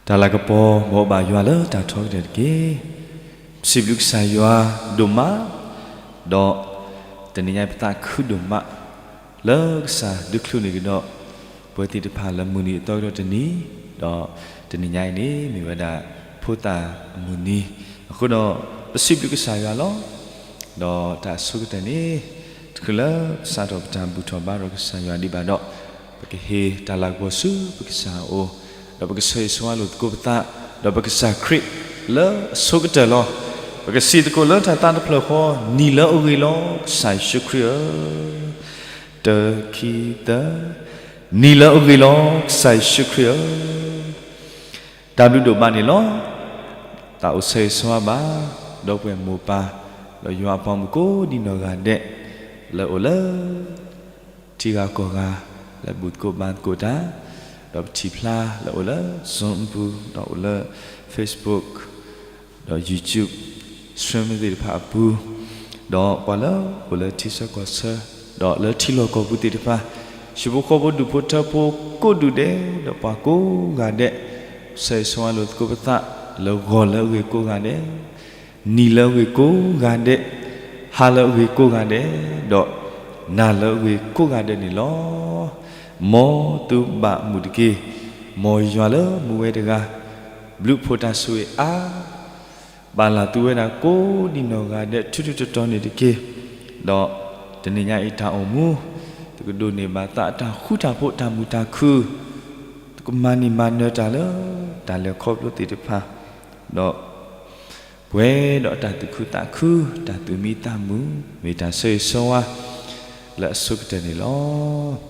တၢ်လၤကပီၤဘိးဘၣ်ယွၤလၢတၢ်ထီကတၢၢ်တက့ၢ်. ပစံးဘျုးကစၢ်ယွၤဒိၣ်မး, ဒီးတနံၤညါအံၤပသးခုဒိၣ်မး လၢကစၢ်ဒုးချုးန့ၢ်ကဒီး ပဝဲသ့ၣ်တဖၣ်လၢမုၢ်နံၤအသီကဒီးတနံၤ, ဒီးတနံၤညါအံၤန့ၣ် မ့ၢ်ဝဲဒၣ်ဖိသၣ်အမုၢ်နံၤ, အဃိဒီး ပစံးဘျုးကစၢ်ယွၤလီၤ. ဒီးတၢ်အဆိကတၢၢ်န့ၣ် တချုးလၢပစးထီၣ်ပတၢ်ဘူၣ်ထီၣ်ဘါထီၣ်ကစၢ်ယွၤဒံးဘၣ်ဒီး ပကဟ့ၣ်တၢ်လၤကပီၤဆူပကစၢ်အအိၣ်, ဒီးပကဆၢဂ့ၤဆၢဝါလိာ်သကိးပသး, ဒီးပကစၢ်ခရံာ်လၢအဆိကတၢၢ်လီၤ. ပကစံးသကိးလၢတၢ်သးတဖျၢၣ်ဃီ, နံၤလၢအဂ့ၤလီၤ ကစၢ်ယ့ၣ်ၡူးခရံာ်ဧၢ, တခံသၢ, နံၤလၢအဂ့ၤလီၤ ကစၢ်ယ့ၣ်ၡူးခရံာ်ဧၢ, တၢ်ဘျုးဒိၣ်မးန့ၣ်လီၤ. သးအိၣ်ဆၢဂ့ၤဆၢဝါဘၣ် ဒီပုၢ်ဝဲၢ်မိၢ်ပၢ် ဒီးယွၤအပှၤမုၣ်ကိးဒံနီၢ်ဂၤဒဲး လၢအအိၣ်လၢ ထံဂၤကီၢ်ဂၤ လၢဘူၣ်သကိးဘါသကိးတၢ်, ဒီးပထံၣ်ဖျါလၢအအိၣ်လၢ Zoom အပူၤ, ဒီးအိၣ်လၢ Facebook, ဒီး YouTube stream သ့ၣ်တဖၣ်အပူၤ, ဒီးပှၤလၢအိၣ်လၢထံဆၢကီၢ်ဆၢ, ဒီးလၢထံလီၢ်ကီၢ်ပူၤသ့ၣ်တဖၣ်, ဟံၣ်ဖိဃီဖိဒူၣ်ဖိထၢဖိကိးဒူၣ်ဒဲး, ဒီးပှၤကိးဂၤဒဲး, ဆၢဂ့ၤဆၢဝါလိာ်သကိးပသး လၢဂီၤလၢအဂ့ၤကိးဂၤဒဲး နံၤလၢအဂ့ၤကိးဂၤဒဲး, ဟါလၢအဂ့ၤကိးဂၤဒဲး, ဒီးနၤလၢအဂ့ၤကိးဂၤဒဲးန့ၣ်လီၤ. မ်သုဘၣ်မုာ်တက့ၢ်. မ်ယွၤလၢမူဝဲတဂၤ ဘျုးဖှိၣ်တၢ်ဆိၣ်ဂ့ၤအါ ပာ်လၢသုဝဲဒၣ်ကိးဒံနီၢ်ဂၤဒဲး ထူထူတီတီန့ၣ်တက့ၢ်. ဒီးတနံၤညါအံၤတၢ်အိၣ်မူ သုကဒိးန့ၢ်ဘၣ်သးအတၢ်ဃူတၢ်ဖိး တၢ်မုာ်တၢ်ခု, သုကမၤန့ၢ်မၤနၢၤတၢ်လၢ တၢ်လဲၤခီဖျိသ့ၣ်တဖၣ်, ဒီး ပှဲၤဒီးတၢ်သူၣ်ခုသးခု တၢ်သူၣ်မံသးမုာ် မ့ၢ်တၢ်ဆၢဂ့ၤဆၢဝါ လၢအဆိကတၢၢ်န့ၣ်လီၤ.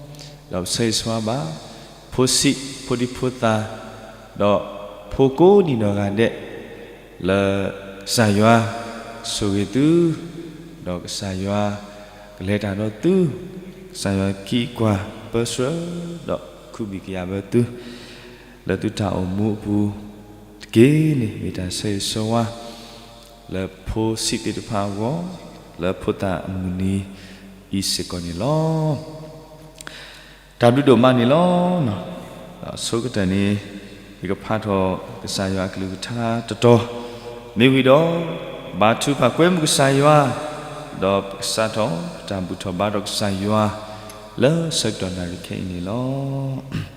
ဒီးပဆၢဂ့ၤဆၢဝါဘၣ် ဖိဆံးဖိဒံဖိသၣ်, ဒီးဖိကိးဒံနီၢ်ဂၤဒဲး, လၢကစၢ်ယွၤဆိၣ်ဂ့ၤသု, ဒီးကစၢ်ယွၤကလဲၤတၢ်ဒီးသု, ကစၢ်ယွၤကံးကွၢ်ပၢဆှၢ, ဒီးခူဘံၣ်ကယာ်ဘၢသု လၢသုတၢ်အိၣ်မူအပူၤတက့ၢ်န့ၣ် မ့ၢ်တၢ်ဆၢဂ့ၤဆၢဝါ လၢဖိဆံးသ့ၣ်တဖၣ်အဂီၢ်, လၢဖိသၣ်အမုၢ်နံၤအံၤစ့ၢ်ကီးန့ၣ်လီၤ. တၢ်ဘျုးဒိၣ်မးန့ၣ်လီၤ. ဒီးအဆိကတၢၢ်န့ၣ် ယကဖးထီၣ်ကစၢ်ယွၤအကလုၢ်ကထါတတီၤ, မ့ၢ်ဝံၤဒီး ဘါထုကဖၣ်ကွဲမုာ်ကစၢ်ယွၤ, ဒီးပကစးထီၣ်တၢ်ဘူၣ်ထီၣ်ဘါထီၣ်ကစၢ်ယွၤ လၢဆၢကတီၢ်နၣ်ရံၣ်ခဲအံၤန့ၣ်လီၤ.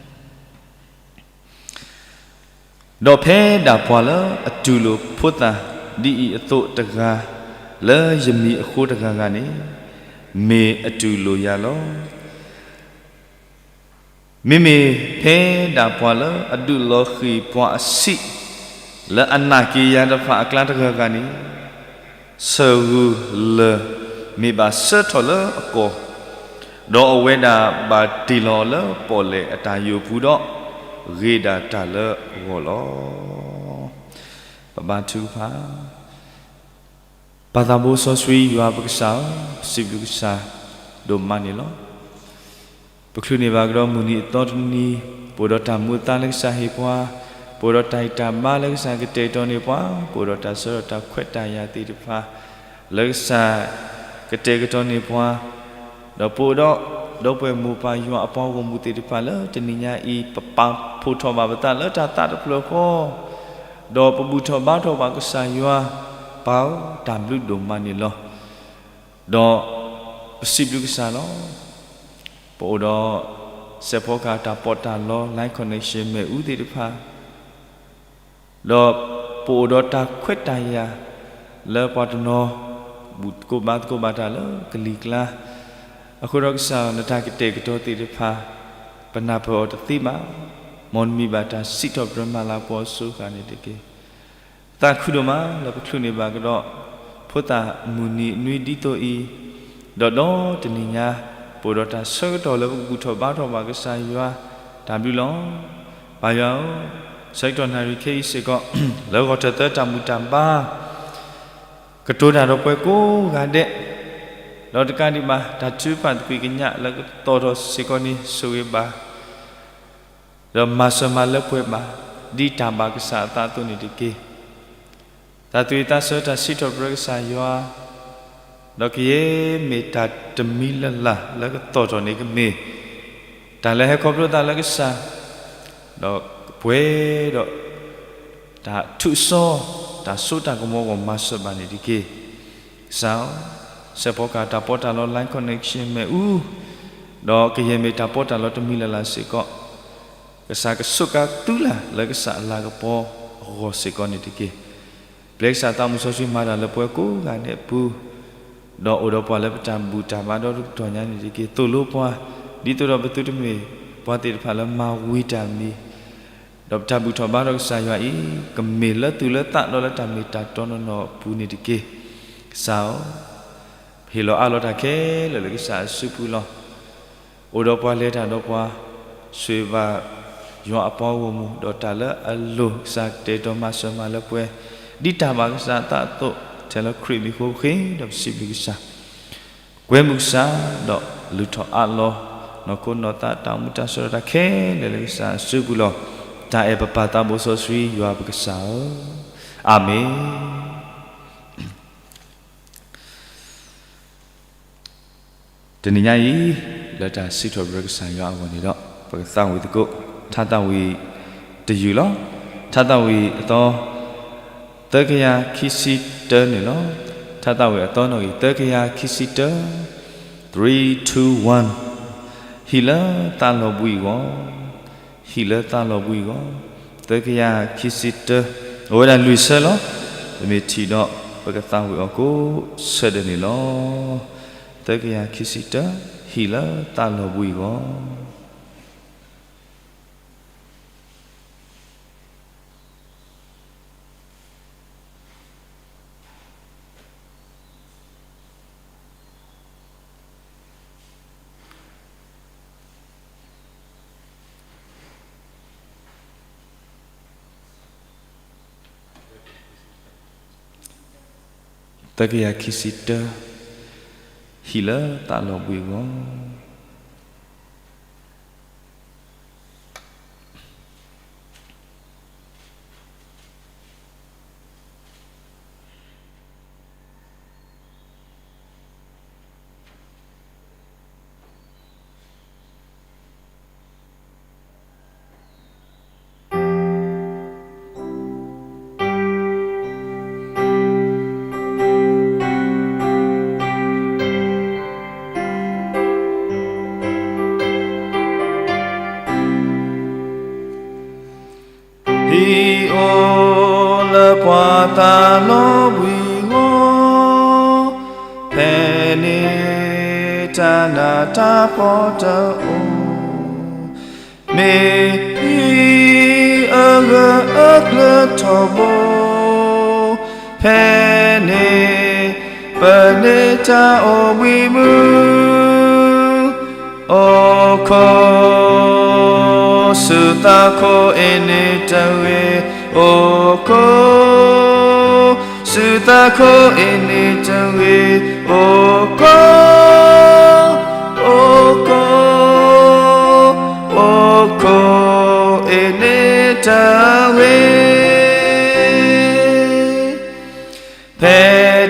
ဒီးဖဲဒၣ်ပှၤလၢအတူၢ်လိာ်ဖိသၣ်ဒ်အံၤအသိးတဂၤ, လၢယမံၤအဃိတဂၤဂၤန့ၣ်, မ့ၢ်အတူၢ်လိာ်ယၤလီၤ. မ့မ့ၢ်ဖဲဒၣ်ပှၤလၢအဒုးလီၤဃံၤပှၤအဆံး လၢအနာ်က့ၤယၤတဖၣ်အကျါတဂၤဂၤန့ၣ်, ဆၢၣ်ဂူာ်လၢၢ်မ့ၢ်ဘၣ်ဆၢထီၣ်လၢအကီၢ်, ဒီးအဝဲဒၣ်ဘၣ်တ့ၢ်လီၤလၢပီၣ်လဲၣ်အတၢ်ယိာ်ပူၤဒီး ဂ့ၤဒၣ်တၢ်လၢအဂီၢ်လီၤ. ပဘါထုကဖၣ် ပၢ်သးဘိစီဆှံယွၤပကစၢ်ဧၢ, ပစံးဘျုးကစၢ်ဒိၣ်မးန့ၣ်လီၤ. ပချုးန့ၢ်ဘၣ်ကဒီးမုၢ်နံၤအသီတနံၤ, ပအိၣ်ဒီးတၢ်မူအသါလၢကစၢ်ဟ့ၣ်ပှၤ, ပအိၣ်ဒီးတၢ်ဟ့ၣ်တၢ်ဘါလၢကစၢ်ကတဲာ်ကတီၤန့ၢ်ပှၤ, ပအိၣ်ဒီးတၢ်ဆၢဒီးတၢ်ခွဲးတၢ်ယာ်သ့ၣ်တဖၣ် လၢကစၢ်ကတဲာ်ကတီၤန့ၢ်ပှၤ, ဒီးပအိၣ်ဒီး ဒီပုၢ်ဝဲၢ်မိၢ်ပၢ်ယွၤအပှၤဂီၢ်မုၢ်သ့ၣ်တဖၣ်လၢတနံၤညါအံၤ ပပာ်ဖှိၣ်ထီၣ်ဘၣ်ပသးလၢတၢ်သးတဖျၢၣ်ဃီ, ဒီးပဘူၣ်ထီၣ်ဘါထီၣ်ဘၣ်ကစၢ်ယွၤ, ပၢ်ဧၢ, တၢ်ဘျုးဒိၣ်မးန့ၣ်လီၤ. ဒီးပစံးဘျုးကစၢ်လီၤ. ပအိၣ်ဒီး စဲးဖီကဟၣ်တၢ်ပီးတၢ်လီ line connection မ့ၣ်အူသ့ၣ်တဖၣ် ဒီးပအိၣ်ဒီးတၢ်ခွဲးတၢ်ယာ် လၢပှၤတနီၤ ဘူၣ်သကိးဘါသကိးဘၣ်တၢ်လၢကလံၤကျါ, အဃိဒီးကစၢ် နတၢ်ကတဲာ်ကတီၤသ့ၣ်တဖၣ် ပနၢ်ပၢၢ်အီၤတသ့ဘၣ်, မ်နမံၤဘၣ်တၢ်စံးထီၣ်ပတြၢၤမၤလၤကပီၤအစိၤဃာ်န့ၣ်တက့ၢ်. သးခုဒိၣ်မးလၢပချုးန့ၢ်ဘၣ်ကဒီး ဖိသၣ်မုၢ်နံၤအနွံဒ်သိးအံၤ, ဒီးဒီးတနံၤညါ ပအိၣ်ဒီးတၢ်ဆၢကတီၢ်လၢပကဘူၣ်ထီၣ်ဘါထီၣ်ဘၣ်ကစၢ်ယွၤ, တၢ်ဘျုးလီၤ. ပၢ်ယွၤဧၢ, ဆၢကတီၢ်နၣ်ရံၣ်ခဲအံၤစ့ၢ်ကီး လၢဂီၤထၢၣ်သၢတၢ်ဘူၣ်တၢ်ဘါ ကတိၤတၢ်ဒီးပှၤကိးဂၤဒဲး, ဒီးတကးဒံးဘၣ် တၢ်ထုကဖၣ်တကွံာ်ကညးလၢကသီၣ်ထီၣ်စ့ၢ်ကီးန့ၣ် ဆိၣ်ဂ့ၤဘၣ် ဒီးမၤစၢၤမၤလၢပှဲၤဘၣ် ဒ်တၢ်ဘၣ်ကစၢ်အသးအသိးန့ၣ်တက့ၢ်. တၢ်သူၣ်ဝံၣ်သးဆၢတၢ်စံးထီၣ်ပတြၢၤကစၢ်ယွၤ, ဒီးကယဲၢ်မ့ၢ်တၢ်တမံၤလၢ်လၢ်လၢကသီၣ်ထီၣ်န့ၣ်ကမ့ၢ် တၢ်လၢဟဲခီဖျိသးလၢကစၢ်, ဒီးကပှဲၤဒီး တၢ်ထုးစီ တၢ်စိတၢ်ကမီၤအဂီၢ်မၤစၢၤဘၣ်န့ၣ်တက့ၢ်. ကစၢ်ဧၢ, စဲးဖီကဟၣ်တၢ်ပီးတၢ်လီ line connection မ့ၣ်အူ, ဒီးကယဲၢ်မ့ၢ်တၢ်ပီးတၢ်လီတမံၤလၢ်လၢ်စ့ၢ်ကီး, ကစၢ်ကဆိးကါသုလၢ်လၢကစၢ်အလၤကပီၤအဂီၢ်စ့ၢ်ကီးန့ၣ်တက့ၢ်. ပျဲကစၢ်သးမုၢ်စီဆှံမၤတၢ်လၢပှၤကိးဂၤဒဲးအပူၤ, ဒီးအိၣ်ဒီးပှၤလၢပတၢ်ဘူၣ်တၢ်ဘါဒီတကတီၢ်ညါန့ၣ်တက့ၢ်. သိၣ်လိပှၤ, ဒ်သိးဒီးပသုတမ့ၢ်ပှၤသ့ၣ်တဖၣ်လၢမၤဝံၤတၢ်မံၤ, ဒီးပတၢ်ဘူၣ်ထီၣ်ဘါထီၣ်ကစၢ်ယွၤအံၤ, ကမ့ၢ်လၢသူၣ်လၢသးဒီးလၢတၢ်မ့ၢ်တၢ်တီနီၢ်နီၢ်အပူၤန့ၣ်တက့ၢ်. ကစၢ်ဧၢ, ဟ့ၣ်လီၤအးလီၤတၢ်ခဲလၢာ်လၢကစၢ်အစုပူၤလီၤ. အိၣ်ဒီးပှၤလဲၤတၢ်ဒီးပှၤ, ဆိၣ်ဂ့ၤဘၣ်ယွၤအပှၤဂီၢ်မုၢ်, ဒီးတၢ်လၢအလိၣ်ကစၢ်ကတဲာ်ကတီၤမၤစၢၤမၤလၢပှဲၤ, ဒ်တၢ်ဘၣ်ကစၢ်အသးအသိး, ထဲလၢခရံာ်မံၤအဃိ ပဃ့ဒီးပစံးဘျုးကစၢ်. ကွဲမုာ်ကစၢ်, ဒီးလုၢ်ထီၣ်အးလီၤ နီၢ်ခိနီၢ်သးတၢ်အိၣ်မူတၢ်ဆၢကတီၢ်ခဲလၢာ်လၢကစၢ်အစုပူၤလီၤ. တၢ်အဲၣ်ပပၢ်သးဘိစီဆှံယွၤပကစၢ်ဧၢ, အၤမ့ၣ်. တနံၤညါအံၤ, လၢတၢ်စံးထီၣ်ပတြၢၤကစၢ်ယွၤအဂီၢ်န့ၣ်ဒီး, ပကသးဝံၣ်သကိး ထါသးဝံၣ်တယုၢ်လီၤ. ထါသးဝံၣ်အသီ သၢကယၤခံဆံတၢန့ၣ်လီၤ. ထါသးဝံၣ်အသီနီၣ်ဂံၢ် သၢကယၤခံဆံတၢ, three, two, one. ဟံၣ်လၢသးလီၤဘှံးအဂီၢ်, ဟံၣ်လၢသးလီၤဘှံးအဂီၢ်, သၢကယၤခံဆံတၢ, အဝဲဒၣ်လွံၢ်ဆၢလီၤ. ပမ့ၢ်ထံၣ်ဒီး ပကသးဝံၣ်အီၤကိးဆၢဒၢးန့ၣ်လီၤ. သၢကယၤခံဆံတၢ, ဟံၣ်လၢသးလီၤဘှံးအဂီၢ်. သၢကယၤခံဆံတၢ, ဟံၣ်လၢသးလီၤဘှံးအဂီၢ်. ဟံၣ်အိၣ်လၢပှၤသးလီၤဘှံးအဂီၢ်, ဖဲန့ၣ်တၢ်နးတၢ်ဖှီၣ်တအိၣ်, မ့ၢ်ဟံၣ်အဂၢၢ်အကျၢၤထီဘိ, ဖဲန့ၣ်ပန့ၢ်တၢ်အိၣ်ဘှံးမုၢ်, အိၣ်ခိး စူၢ်သးခိၣ်အ့န့ၣ်တဂ့ၤ, အိၣ်ခိး စူၢ်သးခိၣ်အ့န့ၣ်တဂ့ၤ, အိၣ်ခိး အိၣ်ခိး အိၣ်ခိးအ့န့ၣ်တဂ့ၤ. ဖဲ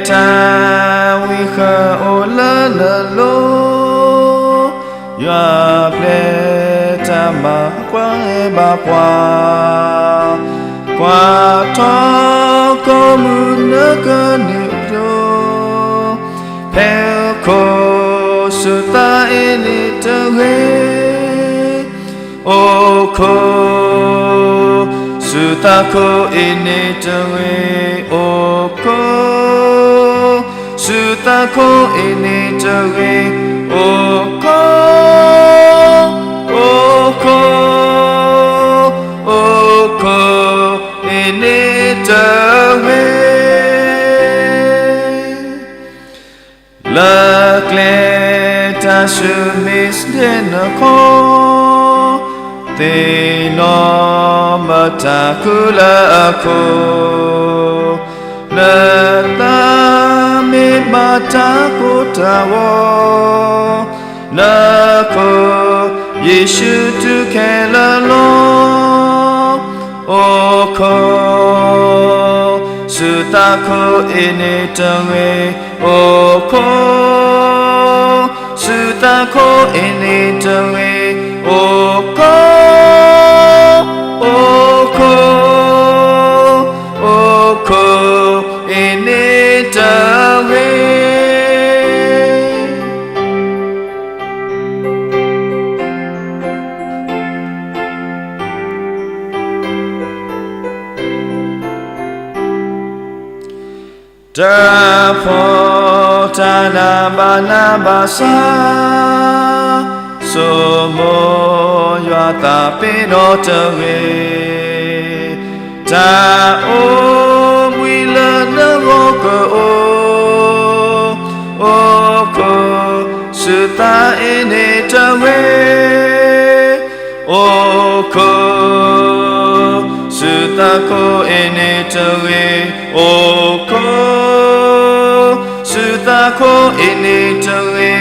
တၢ်ဝံဃာ်အိၣ်လၢနလိၤ, ယွၤပျဲတၢ်မၤကွၢ်ဘၣ်ပှၤ, ကွၢ်ထီၣ်ကိးမုၢ်နကနၢၤအပျိၤ, ဖဲအိၣ်ခိး စူၢ်သးအ့န့ၣ်တဂ့ၤ, အိၣ်ခိး စူၢ်သးခိၣ်အ့န့ၣ်တဂ့ၤ, အိၣ်ခိး စူၢ်သးခိၣ်အ့န့ၣ်တဂ့ၤ, အိၣ်ခိး အိၣ်ခိး အိၣ်ခိးအ့န့ၣ်တဂ့ၤ. လၢကျဲတၢ်ဆူၣ်မ့ၢ်စဒဲးနခီ, သ့ၣ်နီၣ်မတၤခုလၢအခိၣ်, နသးမ့ၢ်ဘၣ်တၢ်ကိၢ်တၢ်ဂီၤ, နခိၣ်ယ့ၣ်ၡူးတုၤခဲလၢာ်လီၤ. အိၣ်ခိး စူၢ်သးခိၣ်အ့န့ၣ်တဂ့ၤ, အိၣ်ခိး စူၢ်သးခိၣ်အ့န့ၣ်တဂ့ၤ, အိၣ်ခိး အိၣ်ခိး တၢ်ဖှီၣ်တၢ်နးဘၣ်နးဘၣ်ဆါ, ဆိမိၣ်ယွၤသးပ့ၤနီၣ်တဂ့ၤ, တၢ်အိၣ်ဘှံးလၢနဂီၢ်ကအိၣ်, အိၣ်ခိး ဆူသးအ့န့ၣ်တဂ့ၤ, အိၣ်ခိး ဆူသးခိၣ်အ့န့ၣ်တဂ့ၤ, အိၣ်ခိး ဆူသးခိၣ်အ့န့ၣ်တဂ့ၤ,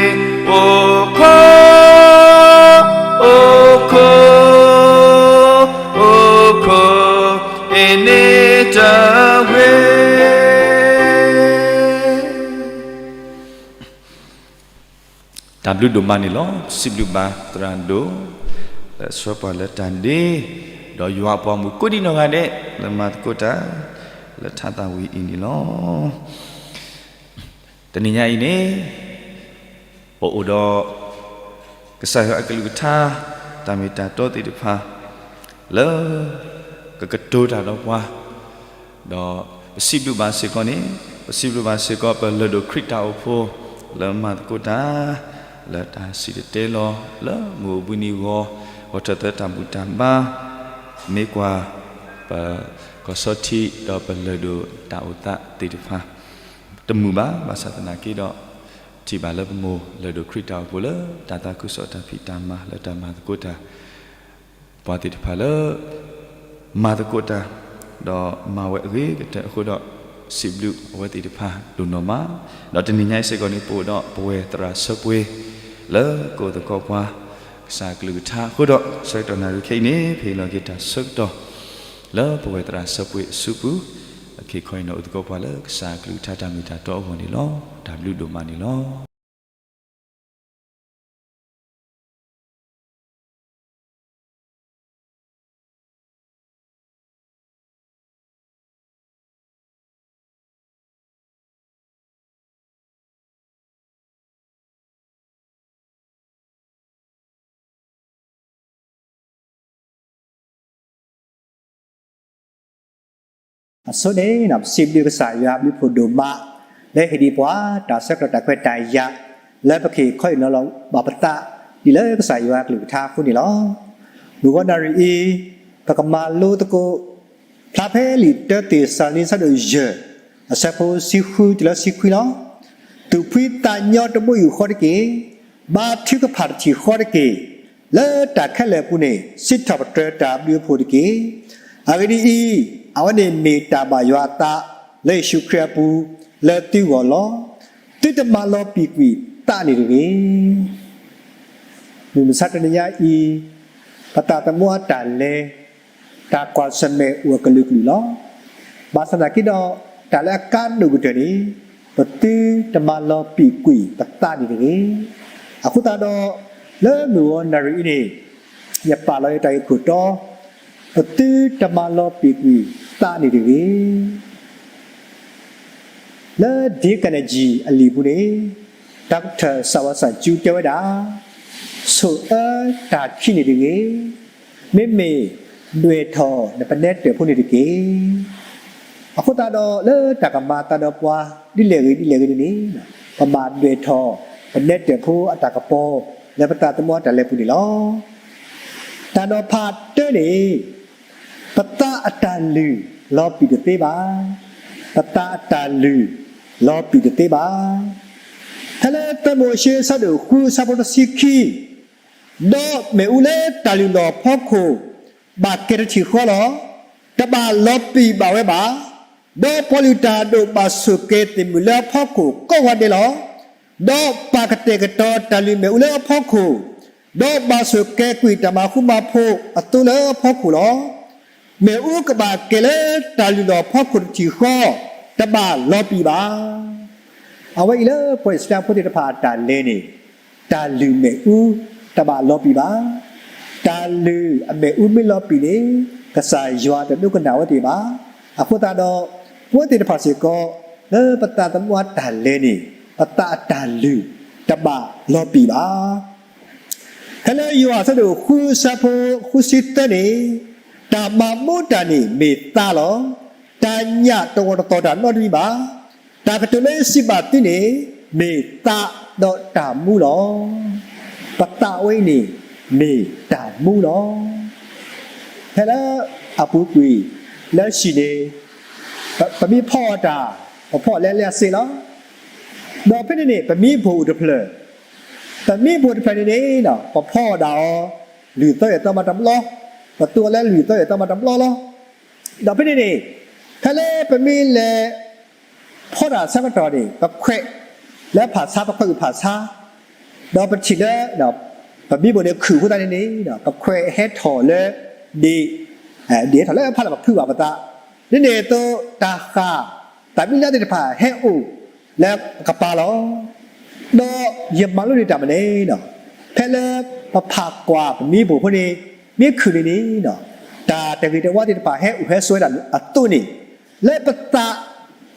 အိၣ်ခိး အိၣ်ခိး အိၣ်ခိး အ့န့ၣ်တဂ့ၤ. တၢ်ဘျုးဒိၣ်မးန့ၣ်လီၤ. စံးဘျုးဘၣ်သရၣ်ဒိၣ် လၢဆှၢပှၤလၢတၢ်ဒ့, ဒီးယွၤအပှၤမုၣ်ကိးဒံနီၢ်ဂၤဒဲး လၢမၤသကိးတၢ် လၢထါသၣ်ဝံၤအံၤန့ၣ်လီၤ. တနံၤညါအံၤန့ၣ် ပအိၣ်ဒီး ကစၢ်ယွၤအကလုၢ်ကထါ တၢ်မ့ၢ်တၢ်တီသ့ၣ်တဖၣ် လၢ ကကတိၤတၢ်ဒီးပှၤ, ဒီးပစံးဘျုးဘၣ်စ့ၢ်ကီးန့ၣ်, ပစံးဘျုးဘၣ်စ့ၢ်ကီး ပလၢၢ်ဒိၣ်ခရံာ်တၢ်အိၣ်ဖှိၣ် လၢမၤသကိးတၢ် လၢတၢ်စံၣ်တဲၤတဲလီၤ လၢမုၢ်အိၣ်ဘှံးနံၤဂီၤ ဂီၤထီၣ်သၢတၢ်ဘူၣ်တၢ်ဘါ မ့ၢ်ကွၢ် ပကီၢ်စီထံး ဒီးပလၢၢ်ဒိၣ်တၢ်အိၣ်သးသ့ၣ်တဖၣ် တမုာ်ဘၣ်, ဘၣ်ဆၣ်သနာ်က့ဒီး ထံၣ်ဘၣ်လၢပမိၢ်လၢၢ်ဒိၣ်ခရံာ်တၢ်အိၣ်ဖှိၣ်လၢ တၢ်သးခုကစီၣ်တၢ်ဖံးတၢ်မၤလၢတၢ်မၤသကိးတၢ် ပှၤသ့ၣ်တဖၣ်လၢ မၤသကိးတၢ် ဒီးမၤဝဲအဂ့ၤကတၢၢ်အဃိဒီး စံးဘျုးအဝဲသ့ၣ်တဖၣ်ဒိၣ်နီၢ်မး, ဒီးတနံၤညါအံၤစ့ၢ်ကီးန့ၣ် ပအိၣ်ဒီးပဝဲသရၣ်ဆၢပှ့ၤ လၢကအိၣ်သကိးပှၤ ကစၢ်ကလုၢ်ကထါအဃိဒီး ဆၢကတီၢ်နၣ်ရံၣ်ခဲအံၤန့ၣ် ဖဲအံၤလီၤက့ၤတၢ်ဆၢကတီၢ် လၢပဝဲသရၣ်ဆၢပှ့ၤအစုပူၤ အခ့ခီအံၤန့ၣ်အိၣ်သကိးပှၤလၢကစၢ်ကလုၢ်ကထါတၢ်မ့ၢ်တၢ်တီအဂီၢ်န့ၣ်လီၤ. တၢ်ဘျုးဒိၣ်မးန့ၣ်လီၤ. အဆိန့ၣ် ပစံးဘျုးကစၢ်ယွၤ ဘျုးဖှိၣ်ဒိၣ်မး လၢဟ့ၣ်ဒံးပှၤ တၢ်ဆၢကတီၢ်တၢ်ခွဲးတၢ်ယာ် လၢပကဟ့ၣ်ခီဟ့ၣ်နီၤလီၤဘၣ်ပသး ဒ်လၢကစၢ်ယွၤကလုၢ်ကထါအဃိန့ၣ်လီၤ. မုၢ်ဂီၤနၣ်ရံၣ်အံၤ ပကမၤလိသကိး ဖျါဖဲလံာ်တၢသ့းစၤလနံ အဆၢဒိၣ်ယဲၢ် အဆၢဖိတဆံဃုတုၤလၢတဆံခွံလီၤ. သူၣ်ဖှံသးညီတဘိယူၢ်ဃီတက့ၢ်. ဘါထုကဖၣ်တထံၣ်ဃီတက့ၢ်. လၢတၢ်ခဲလၢာ်အပူၤန့ၣ် စံးထီၣ်ပတြၢၤတၢ်ဘျုးအဖှိၣ်တက့ၢ်. အဂ့ၢ်ဒ်အံၤ, အဝဲန့ၣ်မ့ၢ်တၢ်ဘၣ်ယွၤအသး လၢယ့ၣ်ၡူးခရံာ်အပူၤ လၢသုဂီၢ်လီၤ. သုတမၤလီၤပံာ်ကွံာ်သးန့ၣ်တဂ့ၤ. မုၢ်မဆါတနံၤညါအံၤ ပသးသမူအတၢ်လဲၤ တၢ်ကွၢ်ဆၢၣ်မဲာ်အိၣ်အကလုာ်ကလုာ်လီၤ. ဘၣ်ဆၣ်သနာ်က့ဒီး တၢ်လၢအကါဒိၣ်ကတၢၢ်န့ၣ် ပသုတမၤလီၤပံာ်ကွံာ်ပသးန့ၣ်တဂ့ၤ. အဃိသတးဒီး လၢမုၢ်ဂီၤနၣ်ရံၣ်အံၤန့ၣ် ယပာ်လီၤယတၢ်ဂ့ၢ်ခိၣ်တီ ပသုတမၤလီၤပံာ်ကွံာ်သးန့ၣ်တဂ့ၤ. လၢ Dale Carnegie အလံာ်ပူၤန့ၣ် Doctor Sawasa Chu တဲဝဲဒၣ်, ဆိၣ်အၢတၢ်ခံးန့ၣ်တဂ့ၤ, မ့မ့ၢ်ဒွဲၣ်ထီၣ်နပနဲတၢၣ်ဖိန့ၣ်တက့ၢ်. အဃိသတးဒီး လၢတၢ်ကမၤအသးဒီးပှၤ ဒ်လဲၣ်ဂ့ၤဒ်လဲၣ်ဂ့ၤန့ၣ်န့ၣ် ပဘၣ်ဒွဲၣ်ထီၣ် ပနဲတၢၣ်ဖိအတၢ်ကပီၤ လၢပသးသမူအတၢ်လဲၤပူၤန့ၣ်လီၤ. တၢ်နီၤဖးတၢန့ၣ် ပသးအတၢ်လုၢ်လီၤပံာ်တသ့ဘၣ်. ပသးအတၢ်လုၢ်လီၤပံာ်တသ့ဘၣ်. ဖဲလၢသၢမိၤၡ့အဆၢဒိၣ်ဃုအဆၢဖိတဆံခံ, ဒီးမ့ၣ်အူလၢတၢ်လုၢ်လီၢ်အဖီခိၣ် ဘၣ်ကဲတထံၣ်ဃီလီၤ. တဘၣ်လီၤပံာ်ဘၣ်ဝဲဘၣ်. ဒီးပှၤလုၢ်တၢ်ဒိၣ်ဘၣ်ဆိၣ်ကဲၤသ့ၣ်မုၢ်လၢအဖီခိၣ်ကိးဂီၤဒဲးလီၤ. ဒီးပာ်ကတဲာ်ကတီၤတၢ်လုၢ်မ့ၣ်အူလၢအဖီခိၣ်, ဒီးဘၣ်ဆိၣ်ကဲၤကွံာ်တၢ်မၤဃူမၤဖိးအသိလၢအဖီခိၣ်လီၤ. မ့ၣ်အူကဘၣ်ကဲၤလၢတၢ်လုၢ်လီၢ်အဖီခိၣ်တထံၣ်ဃီ, တဘၣ်လီၤပံာ်ဘၣ်. အဝဲအံၤလၢပှၤအံၣ်စရ့လးဖိသ့ၣ်တဖၣ်အတၢ်လဲၤန့ၣ် တၢ်လုၢ်မ့ၣ်အူတဘၣ်လီၤပံာ်ဘၣ်. တၢ်လုၢ်အမ့ၣ်အူမ့ၢ်လီၤပံာ်န့ၣ် ကစၢ်ယွၤတဒိကနၣ်ဝဲသ့ၣ်ဘၣ်. အဃိသတးဒီး ပဝဲသ့ၣ်တဖၣ်စ့ၢ်ကီး လၢပသးသမူအတၢ်လဲၤန့ၣ် ပသးအတၢ်လုၢ်တဘၣ်လီၤပံာ်ဘၣ်. ဖဲလၢယိၤဟၣ်အဆၢဒိၣ်ဃုအဆၢဖိဃုဆံသၢန့ၣ်, တၢ်မၤမူတၢ်န့ၣ်မ့ၢ်သးလီၤ. တၢ်ညၣ်တဝီတသီၣ်တၢ်နီတမံၤဘၣ်. တၢ်ကတိၤလၢယစံးဘၣ်သုန့ၣ် မ့ၢ်သးဒီးတၢ်မူလီၤ. ပသးဝဲအံၤန့ၣ် မ့ၢ်တၢ်မူလီၤ. ဖဲလၢအပူၤကွံာ်လၢဟံၣ်န့ၣ် ပမ့ၢ်ဖီအီၣ်တၢ်, ပဖီအီၣ်လၢလၢအစ့လီၤ. ဒီးဖဲန့ၣ်န့ၣ် ပမံဘိၣ်အိၣ်တဖျၢၣ်, ပမံဘိၣ်တဖျၢၣ်န့ၣ်န့ၣ် ပဖီအီၣ်ဒၣ်အီၤ လွံၢ်သီယဲၢ်သီမးတဘျီ, ပသူအီၤလၢလွံၢ်သီယဲၢ်သီမးတဘျီလီၤ. ဒီးဖဲန့ၣ်န့ၣ် ဖဲလၢပမ့ၢ်လဲၤ ဖီတၢ်ဆၢကတီၢ်န့ၣ် ပခွဲးလၢဖၣ်ဆါ, ပခွဲးအုၣ်ဖၣ်ဆါ, ဒီးပထံၣ်လၢ ပမံဘိၣ်န့ၣ်ခုၣ်အဃိသတးန့ၣ်န့ၣ် ပခွဲးဟဲထီၣ်လၢ ဒ့ၣ်, ဒ့ၣ်ဟဲထီၣ်လၢဖးလၢပဖုးဘၣ်ပသး, ဒ်န့ၣ်အသိးတၢ်ဃၢ်, တၢ်မံလါသ့ၣ်တဖၣ်ဟဲအိၣ်လၢကပၤလီၤ. ဒီးယမၤလိန့ၢ်တၢ်မနုၤလဲၣ်, ဖဲလၢပဖးကွၢ်ပမံဘိၣ်ဖိန့ၣ် မ့ၢ်ခုၣ်န့ၣ်န့ၣ် တၢ်တဂ့ၤတဝါသ့ၣ်တဖၣ်ဟဲအိၣ်ဟဲဆိးဝဲဒၣ်အသိးန့ၣ် လၢပသး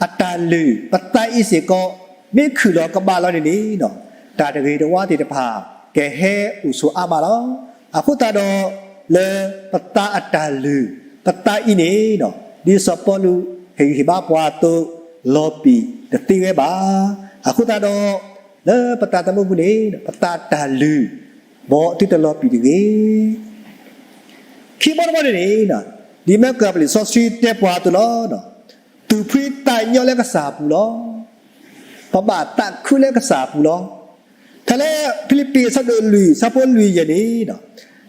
အတၢ်လုၢ်, ပသးအံၤစ့ၢ်ကီး မ့ၢ်ခုၣ်လီၤကဘၣ်လီၤန့ၣ်န့ၣ် တၢ်တဂ့ၤတဝါသ့ၣ်တဖၣ် ကဟဲအိၣ်ဆိးအါမးလီၤ. အဃိသတးဒီး လၢပသးအတၢ်လုၢ်, ပသးအံၤန့ၣ် ဒ်စီၤပီလူးဟ့ၣ်ဂံၢ်ဟ့ၣ်ဘါပှၤအသိး လီၤပံာ်တသ့ဝဲဘၣ်. အဃိသတးဒီး လၢပသးသမူပူၤန့ၣ် ပသးတၢ်လုၢ် မ်သုတလီၤပံာ်တဂ့ၤ. ခံဘီတဘီန့ၣ်န့ၣ် ဒ်မၢကၢၢ်ပလံာ်စီဆှံတဲပှၤအသိးလီၤ. သူၣ်ဖှံသးညီလၢကစၢ်အပူၤလီၤ. ပဘၣ်သးခုလၢကစၢ်အပူၤလီၤ. ဖဲလၢဖံလံးပံးအဆၢဒိၣ်လွံၢ်ဆၢဖိလွံၢ်ယဲၢ်န့ၣ်,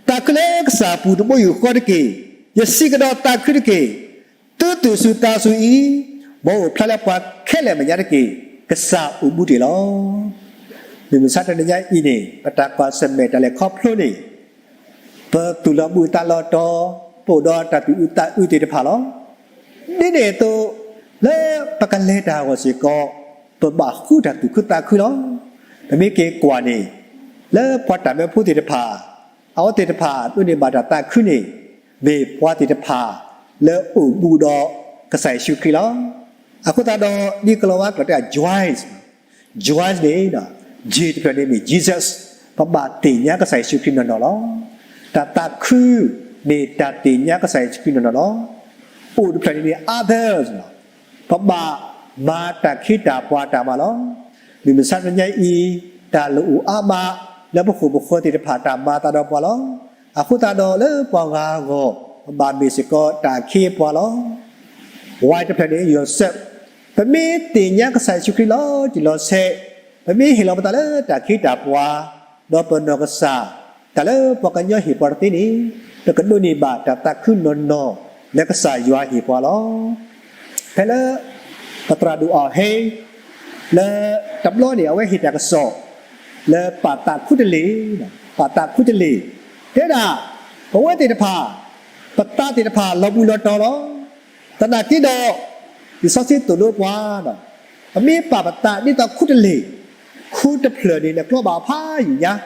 သးခုလၢကစၢ်အပူၤတဘိယူၢ်ဃီတက့ၢ်. ယစံးကဒီးသးခုတက့ၢ်. သုသူၣ်စူၤသးစူၤအံၤ မ်အိၣ်ဖျါလၢပှၤခဲလၢာ်မဲာ်ညါတက့ၢ်. ကစၢ်အိၣ်မူတ့ၢ်လီၤ. မုၢ်မဆါတနံၤညါအံၤန့ၣ် ပတၢ်ကွၢ်ဆၢၣ်မဲာ်တၢ်လဲၤခီဖျိန့ၣ် ပသူၣ်လီၤဘှံးသးလီၤတီၤ, ပအိၣ်ဒီးတၢ်သူၣ်အုးသးအုးသ့ၣ်တဖၣ်လီၤ. ဒ်န့ၣ်အသိး လၢပကလဲၤတၢ်အဂီၢ်စ့ၢ်ကီး ပဘၣ်ဃုတၢ်သူၣ်ခုသးခုလီၤ. ပမ့ၢ်က့ၤကွၢ်န့ၣ် လၢပှၤတၢ်မၢဖိသ့ၣ်တဖၣ် အဝဲသ့ၣ်တဖၣ်ဒိးန့ၢ်ဘၣ်တၢ်သးခုန့ၣ် မ့ၢ်ပှၤသ့ၣ်တဖၣ်လၢအိၣ်ဘူးဒီးကစၢ်ယ့ၣ်ၡူးခရံာ်လီၤ. အဃိသတးဒီး ဒ်ကလီၤဝါကျိာ်တဲ Joy, Joy န့ၣ် J တဖျၢၣ်န့ၣ်မ့ၢ် Jesus, ပဘၣ်သ့ၣ်ညါကစၢ်ယ့ၣ်ၡူးခရံာ်နီၢ်နီၢ်လီၤ. တၢ်သးခုမ့ၢ်တၢ်သ့ၣ်ညါကစၢ်ယ့ၣ်ၡူးခရံာ်နီၢ်နီၢ်လီၤ. O တဖျၢၣ်န့ၣ်န့ၣ် others, ပဘၣ်မၤတၢ်ခ့တၢ်ပှၤတၢ်မၤလီၤ. မုၢ်မဆါတနံၤညါအံၤ တၢ်လိၣ်အိၣ်အါမး လၢပဃိာ်ပဃၢၤသ့ၣ်တဖၣ်တၢ်မၤသးဒီးပှၤလီၤ. အဃိသတးဒီးလၢပှၤဂၤအဂီၢ် ပဘၣ်မ့ၢ်စ့ၢ်ကီးတၢ်ခ့ပှၤလီၤ. Y တဖျၢၣ်န့ၣ် Yosef, ပမ့ၢ်သ့ၣ်ညါကစၢ်ယ့ၣ်ၡူးခရံာ်လီၤတံၢ်လီၤဆဲး, ပမ့ၢ်ဟ့ၣ်လီၤပသးလၢတၢ်ခ့တၢ်ပှၤ, ဒီးပနီၢ်ကစၢ် တၢ်လၢပှၤကညီဟ့ၣ်ပှၤတသ့န့ၣ် ပကဒိးန့ၢ်ဘၣ်တၢ်သးခုနီၢ်နီၢ်လၢကစၢ်ယွၤဟ့ၣ်ပှၤလီၤ. ဖဲလၢ ပသရၣ်ဒိၣ်အီၤဟဲ လၢတဘျီန့ၣ် အဝဲဟ့ၣ်တၢ်ကစီၣ် လၢပၢ်သးခူတလ့ၢ်, ပၢ်သးခူတလ့ၢ် တဲဒၣ် ပဝဲသ့ၣ်တဖၣ် ပသးသ့ၣ်တဖၣ်လီၤဘှံးလီၤတီၤလီၤ. သနာ်က့ဒီး လံာ်စီဆှံသိၣ်လိပှၤ ပမ့ၢ်ပာ်ပသးဒ်သိးခူတလ့ၢ်, ခူတဖျၢၣ်န့ၣ် လဲၤကျီဘၣ်ဖးယံာ်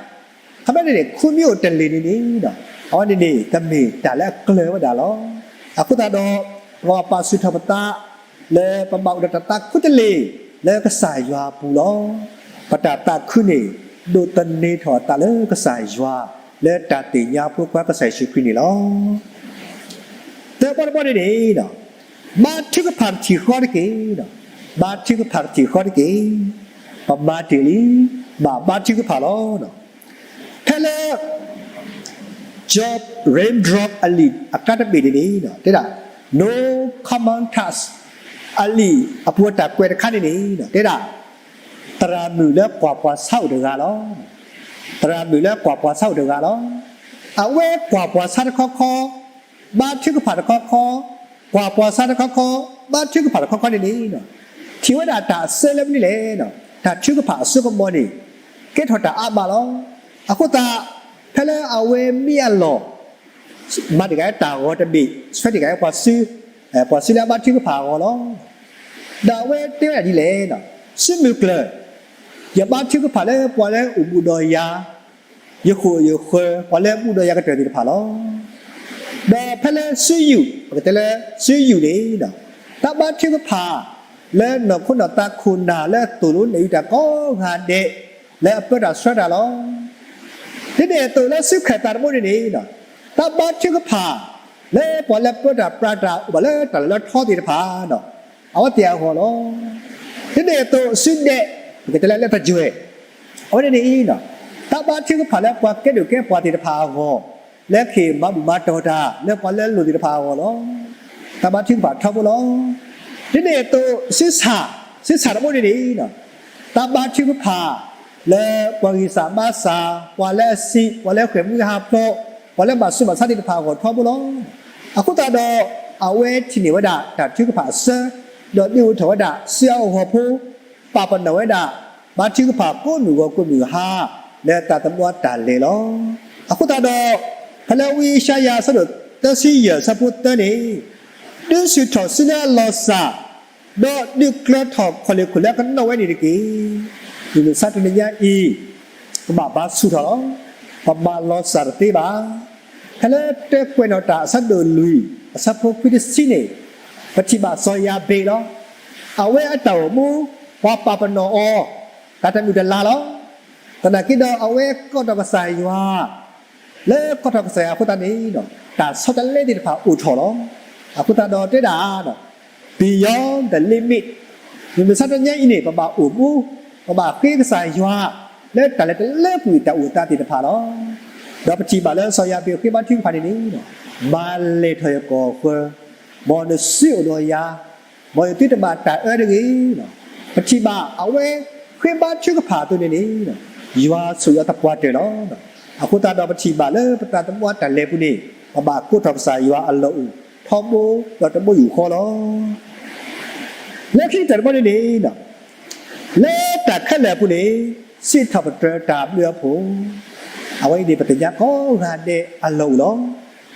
ညါ, ခီဖျိန့ၣ်န့ၣ် ခူမ့ၢ်အိၣ်တလ့ၢ်န့ၣ်န့ၣ် အဝဲန့ၣ်န့ၣ် ကမ့ၢ်တၢ်လၢအကျၢၤဝဲဒၣ်လီၤ. အဃိသတးဒီး ပကဘၣ်ပာ်ဆူၣ်ထီၣ်ပသး လၢပဘၣ်အိၣ်ဒီးတၢ်သးခူတလ့ၢ် လၢကစၢ်ယွၤအပူၤလီၤ. ပတၢ်သးခုန့ၣ် ဒိးသန့ၤထီၣ်အသးလၢကစၢ်ယွၤ လၢတၢ်သ့ၣ်ညါဖိခွါကစၢ်ယ့ၣ်ၡူးခရံာ်န့ၣ်လီၤ. သၢဘီတဘီန့ၣ်န့ၣ် ဘါထုကဖၣ်တထံၣ်ဃီတက့ၢ်, ဘါထုကဖၣ်တထံၣ်ဃီတက့ၢ်, ပမၤတ့ၢ်လံ, ဘၣ်ဘါထုကဖၣ်လီၤ. ဖဲလၢ George Rembrandt အလံာ်အကါတဘ့ၣ်န့ၣ်န့ၣ် တဲဒၣ် No Common Task အလံာ်အပူၤအတၢ်ကွဲးတခါန့ၣ်န့ၣ် တဲဒၣ် သရၣ်မုၣ်လၢကွၢ်ပှၤဆါအိၣ်တဂၤလီၤ. သရၣ်မုၣ်လၢကွၢ်ပှၤဆါအိၣ်တဂၤလီၤ. အဝဲကွၢ်ပှၤဆါတခီခီ, ဘါထုကဖၣ်တခီခီ, ကွၢ်ပှၤဆါတခီခီ, ဘါထုကဖၣ်တခီခီန့ၣ်န့ၣ် ထံၣ်ဝဲဒၣ်တၢ်အစၢလၢမနုၤလဲၣ်, တၢ်ထုကဖၣ်အစိကမီၤန့ၣ် ကဲထီၣ်တၢ်အါမးလီၤ. အဃိသတး ဖဲလၢအဝဲမ့ၢ်အလီၢ် မၤတ့ၢ်က့ၤတၢ်ဂီၤတဘ့ၣ်, ဆှၢတ့ၢ်က့ၤပှၤစု, ပှၤစုလၢအဘါထုကဖၣ်အဂီၢ်လီၤ. ဒီးအဝဲတဲဝဲဒၣ်ဒ်လဲၣ်, စုမုၢ်ကျၢၢ်, ယဘါထုကဖၣ်လၢပှၤလၢအိၣ်ဘူးဒီးယၤ, ယဃိာ်ယဃၢၤ ပှၤလၢဘူးဒီးယၤကတၢၢ်သ့ၣ်တဖၣ်လီၤ. ဒီးဖဲလၢစုယူၣ်, ပကတဲလၢစုယူၣ်န့ၣ်, တၢ်ဘါထုကဖၣ် လၢနီၢ်ခိနီၢ်သးခိၣ်နၢ်လၢအသိၣ်လိနၢ်အုၣ်တၢ်ကိးဂၤဒဲး လၢအပၢတၢ်ဆှၢတၢ်လီၤ. ဒ်န့ၣ်အသိးလၢစုခၢၣ်သးတဘိန့ၣ်န့ၣ်, တၢ်ဘါထုကဖၣ် လၢပှၤလၢပၢတၢ်ပြးတၢ်အိၣ်ဘၣ်လၢတၢ်လၢလၢထီသ့ၣ်တဖၣ် အဝဲသ့ၣ်အဂီၢ်လီၤ. ဒ်န့ၣ်အသိး စုဒဲး, ပကတဲလၢ လၢတယွဲၢ်, အဝဲန့ၣ်န့ၣ်, တၢ်ဘါထုကဖၣ်လၢပှၤကဲဒိၣ်ကဲပှၢ်သ့ၣ်တဖၣ်အဂီၢ်, လၢကဟ့ၣ်မၤဘူၣ်မၤတီၢ်တၢ် လၢပှၤလၢအလိၣ်သ့ၣ်တဖၣ်အဂီၢ်လီၤ. တၢ်ဘါထုကဖၣ်ထီဘိလီၤ. ဒ်န့ၣ်အသိး ဆံဆၣ်, ဆံဆၣ်တဘိန့ၣ်န့ၣ်, တၢ်ဘါထုကဖၣ် လၢပှၤဂံၢ်စၢ်ဘါစၢ်, ပှၤလၢအစံး, ပှၤလၢဃဲၣ်မှံဟးဖျိး, ပှၤလၢဘၣ်ဆူးဘၣ်ဆါသ့ၣ်တဖၣ်အဂီၢ်ထီဘိလီၤ. အဃိသတးဒီး အဝဲထံၣ်န့ၢ်ဝဲဒၣ်တၢ်ထုကဖၣ်အဆၢ, ဒီးဒုးအိၣ်ထီၣ်ဝဲဒၣ်စုအါအိၣ်ဂီၤဖိ, ပာ်ပနီၣ်ဝဲဒၣ် ဘါထုကဖၣ်ကိးမုၢ်ဂီၤကိးမုၢ်ဟါ လၢတၢ်သမူအတၢ်လဲၤလီၤ. အဃိသတးဒီး ဖဲလၢဝံယၡါယၤအဆၢဒိၣ်သၢဆံယဲၢ် အဆၢဖိသၢန့ၣ်, ဒုးဆူၣ်ထီၣ်စုလၢအလီၤစၢ်, ဒီးဒုးကျၢၤထီၣ်ခီၣ်လ့ၢ်ခိၣ်လၢအကနီၣ်ဝဲန့ၣ်တက့ၢ်. မုၢ်မဆါတနံၤညါအံၤ ပဘၣ်ဘါဆူၣ်ထီၣ်လီၤ. ပဘၣ်လီၤစၢ်တသ့ဘၣ်. ဖဲလၢတၢ်ကွဲးနီၣ်တၢ်အဆၢဒိၣ်လွံၢ် အဆၢဖိခွံတဆံန့ၣ်, ပထံၣ်ဘၣ်စီၤယၤဘ့းလီၤ. အဝဲအတၢ်အိၣ်မူ ပှၤပာ်ပနီၣ်အီၤ တၢ်တမုာ်တလၤလီၤ. သနာ်က့ဒီးအဝဲကိးထီၣ်ကစၢ်ယွၤ, လၢကိးထီၣ်ကစၢ်ယွၤအဃိသတးန့ၣ်, တၢ်ဆီတလဲသ့ၣ်တဖၣ်အိၣ်ထီၣ်လီၤ. အဃိသတးဒီးတဲဒၣ် beyond the limit, မုၢ်မဆါတနံၤညါအံၤန့ၣ် ပဘၣ်အိၣ်မူ, ပဘၣ်ဃ့ကစၢ်ယွၤ လၢတၢ်လၢတလၢကွံာ်တၢ်အိၣ်သးသ့ၣ်တဖၣ်လီၤ. ဒီးပထံၣ်ဘၣ်လၢစီၤယၤဘ့းဃ့ဘါထုကဖၣ်န့ၣ်န့ၣ်, မၤလဲၢ်ထီၣ်ယကီၢ်ဃၢၤ, မ်နစုအိၣ်ဒီးယၤ, မ်ယသုတဘၣ်တၢ်အၢတဂ့ၤ. ပထံၣ်ဘၣ်အဝဲဃ့ဘါထုကဖၣ်အသိးန့ၣ်န့ၣ်, ယွၤဆိၣ်အၢသပှၢ်တၢၢ်လီၤ. အဃိသတးဒီးပထံၣ်ဘၣ်လၢပသးသမူအတၢ်လဲၤပူၤန့ၣ်, ပဘၣ်ကိးထီၣ်ကစၢ်ယွၤအလီၢ်အိၣ်ထီဘိဒီးတဘိယူၢ်ဃီလီၤ. လၢခံတၢ်တဘီန့ၣ်န့ၣ်, လၢတၢ်ခဲလၢာ်အပူၤန့ၣ်, စံးထီၣ်ပတြၢၤတၢ်ဘျုးအဖှိၣ်, အဝဲအံၤန့ၣ် ပသ့ၣ်ညါကိးဂၤဒဲးအလီၢ်အိၣ်လီၤ.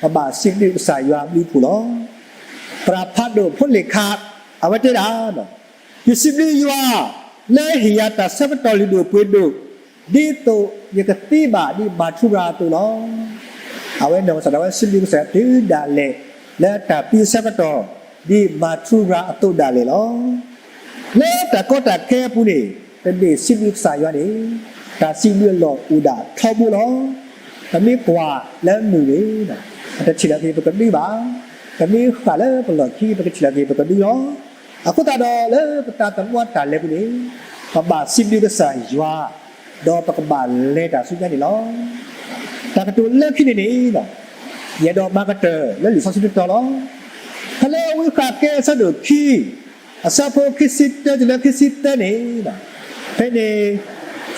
ပဘၣ်စံးဘျုးကစၢ်ယွၤအဘျုးအဖှိၣ်လီၤ. သရၣ်ဖးဒိၣ်ဖိလ့ၣ်ခး အဝဲတဲဒၣ်, ယစံးဘျုးယွၤ လၢဟ့ၣ်ယၤတၢ်ဆၢကတီၢ်လုၢ်ဒိၣ်ပှ့ၤဒိၣ်, ဒ်သိးယကသံဘၣ်ဒ်မၤထူရၤအသိးလီၤ. အဝဲနီၢ်ကစၢ်ဒၣ်ဝဲစံးဘျုးကစၢ်ယွၤတုၤဒၣ်လဲာ် လၢတၢ်သံအဆၢကတီၢ် ဒ်မၤထူရၤအသိးဒၣ်လဲာ်လီၤ. လၢတၢ်ကီတၢ်ခဲအပူၤန့ၣ်, ပမ့ၢ်စံးဘျုးကစၢ်ယွၤန့ၣ်, တၢ်စံးဘျုးအလီၢ်အိၣ်ဒၣ်ထီဘိလီၤ. ပမ့ၢ်ကွၢ်လၢမုၢ်န့ၣ်, ပတထံၣ်လီၤက့ၤပကဒုဘၣ်. ပမ့ၢ်ဃၣ်လၢပလီၢ်ခံ ပကထံၣ်လီၤက့ၤပကဒုလီၤ. အဃိသတးဒီးလၢပသးသမူအတၢ်လဲၤပူၤန့ၣ်, ပဘၣ်စံးဘျုးကစၢ်ယွၤ, ဒီးပကဘၣ်လဲၤတၢ်ဆူညါန့ၣ်လီၤ. တၢ်ကတိၤလၢခံန့ၣ်န့ၣ်, ယအဲၣ်ဒိးမၤကတၢၢ်လၢလံာ်စီဆှံတတီၤလီၤ. ဖဲလၢဝံဃးကဲအဆၢဒိၣ်ခံ, အဆၢဖိခံဆံတၢတုၤလၢခံဆံသၢန့ၣ်, ဖဲန့ၣ်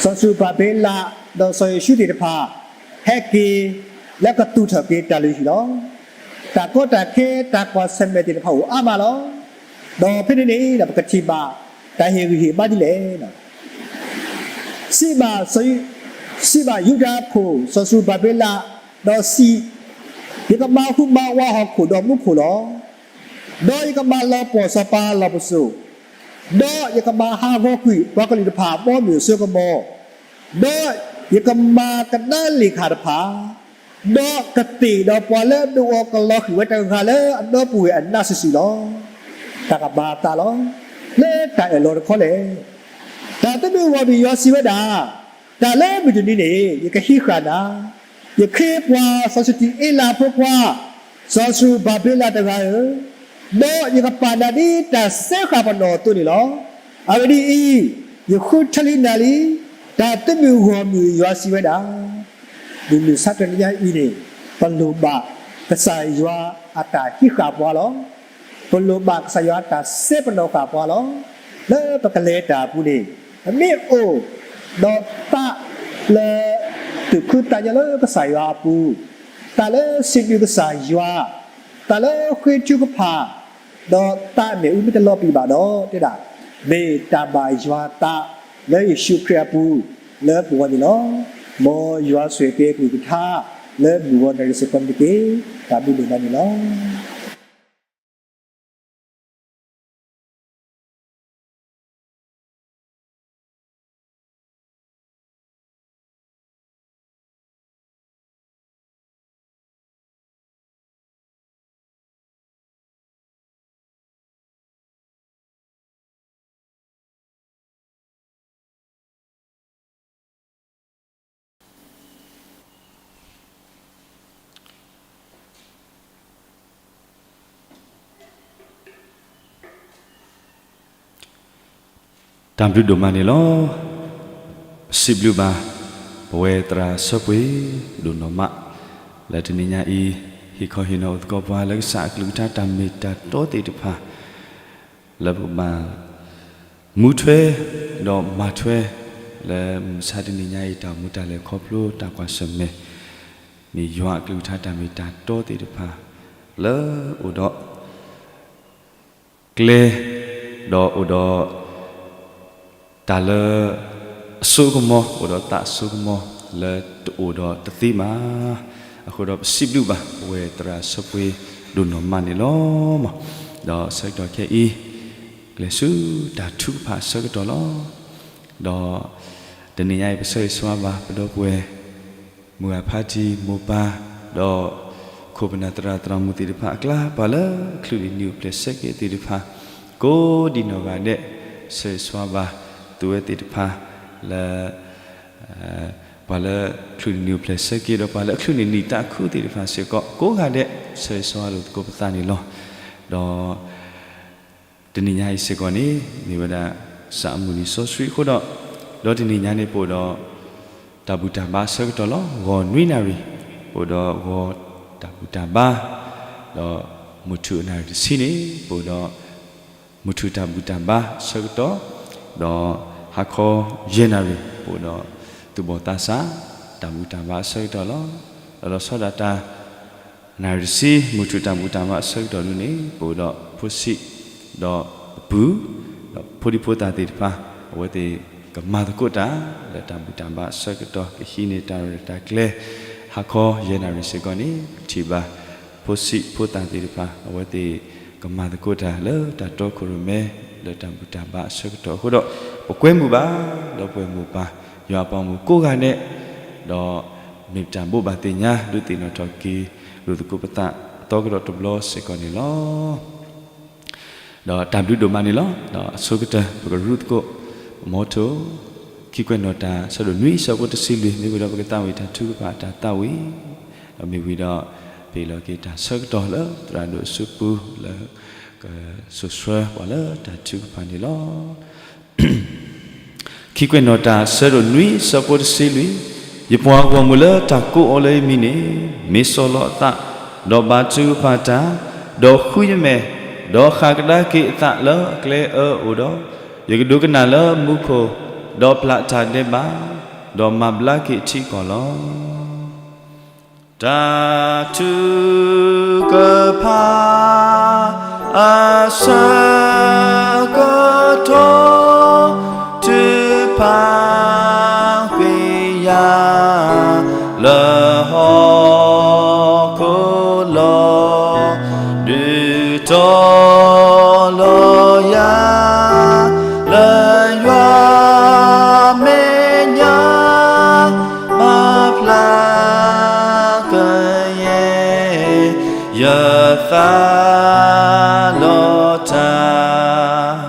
စီၤစရူၤဘၤဘ့လး ဒီးစီၤယိၤၡူသ့ၣ်တဖၣ် ဟဲက့ၤ လၢကသူၣ်ထီၣ်က့ၤတၢ်လုၢ်ဟံၣ်လီၤ. တၢ်ကီတၢ်ခဲ တၢ်ကွၢ်ဆၢၣ်မဲာ်သ့ၣ်တဖၣ်အိၣ်အါမးလီၤ. ဒီးဖဲန့ၣ်န့ၣ် ပကထံၣ်ဘၣ် တၢ်ဟ့ၣ်ဂံၢ်ဟ့ၣ်ဘါဒ်လဲၣ်. စံးဘၣ်, စံးဘၣ်ယူဒၤအခိၣ် စီၤစရူၤဘၤဘ့လး, ဒီးစံး, ယကမၤဟူးမၤဝးဟီၣ်ခိၣ်ဒီးမူခိၣ်လီၤ. ဒီးယကမၤလီၤပှီၢ်စီၤပၤအလီၢ်ပစိာ်, ဒီးယကမၤဟးဂီၤကွံာ်ပှၤကလုာ်တဖၣ်အဘီအမုၢ်အစိကမီၤ, ဒီးယကမၤကဒါလ့ၣ်ခၣ်တဖၣ်, ဒီးကသ့ၣ်ဒီးပှၤလၢအဒိၣ်အီၤကလီၤဃံၣ်ဝဲတဂၤလၢအဒီပုၢ်ဝဲၢ်အနးစုာ်စုာ်လီၤ. တၢ်ကမၤအသးလီၤ. လၢတၢ်အၢၣ်လီၤတခီလဲၣ်. တၢ်သမုၢ်ဂီၢ်မုၢ်ယွၤစံးဝဲဒၣ်, တၢ်လၢမုၢ်တနံၤန့ၣ် ယကဟံးဃာ်နၤ, ယခ့ပှၤစီၤစူၢ်တံၢ်အ့လးအဖိခွါ စီၤစရူၤဘၤဘ့လးတဂၤဧၢ, ဒီးယကပာ်နၤဒ်တၢ်စဲဃာ်ပနီၣ်အသိးန့ၣ်လီၤ. အဂ့ၢ်ဒ်အံၤ, ယဃုထၢလံနၤလံ, တၢ်သမုၢ်ဂီၢ်မုၢ်ယွၤစံးဝဲဒၣ်. မုၢ်မဆါတနံၤညါအံၤန့ၣ်, ပလိၣ်ဘၣ်ကစၢ်ယွၤအတၢ်ဟံးဃာ်ပှၤလီၤ. ပလိၣ်ဘၣ်ကစၢ်ယွၤအတၢ်စဲပနီၣ်ဃာ်ပှၤလီၤ. လၢပကလဲၤတၢ်အပူၤန့ၣ်, ပမ့ၢ်အိၣ်ဒီးသးလၢ သူၣ်ခုသးညီလၢကစၢ်ယွၤအပူၤ, သးလၢစံးဘျုးကစၢ်ယွၤ, သးလၢဃ့ထုကဖၣ်, ဒီးသးအမ့ၣ်အူမ့ၢ်တလီၤပံာ်ဘၣ်ဒီး တဲဒၣ်, မ့ၢ်တၢ်ဘၣ်ယွၤသးလၢယ့ၣ်ၡူးခရံာ်အပူၤလၢပဂီၢ်န့ၣ်လီၤ. မ်ယွၤဆိၣ်ဂ့ၤက့ၤအကလုၢ်ကထါလၢမုၢ်ဂီၤနၣ်ရံၣ်စ့ၢ်ကီးန့ၣ်တက့ၢ်. တၢ်ဘျုးဒိၣ်မးန့ၣ်လီၤ. တၢ်ဘျုးဒိၣ်မးန့ၣ်လီၤ. ပစံးဘျုးဘၣ် ပဝဲသရၣ်ဆၢပှ့ၤဒိၣ်နီၢ်မး လၢတနံၤညါအံၤ ဟ့ၣ်ခီဟ့ၣ်နီၤအိၣ်သကိးပှၤလၢကစၢ်အကလုၢ်ကထါတၢ်မ့ၢ်တၢ်တီသ့ၣ်တဖၣ် လၢပကဘၣ်မူထွဲ ဒီးမၤထွဲ လၢမုၢ်မဆါတနံၤညါအံၤ တၢ်မူတၢ်လဲၤခီဖျိတၢ်ကွၢ်ဆၢၣ်မဲာ် မ့ၢ်ယွၤအကလုၢ်ကထါတၢ်မ့ၢ်တၢ်တီသ့ၣ်တဖၣ် လၢအိၣ်ဒီး ကျဲ ဒီးအိၣ်ဒီး တၢ်လၢ အစိကမီၤ အိၣ်ဒီးသးအစိကမီၤ လၢတအိၣ်ဒီးတသ့ဘၣ်. အဃိဒီးပစံးဘျုးဘၣ် ပဝဲသရၣ်ဆၢပှ့ၤဒိၣ်နီၢ်မးန့ၣ်လီၤ. ဒီးဆၢကတီၢ်ခဲအံၤ ကျဲၤဆူတၢ်ထုကဖၣ်အဆၢကတီၢ်လီၤ. ဒီးတနံၤညါအံၤ ပဆၢဂ့ၤဆၢဝါဘၣ် ပဒီပုၢ်ဝဲၢ် မုၢ်ဂၤဖါတံၢ်မိၢ်ပၢ် ဒီးခိၣ်ပနၢ်သရၣ်သရၣ်မုၣ်သ့ၣ်တဖၣ်အကျါ ပှၤလၢချုးလံာ်နံၤအိၣ်ဖျဲၣ်ဆၢက့ၤသ့ၣ်တဖၣ် ကိးဒံးနီၢ်ဂၤဒဲး ဆၢဂ့ၤဆၢဝါဘၣ် သုဝဲသ့ၣ်တဖၣ်လၢ ပှၤလၢချုးလံာ်နံၤအိၣ်ဖျဲၣ်ဆၢက့ၤ ဒီးပှၤလၢအချုးန့ၢ်နံၣ်သးခုသ့ၣ်တဖၣ်စ့ၢ်ကီး ကိးဂၤဒဲး ဆၢဂ့ၤဆၢဝါလိာ်သကိးပသးန့ၣ်လီၤ. ဒီး တနံၤညါအံၤစ့ၢ်ကီးန့ၣ် မ့ၢ်ဝဲဒၣ် ကစၢ်အမုၢ်နံၤစီဆှံအဃိဒီး ဒီးတနံၤညါန့ၣ် ပအိၣ်ဒီး တၢ်ဘူၣ်တၢ်ဘါအဆၢကတီၢ်လီၤ. ဂီၤနွံနၣ်ရံၣ် ပအိၣ်ဒီးဂီၤတၢ်ဘူၣ်တၢ်ဘါ ဒီးမုၢ်ထူၣ်အနၣ်ရံၣ်တဆံန့ၣ် ပအိၣ်ဒီး မုၢ်ထူၣ်တၢ်ဘူၣ်တၢ်ဘါအဆၢကတီၢ် ဒီးဟါခီယဲၢ်နၣ်ရံၣ် ပအိၣ်ဒီးသူၣ်ဘီၣ်သးစၢ် တၢ်ဘူၣ်တၢ်ဘါအဆၢကတီၢ်လီၤ. ဒီးလီၤဆီဒၣ်တၢ် နၣ်ရံၣ်တဆံ မုၢ်ထူၣ်တၢ်ဘူၣ်တၢ်ဘါအဆၢကတီၢ်ဒ်န့ၣ် ပအိၣ်ဒီးဖိဆံး ဒီးပပုၢ် ဒီးဖိဒံဖိသၣ်သ့ၣ်တဖၣ် အဝဲသ့ၣ်ကမၤသကိးတၢ် လၢတၢ်ဘူၣ်တၢ်ဘါအဆၢကတီၢ် ကဟံးန့ၢ်တၢ်ရဲၣ်တၢ်ကျဲၤ ဟါခီယဲၢ်နၣ်ရံၣ်စ့ၢ်ကီးန့ၣ် ပထံၣ်ဘၣ် ဖိဆံးဖိသၣ်သ့ၣ်တဖၣ် အဝဲသ့ၣ်ကမၤသကိးတၢ်လၢတၢ်တီခိၣ်ရိၣ်မဲ လၢတၢ်ဘူၣ်တၢ်ဘါအဆၢကတီၢ်အဃိဒီး ပကွဲမုာ်ဘၣ် ဒီပုၢ်ဝဲၢ်မိၢ်ပၢ် ယွၤအပှၤဂီၢ်မုၢ်ကိးဂၤဒဲး ဒီးမ့ၢ်ပတၢ်ဘိးဘၣ်သ့ၣ်ညါ ဒုးသ့ၣ်နီၣ်ထီၣ်က့ၤ လိာ်သကိးပသးအသီကဒီးတဘျီစ့ၢ်ကီးန့ၣ်လီၤ. ဒီးတၢ်ဘျုးဒိၣ်မးန့ၣ်လီၤ. ဒီးအဆိကတၢၢ် ပကရူသကိး ပမီထိၣ် ခံကွဲးနီၣ်တၢ် ဆၢဒိၣ်နွံ ဆၢဖိတဆံလွံၢ် မ့ၢ်ဝံၤဒီးပကသးဝံၣ်တၢ်ထုကဖၣ်တၢ်သးဝံၣ် ဒီးမ့ၢ်ဝံၤဒီး ပဟ့ၣ်လီၤက့ၤတၢ်ဆၢကတီၢ်လၢသရၣ်ဒိၣ်အစုပူၤလၢ ကစိာ်ဆှၢပှၤလၢတၢ်ထုကဖၣ်န့ၣ်လီၤ. ခံကွဲးနီၣ်တၢ် ဆၢဒိၣ်နွံ ဆၢဖိတဆံလွံၢ်, ယပှၤဂီၢ်မုၢ်လၢတၢ်ကိးအီၤလၢယမံၤန့ၣ် မ့ၢ်ဆီၣ်လီၤအသး, ဒီးဘါထုကဖၣ်တၢ်, ဒီးဃုယမဲာ်, ဒီးဃၣ်ကဒါက့ၤအသးလၢအကျဲအၢအိၣ်ဒီး, ယကဒိကနၣ်လၢမူခိၣ်, ဒီးပျၢ်တၢ်ဒဲးဘး, ဒီးမၤဘျါက့ၤအထံအကီၢ်လီၤ. တၢ်ထုကဖၣ်အဆၢကတီၢ် ထုကဖၣ်ကွံာ်ယၤလၢဟီၣ်ခိၣ်လီၤ. ဒုးတီၤလီၤယၤလၢယွၤမဲာ်ညါ မၤဖျါကယဲၢ် ယသးလီၤတၢ်,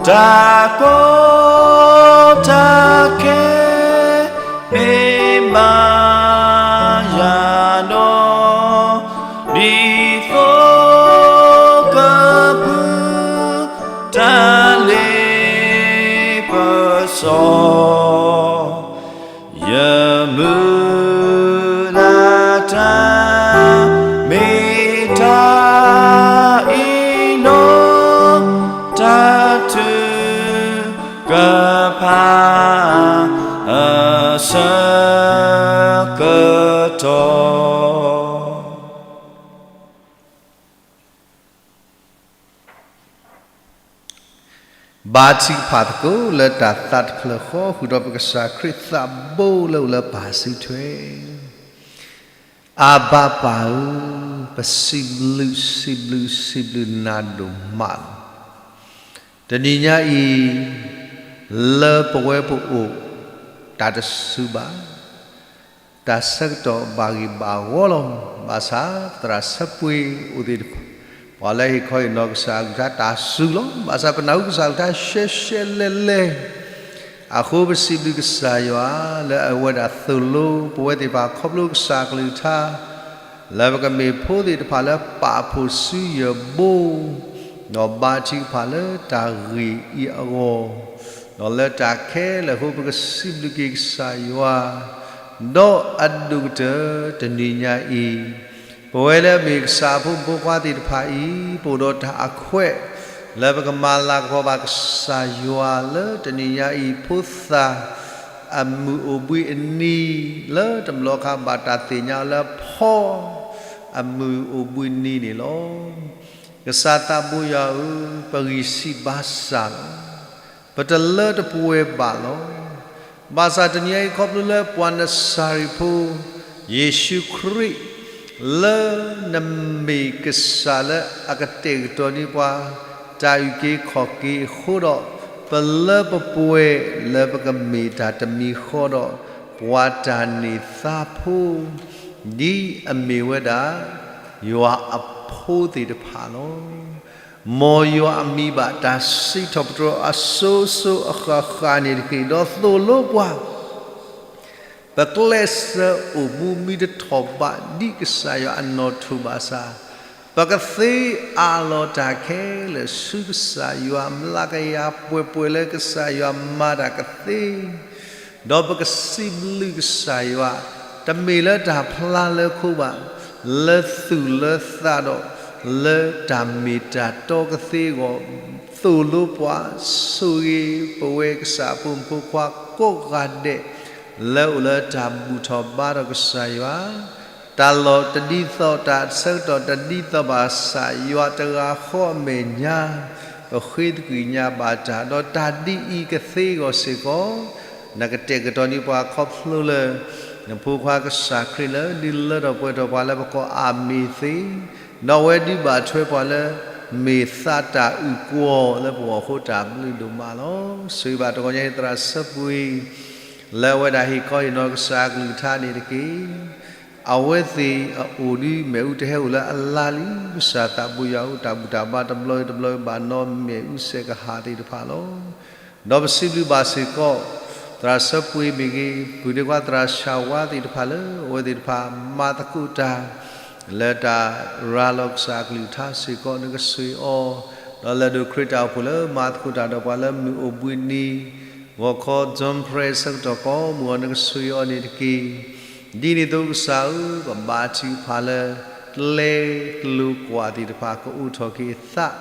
တၢ်ကီတၢ်ခဲ မ့ၢ်ဘၣ်ယၤဒီး ဒ်သိးကပုၢ် တၢ်လ့ပစီ ယမုၢ်လၢ်တၢ် မ့ၢ်တၢ်အံၤလီၤ. တၢ်ထုကဖၣ်အဆၢကတီၢ် ဘါထုကဖၣ်သကိးလၢတၢ်သးတဖျၢၣ်ဃီ ဃုာ်ဒီးပကစၢ်ခရံာ်သးဘိလၢအိၣ်လၢပၢ်စုထွဲ. အဘါပၢ်ဧၢ, ပစံးဘျုးစံးဘျုးစံးဘျုးနၤဒိၣ်မးလီၤ. တနံၤညါအံၤ လၢပဝဲပအိၣ် တၢ်တစူၤဘၣ် တၢ်ဆၢကတီၢ်ဘၣ်ဂ့ၢ်ဘၣ်ဂီၤလီၤ. ဘၣ်ဆၣ်သရၣ်ဆၢပှ့ၤအိၣ်သ့ၣ်တဖၣ် ပှၤလၢဟ့ၣ်ခီဟ့ၣ်နီၤကစၢ်အကလုၢ်ကထါတၢ်စူၤလီၤ. ဘၣ်ဆၣ်ပနၢ်ဟူကစၢ်အကလုၢ်ကထါရှဲရှဲလဲၣ်လဲၣ် အဃိပစံးဘျုးကစၢ်ယွၤ လၢအဝဲဒၣ်သိၣ်လိပဝဲသ့ၣ်တဖၣ်ခီဖျိကစၢ်အကလုၢ်ကထါ လၢပကမ့ၢ်ဖိသ့ၣ်တဖၣ်လၢပာ်ဖှိၣ်ဆူယဘိ ဒီးဘါထုကဖၣ်လၢတၢ်ဂ့ၢ်အံၤအဂီၢ် ဒီးလၢတၢ်ခဲလၢာ်အဃိ ပကစံးဘျုးက့ၤကစၢ်ယွၤ, ဒီးအဒိၣ်ကတၢၢ်တနံၤညါအံၤ, ပဝဲလၢအမ့ၢ်ကစၢ်အဖိမုၣ်ဖိခွါသ့ၣ်တဖၣ်အံၤ ပအိၣ်ဒီးတၢ်အခွဲး လၢပကမၤလၤကပီၤဘၣ်ကစၢ်ယွၤလၢတနံၤညါအံၤ ဖိသၣ် အမုၢ်အိၣ်ဘှံးအနံၤ လၢတဘျီခါဘၣ်တၢ်သ့ၣ်ညါလၢဖီ အမုၢ်အိၣ်ဘှံးနံၤန့ၣ်လီၤ. ကစၢ်သးဘိယွၤဧၢ, ပဂံၢ်စၢ်ဘါစၢ်လီၤ. ပတလၢတပှဲၤဘၣ်လီၤ. ဘၣ်ဆၣ်တနံၤအံၤခီဖျိလၢပှၤနစၤရ့းဖိ ယ့ၣ်ၡူးခရံာ် လၢနမ့ၢ်ကစၢ်လၢအကတဲာ်ကတီၤန့ၢ်ပှၤ တၢ်အုၣ်က့ၤခီၣ်က့ၤအဃိဒီး ပလၢပပှဲၤလၢပကမ့ၢ်တၢ်တမံၤဃီဒီး ပှၤတၢ်န့ၢ်သါဖိ ဒ်အမ့ၢ်ဝဲဒၣ် ယွၤအဖိသ့ၣ်တဖၣ်လီၤ. မ်ယွၤအမံၤဘၣ်တၢ်စံးထီၣ်ပတြၢၤအစိၤစိၤအဃၣ်ဃၣ်န့ၣ်တက့ၢ်. ဒီးသိၣ်လိပှၤ ပကျဲးစၢးအိၣ်မူမံတထီၣ်ဘးဒ်ကစၢ်ယွၤအနီၣ်ထိၣ်ဘၣ်ဆၣ်, ပကသ့အးလီၤတၢ်ခဲလၢာ်ဆူကစၢ်ယွၤ မျးကယၤပှဲၤပှဲၤလၢကစၢ်ယွၤမၤတၢ်ကသ့ ဒီးပကစံးဘျုးကစၢ်ယွၤ, တမ့ၢ်လၢတၢ်ဖျါလၢခိဘၣ်, လၢသူၣ်လၢသးဒီး လၢတၢ်မ့ၢ်တၢ်တီကသ့အဂီၢ်, သိၣ်လိပှၤ ဆိၣ်ဂ့ၤပဝဲကစၢ်အဖိမုၣ်ဖိခွါကိးဂၤဒဲး လၢအိၣ်လၢတၢ်ဘူၣ်ထီၣ်ဘါထီၣ်ကစၢ်ယွၤ, တၢ်လီၢ်တဒ်သိး တၢ်ဆၢကတီၢ်တဒ်သိးဘၣ်ဆၣ် ယွၤတဂၤဃီအမဲာ်ညါ ပဃ့သကွံၢ်ညါဘၣ်တၢ်, ဒီးတၢ်ဒ်အံၤကသ့အဂီၢ်စ့ၢ်ကီး နကတဲာ်ကတီၤန့ၢ်ပှၤခီဖျိလၢ နဖိခွါကစၢ်ခရံာ်လၢ ဒုးလၢထီၣ်ပှဲၤထီၣ်ပှၤလၢပကိးအမံၤသ့, ဒီးအဝဲဒုးဘၣ်ထွဲပှၤလၢ မ့ၢ်သးတၢ်အုၣ်ကွီၢ်လၢပဂီၢ်အဃိ တၢ်ဘျုးဒိၣ်မးလီၤ. ဆိၣ်ဂ့ၤဘၣ်တဂီၤညါအံၤ သရၣ်စၢဖှံ လၢအဝဲဒၣ်ဟ့ၣ်ခီဟ့ၣ်နီၤကစၢ်အကလုၢ်ကထါန့ၣ်တက့ၢ်. အဝဲသ့ၣ်အအိၣ်ဒုးမ့ၣ်အူတဟဲအိၣ်လၢအလါလံ, ကစၢ်သးဘိယွၤအိၣ်တၢ်ဘူၣ်တၢ်ဘါတဘျီဂ့ၤတဘျီဂ့ၤ ဘၣ်နီမ့ၣ်အူစဲးကဟၣ်သ့ၣ်တဖၣ်လီၤ. ဒီးပစံးဘျုးဘၣ်စ့ၢ်ကီး သရၣ်စၢဖှံမ့ၢ်ဂ့ၤ, ပုၢ်ဒ့ခွါသရၣ်ဆၣ်ဝါသ့ၣ်တဖၣ်လၢ အဝဲသ့ၣ်တဖၣ်မၤသကိးတၢ် လၢတၢ်ရၤလီၤကစၢ်အကလုၢ်ကထါစ့ၢ်ကီး နကဆိၣ်ဂ့ၤအီၤ, ဒီးလဲၤဒိးခရံာ်တၢ်အိၣ်ဖှိၣ်လၢမၤသကိးတၢ်ဒီးပှၤလၢမုၢ်အိၣ်ဘှံးနံၤ ဂီၤခီ John Prayer ဆၢကတီၢ်ကိးမုၢ်အီၤ နကဆိၣ်ဂ့ၤအီၤန့ၣ်တက့ၢ်. ဒ်န့ၣ်အသိးကစၢ်ဧၢ, ပဘါထုကဖၣ်လၢ ကျဲကျိၤကွာ်သ့ၣ်တဖၣ် ကအိးထီၣ်က့ၤအသး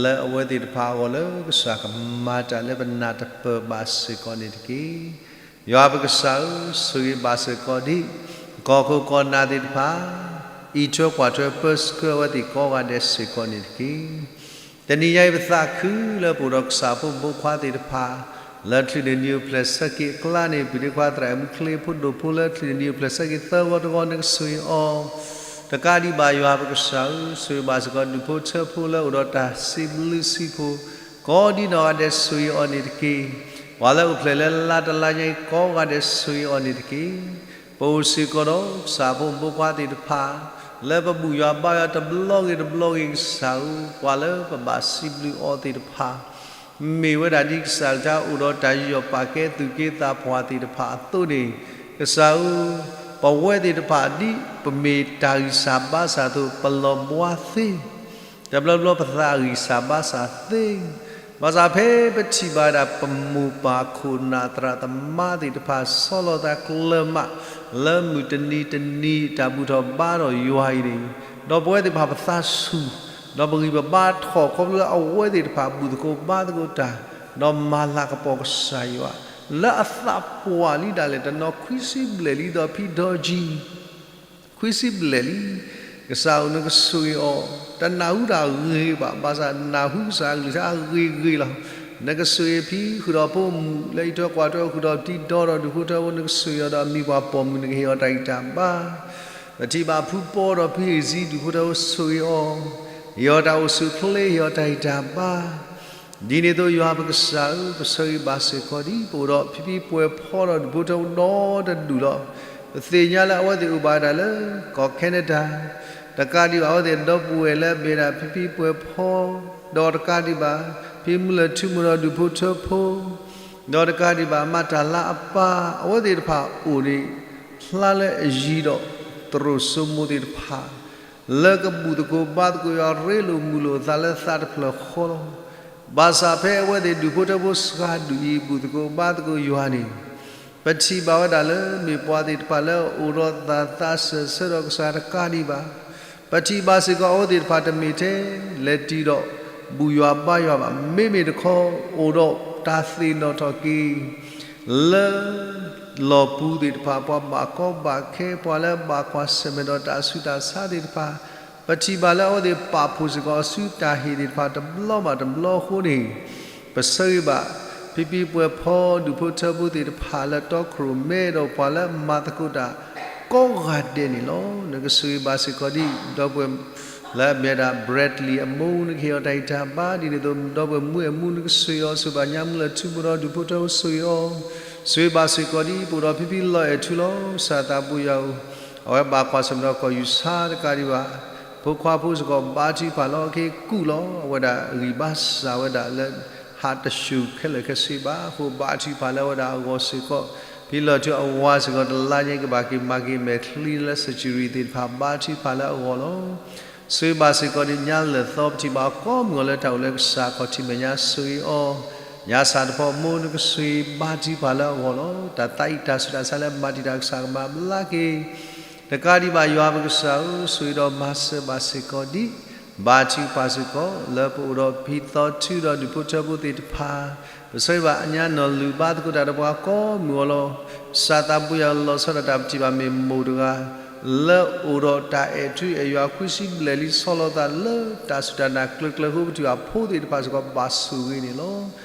လၢအဝဲသ့ၣ်တဖၣ်အဂီၢ်လၢ ကစၢ်ကမၤတၢ်လၢပနၢ်တပၢၢ်ဘၣ်စ့ၢ်ကီးန့ၣ်တက့ၢ်. ယွၤပကစၢ်ဧၢ, ဆိၣ်ဂ့ၤဘၣ်စ့ၢ်ကီးဒ် ကီၢ်ခိၣ်ကီၢ်နၢ်သ့ၣ်တဖၣ် အံးထွဲကွၢ်ထွဲပၢဆှၢအဝဲသ့ၣ်ကိးဂၤဒဲးစ့ၢ်ကီးန့ၣ်တက့ၢ်. တနံၤညါအံၤ ပသးခုလၢပအိၣ်ဒီးကစၢ်ဖိမုၣ်ဖိခွါသ့ၣ်တဖၣ် လၢချုးန့ၢ်နံၤအိၣ်ဖျဲၣ်ဆၢက့ၤအကျါန့ၣ် ပုၢ်ဒ့ခွါသရၣ်အမူချ့ဖိဒိၣ်ဖိလၢချုးန့ၢ်နံၤအိၣ်ဖျဲၣ်ဆၢက့ၤသၢဂီၤတဂီၤ နကဆိၣ်ဂ့ၤအီၤ တကးဒံးဘၣ်ယွၤပကစၢ်ဧၢ, ဆိၣ်ဂ့ၤဘၣ်စ့ၢ်ကီးဒူၣ်ဖိထၢဖိလၢအိၣ်ဒီးတၢ်စံးဘျုးစံးဖှိၣ် ကိးဒ်နီၢ်ဂၤဒဲးဆိၣ်ဂ့ၤအီၤန့ၣ်တက့ၢ်. ပှၤလၢအိၣ်ဖျဲၣ်လၢလါတလါညါအံၤကိးဂၤဒဲးဆိၣ်ဂ့ၤအီၤန့ၣ်တက့ၢ်. ပအိၣ်စ့ၢ်ကီးဒီးကစၢ်ဖိမုၣ်ဖိခွါသ့ၣ်တဖၣ် လၢပဘူၣ်ယွၤဘါယွၤတဘျီဂ့ၤတဘျီဂ့ၤကစၢ်ဧၢ, ပှၤလၢပဘၣ်စံးဘျုးအီၤသ့ၣ်တဖၣ် မ့ၢ်ဝဲဒၣ်ဒ်ကစၢ်ကလုၢ်ကထါအိၣ်ဒီးတၢ်ယူးယီၣ်ပာ်ကဲသူၣ်က့သးပှၢ်သ့ၣ်တဖၣ်အသိးန့ၣ်, ကစၢ်ဧၢ, ပဝဲသ့ၣ်တဖၣ်ဒ်ပမ့ၢ်တၢ်ဂံၢ်စၢ်ဘါစၢ်အသိး ပလီၤဘှါသ့, တဘျီဘျီပသးဂံၢ်စၢ်ဘါစၢ်သ့, ဘၣ်ဆၣ်ဖဲပထံၣ်ဘၣ်ဝဲဒၣ်ပမိၢ်ပၢ်ခိၣ်နၢ်သရၣ်သမါသ့ၣ်တဖၣ် ဆီလီၤသးကျၢၤမး လၢမုၢ်တနံၤတနံၤတၢ်ဘူၣ်ထီၣ်ဘါထီၣ်ယွၤအံၤန့ၣ်, ဒီးပဝဲသ့ၣ်တဖၣ်ပသးဆူၣ် ဒီးပဂံၢ်ပဘါထီၣ်ခီဖျိလၢအဝဲသ့ၣ်တဖၣ်ဘူၣ်သကိးဘါသကိးတၢ်, ဒီးမၤလၤကပီၤကစၢ်ယွၤ, လၢအသးပှၢ်လံဒၣ်လဲာ် တနီၤခွံဆံဘျဲၣ်လံဒီးဖံဒီကံ ခွံဆံဘျဲၣ်လံ, ကစၢ်ဧၢနကဆိၣ်ဂ့ၤအီၤ, တနၢ်ဟူတၢ်ဂ့ၤဘၣ်, ဘၣ်ဆၣ်နၢ်ဟူကစၢ်အကလုၢ်ကထါဂ့ၤဂ့ၤလီၤ. နကဆိၣ်ဂ့ၤဖံဃုာ်ဒီးဖိမုၣ်လၢအံးထွဲကွၢ်ထွဲ ဃုာ်ဒီးဖံဒီဒီးဒူၣ်ဖိထၢဖိ နကဆိၣ်ဂ့ၤအီၤဒီးအမံၤပှၢ်ပိာ်မုၣ် နကဟ့ၣ်အီၤတၢ်ဂံၢ်တၢ်ဘါ ပထံၣ်ဘၣ်ဖုပီဒီးဖံဟ့ၣ်စံဒူၣ်ဖိထၢဖိ ဆိၣ်ဂ့ၤအီၤ, ဟ့ၣ်အီၤတၢ်အိၣ်ဆူၣ်အိၣ်ချ့ ဟ့ၣ်အီၤတၢ်ဂံၢ်တၢ်ဘါ, ဒ်န့ၣ်အသိးယွၤပကစၢ်ဧၢ, ပဆၢဂ့ၤဘၣ်စ့ၢ်ကီးဒ်ပအိၣ်ဒီးဖံဖံပှဲၤဖီဒီးဒူၣ်ဖိထၢဖိဒီတဒူၣ်လီၤ. ပသ့ၣ်ညါလၢအဝဲသ့ၣ်အိၣ်ဘၣ်ဝဲဒၣ်လၢကီၢ် Canada, တကးဒံးဘၣ်အဝဲသ့ၣ်ဒီပုၢ်ဝဲၢ်လၢအမ့ၢ်ဒၣ်ဖံဖံပှဲၤဖီ, ဒီးတကးဒံးဘၣ် ဖံမုၢ်လၢၢ်ထူမိၢ်ဒီးဒူၣ်ဖိထၢဖိ, ဒီးတကးဒံးဘၣ်မၤတၢ်လၢအပၢ်, အဝဲသ့ၣ်တဖၣ်အိၣ်န့ၣ် ဖျါလၢအယံၤဒီး သရိာ်စိမိၤသ့ၣ်တဖၣ် လၢကဘူၣ်သကိးဘါသကိးယွၤ ရ့လိာ်မုာ်လိာ်အသးလၢသးတဖျၢၣ်ဃီလီၤ. ဘၣ်ဆၣ်ဖဲအဝဲသ့ၣ်ဒူၣ်ဖိထၢဖိစှၤဒူၣ်အံၤ ဘူၣ်သကိးဘါသကိးယွၤန့ၣ်, ပထံၣ်ဘၣ်ဝဲဒၣ်လၢ မ့ၢ်ပှၤသ့ၣ်တဖၣ်လၢအအိၣ်ဒီးသးသးစၢၢ်ဆၢဒီးကစၢ်တကးဒံးဘၣ်. ပထံၣ်ဘၣ်စ့ၢ်ကီးအဝဲသ့ၣ်တဖၣ်တမ့ၢ်ထဲလဲၤတံၢ်ဒီးဘူၣ်ယွၤဘါယွၤဘၣ်. မ့မ့ၢ်တခီ အိၣ်ဒီးတၢ်သ့ၣ်နီၣ်ထီၣ်က့ၤ လၢ လီၢ်ပူၤသ့ၣ်တဖၣ် ပှၤဘၣ်ကီဘၣ်ခဲ ပှၤလၢဘၣ်ကွၢ်ဆၢၣ်မဲာ်ဒီးတၢ်ဆူးတၢ်ဆါသ့ၣ်တဖၣ်, ပထံၣ်ဘၣ်လၢအဝဲသ့ၣ်ပာ်ဖှိၣ်စ့ၢ်ကီးအစုတၢ်ဟ့ၣ်သ့ၣ်တဖၣ်တဘျီဘၣ်တဘျီအဃိန့ၣ်, ပဆၢဂ့ၤဘၣ် ဖံဖံပှဲၤဖီဒူၣ်ဖိထၢဖိသ့ၣ်တဖၣ်လၢတီခိၣ်ရိၣ်မဲဒီးပှၤလၢမၤသကိးတၢ်ကိးဂၤဒဲးန့ၣ်လီၤ. နကဆိၣ်ဂ့ၤဘၣ်စ့ၢ်ကီးဒ် ဒီပုၢ်ဝဲၢ် လၢအမ့ၢ်ဝဲဒၣ် Bradley အမိၢ် နကဟ့ၣ်အီၤတၢ်ဂံၢ်တၢ်ဘါဒ်န့ၣ်အသိး ဒီပုၢ်ဝဲၢ်မူအဲၣ်မူ နကဆိၣ်ဂ့ၤအီၤ ဆိၣ်ဂ့ၤဘၣ်ညါမူလၢထူဘိဒီးဒူၣ်ဖိထၢဖိဆိၣ်ဂ့ၤအီၤ, ဆိၣ်ဂ့ၤဘၣ်စ့ၢ်ကီးဒ်ပအိၣ်ဒီးဖံဖံလီၤအဲၣ်ထူလီၤ. ကစၢ်သးဘိယွၤဧၢ, အဝဲဘၣ်ကွၢ်ဆၢၣ်မဲာ်ဒီးကီၢ်ယူၢ်ဆါတကးဒံးဘၣ်, ဖိခွါဖိစ့ၢ်ကီးဘါထုကဖၣ်လီၤ က့ၤကူၣ်လီၤ အဝဲဒၣ်ဂံၢ်ဘါစၢ်ဝဲဒၣ်လၢ ဟးတဆူၣ်ခဲလၢာ်ခဲဆ့ဘၣ်အဃိ ဘါထုကဖၣ်လၢအဝဲဒၣ်အဂီၢ်စ့ၢ်ကီး, ဖံလီၤထူအဝၤစ့ၢ်ကီး တလါညါကဘၣ်က့ၤမၤက့ၤမဲာ်ချံလၢ surgery သ့ၣ်တဖၣ် ဘါထုကဖၣ်လၢအဂီၢ်လီၤ. ဆိၣ်ဂ့ၤဘၣ်စ့ၢ်ကီးဒ်ညါလၢာ်သီ ပထံၣ်ဘၣ်အီၤကိးမုၢ်ဂီၤလၢတၢ်အိၣ်လၢကစၢ်ခီၣ်ထံးမဲာ်ညါ ဆိၣ်ဂ့ၤအီၤ, ညါစၢ်တဖီမိၢ် နကဆိၣ်ဂ့ၤဘါထုကဖၣ်လၢအဂီၢ်လီၤ. တၢ်သးအံၤတၢ်ဆူးတၢ်ဆါလၢမၤတံာ်တာ်ကစၢ်ကမၤဘျါက့ၤ တကးဒံးဘၣ် ယွၤပကစၢ်ဧၢ, ဆိၣ်ဂ့ၤဒီးမၤစၢၤဘၣ်စ့ၢ်ကီးဒ် ဘါထုကဖၣ်စ့ၢ်ကီး လၢပအိၣ်ဒီးဖံသီထူဒီးဒူၣ်ဖိထၢဖိသ့ၣ်တဖၣ်, ပဆၢဂ့ၤဘၣ်အညါနီၢ်လုၢ်ဘါသကိးတၢ်ဒီးပှၤကိးမုၢ်ဂီၤလီၤ. ကစၢ်သးဘိယွၤလီၤဆီဒၣ်တၢ် ပထံၣ်ဘၣ်မ့ၢ်မိၢ်တဂၤ လၢအိၣ်ဒီးတၢ်အဲၣ်ထူအဲၣ်ယွၤခွံဆံဘျဲၣ်လံ ဆီလီၤသးလၢတၢ်စူၢ်တၢ်နာ်ကျၢၤကျၢၤအဃိ ပထံၣ်ဘၣ်ဖိသ့ၣ်တဖၣ်စ့ၢ်ကီးဘၣ်ဆိၣ်ဂ့ၤန့ၣ်လီၤ.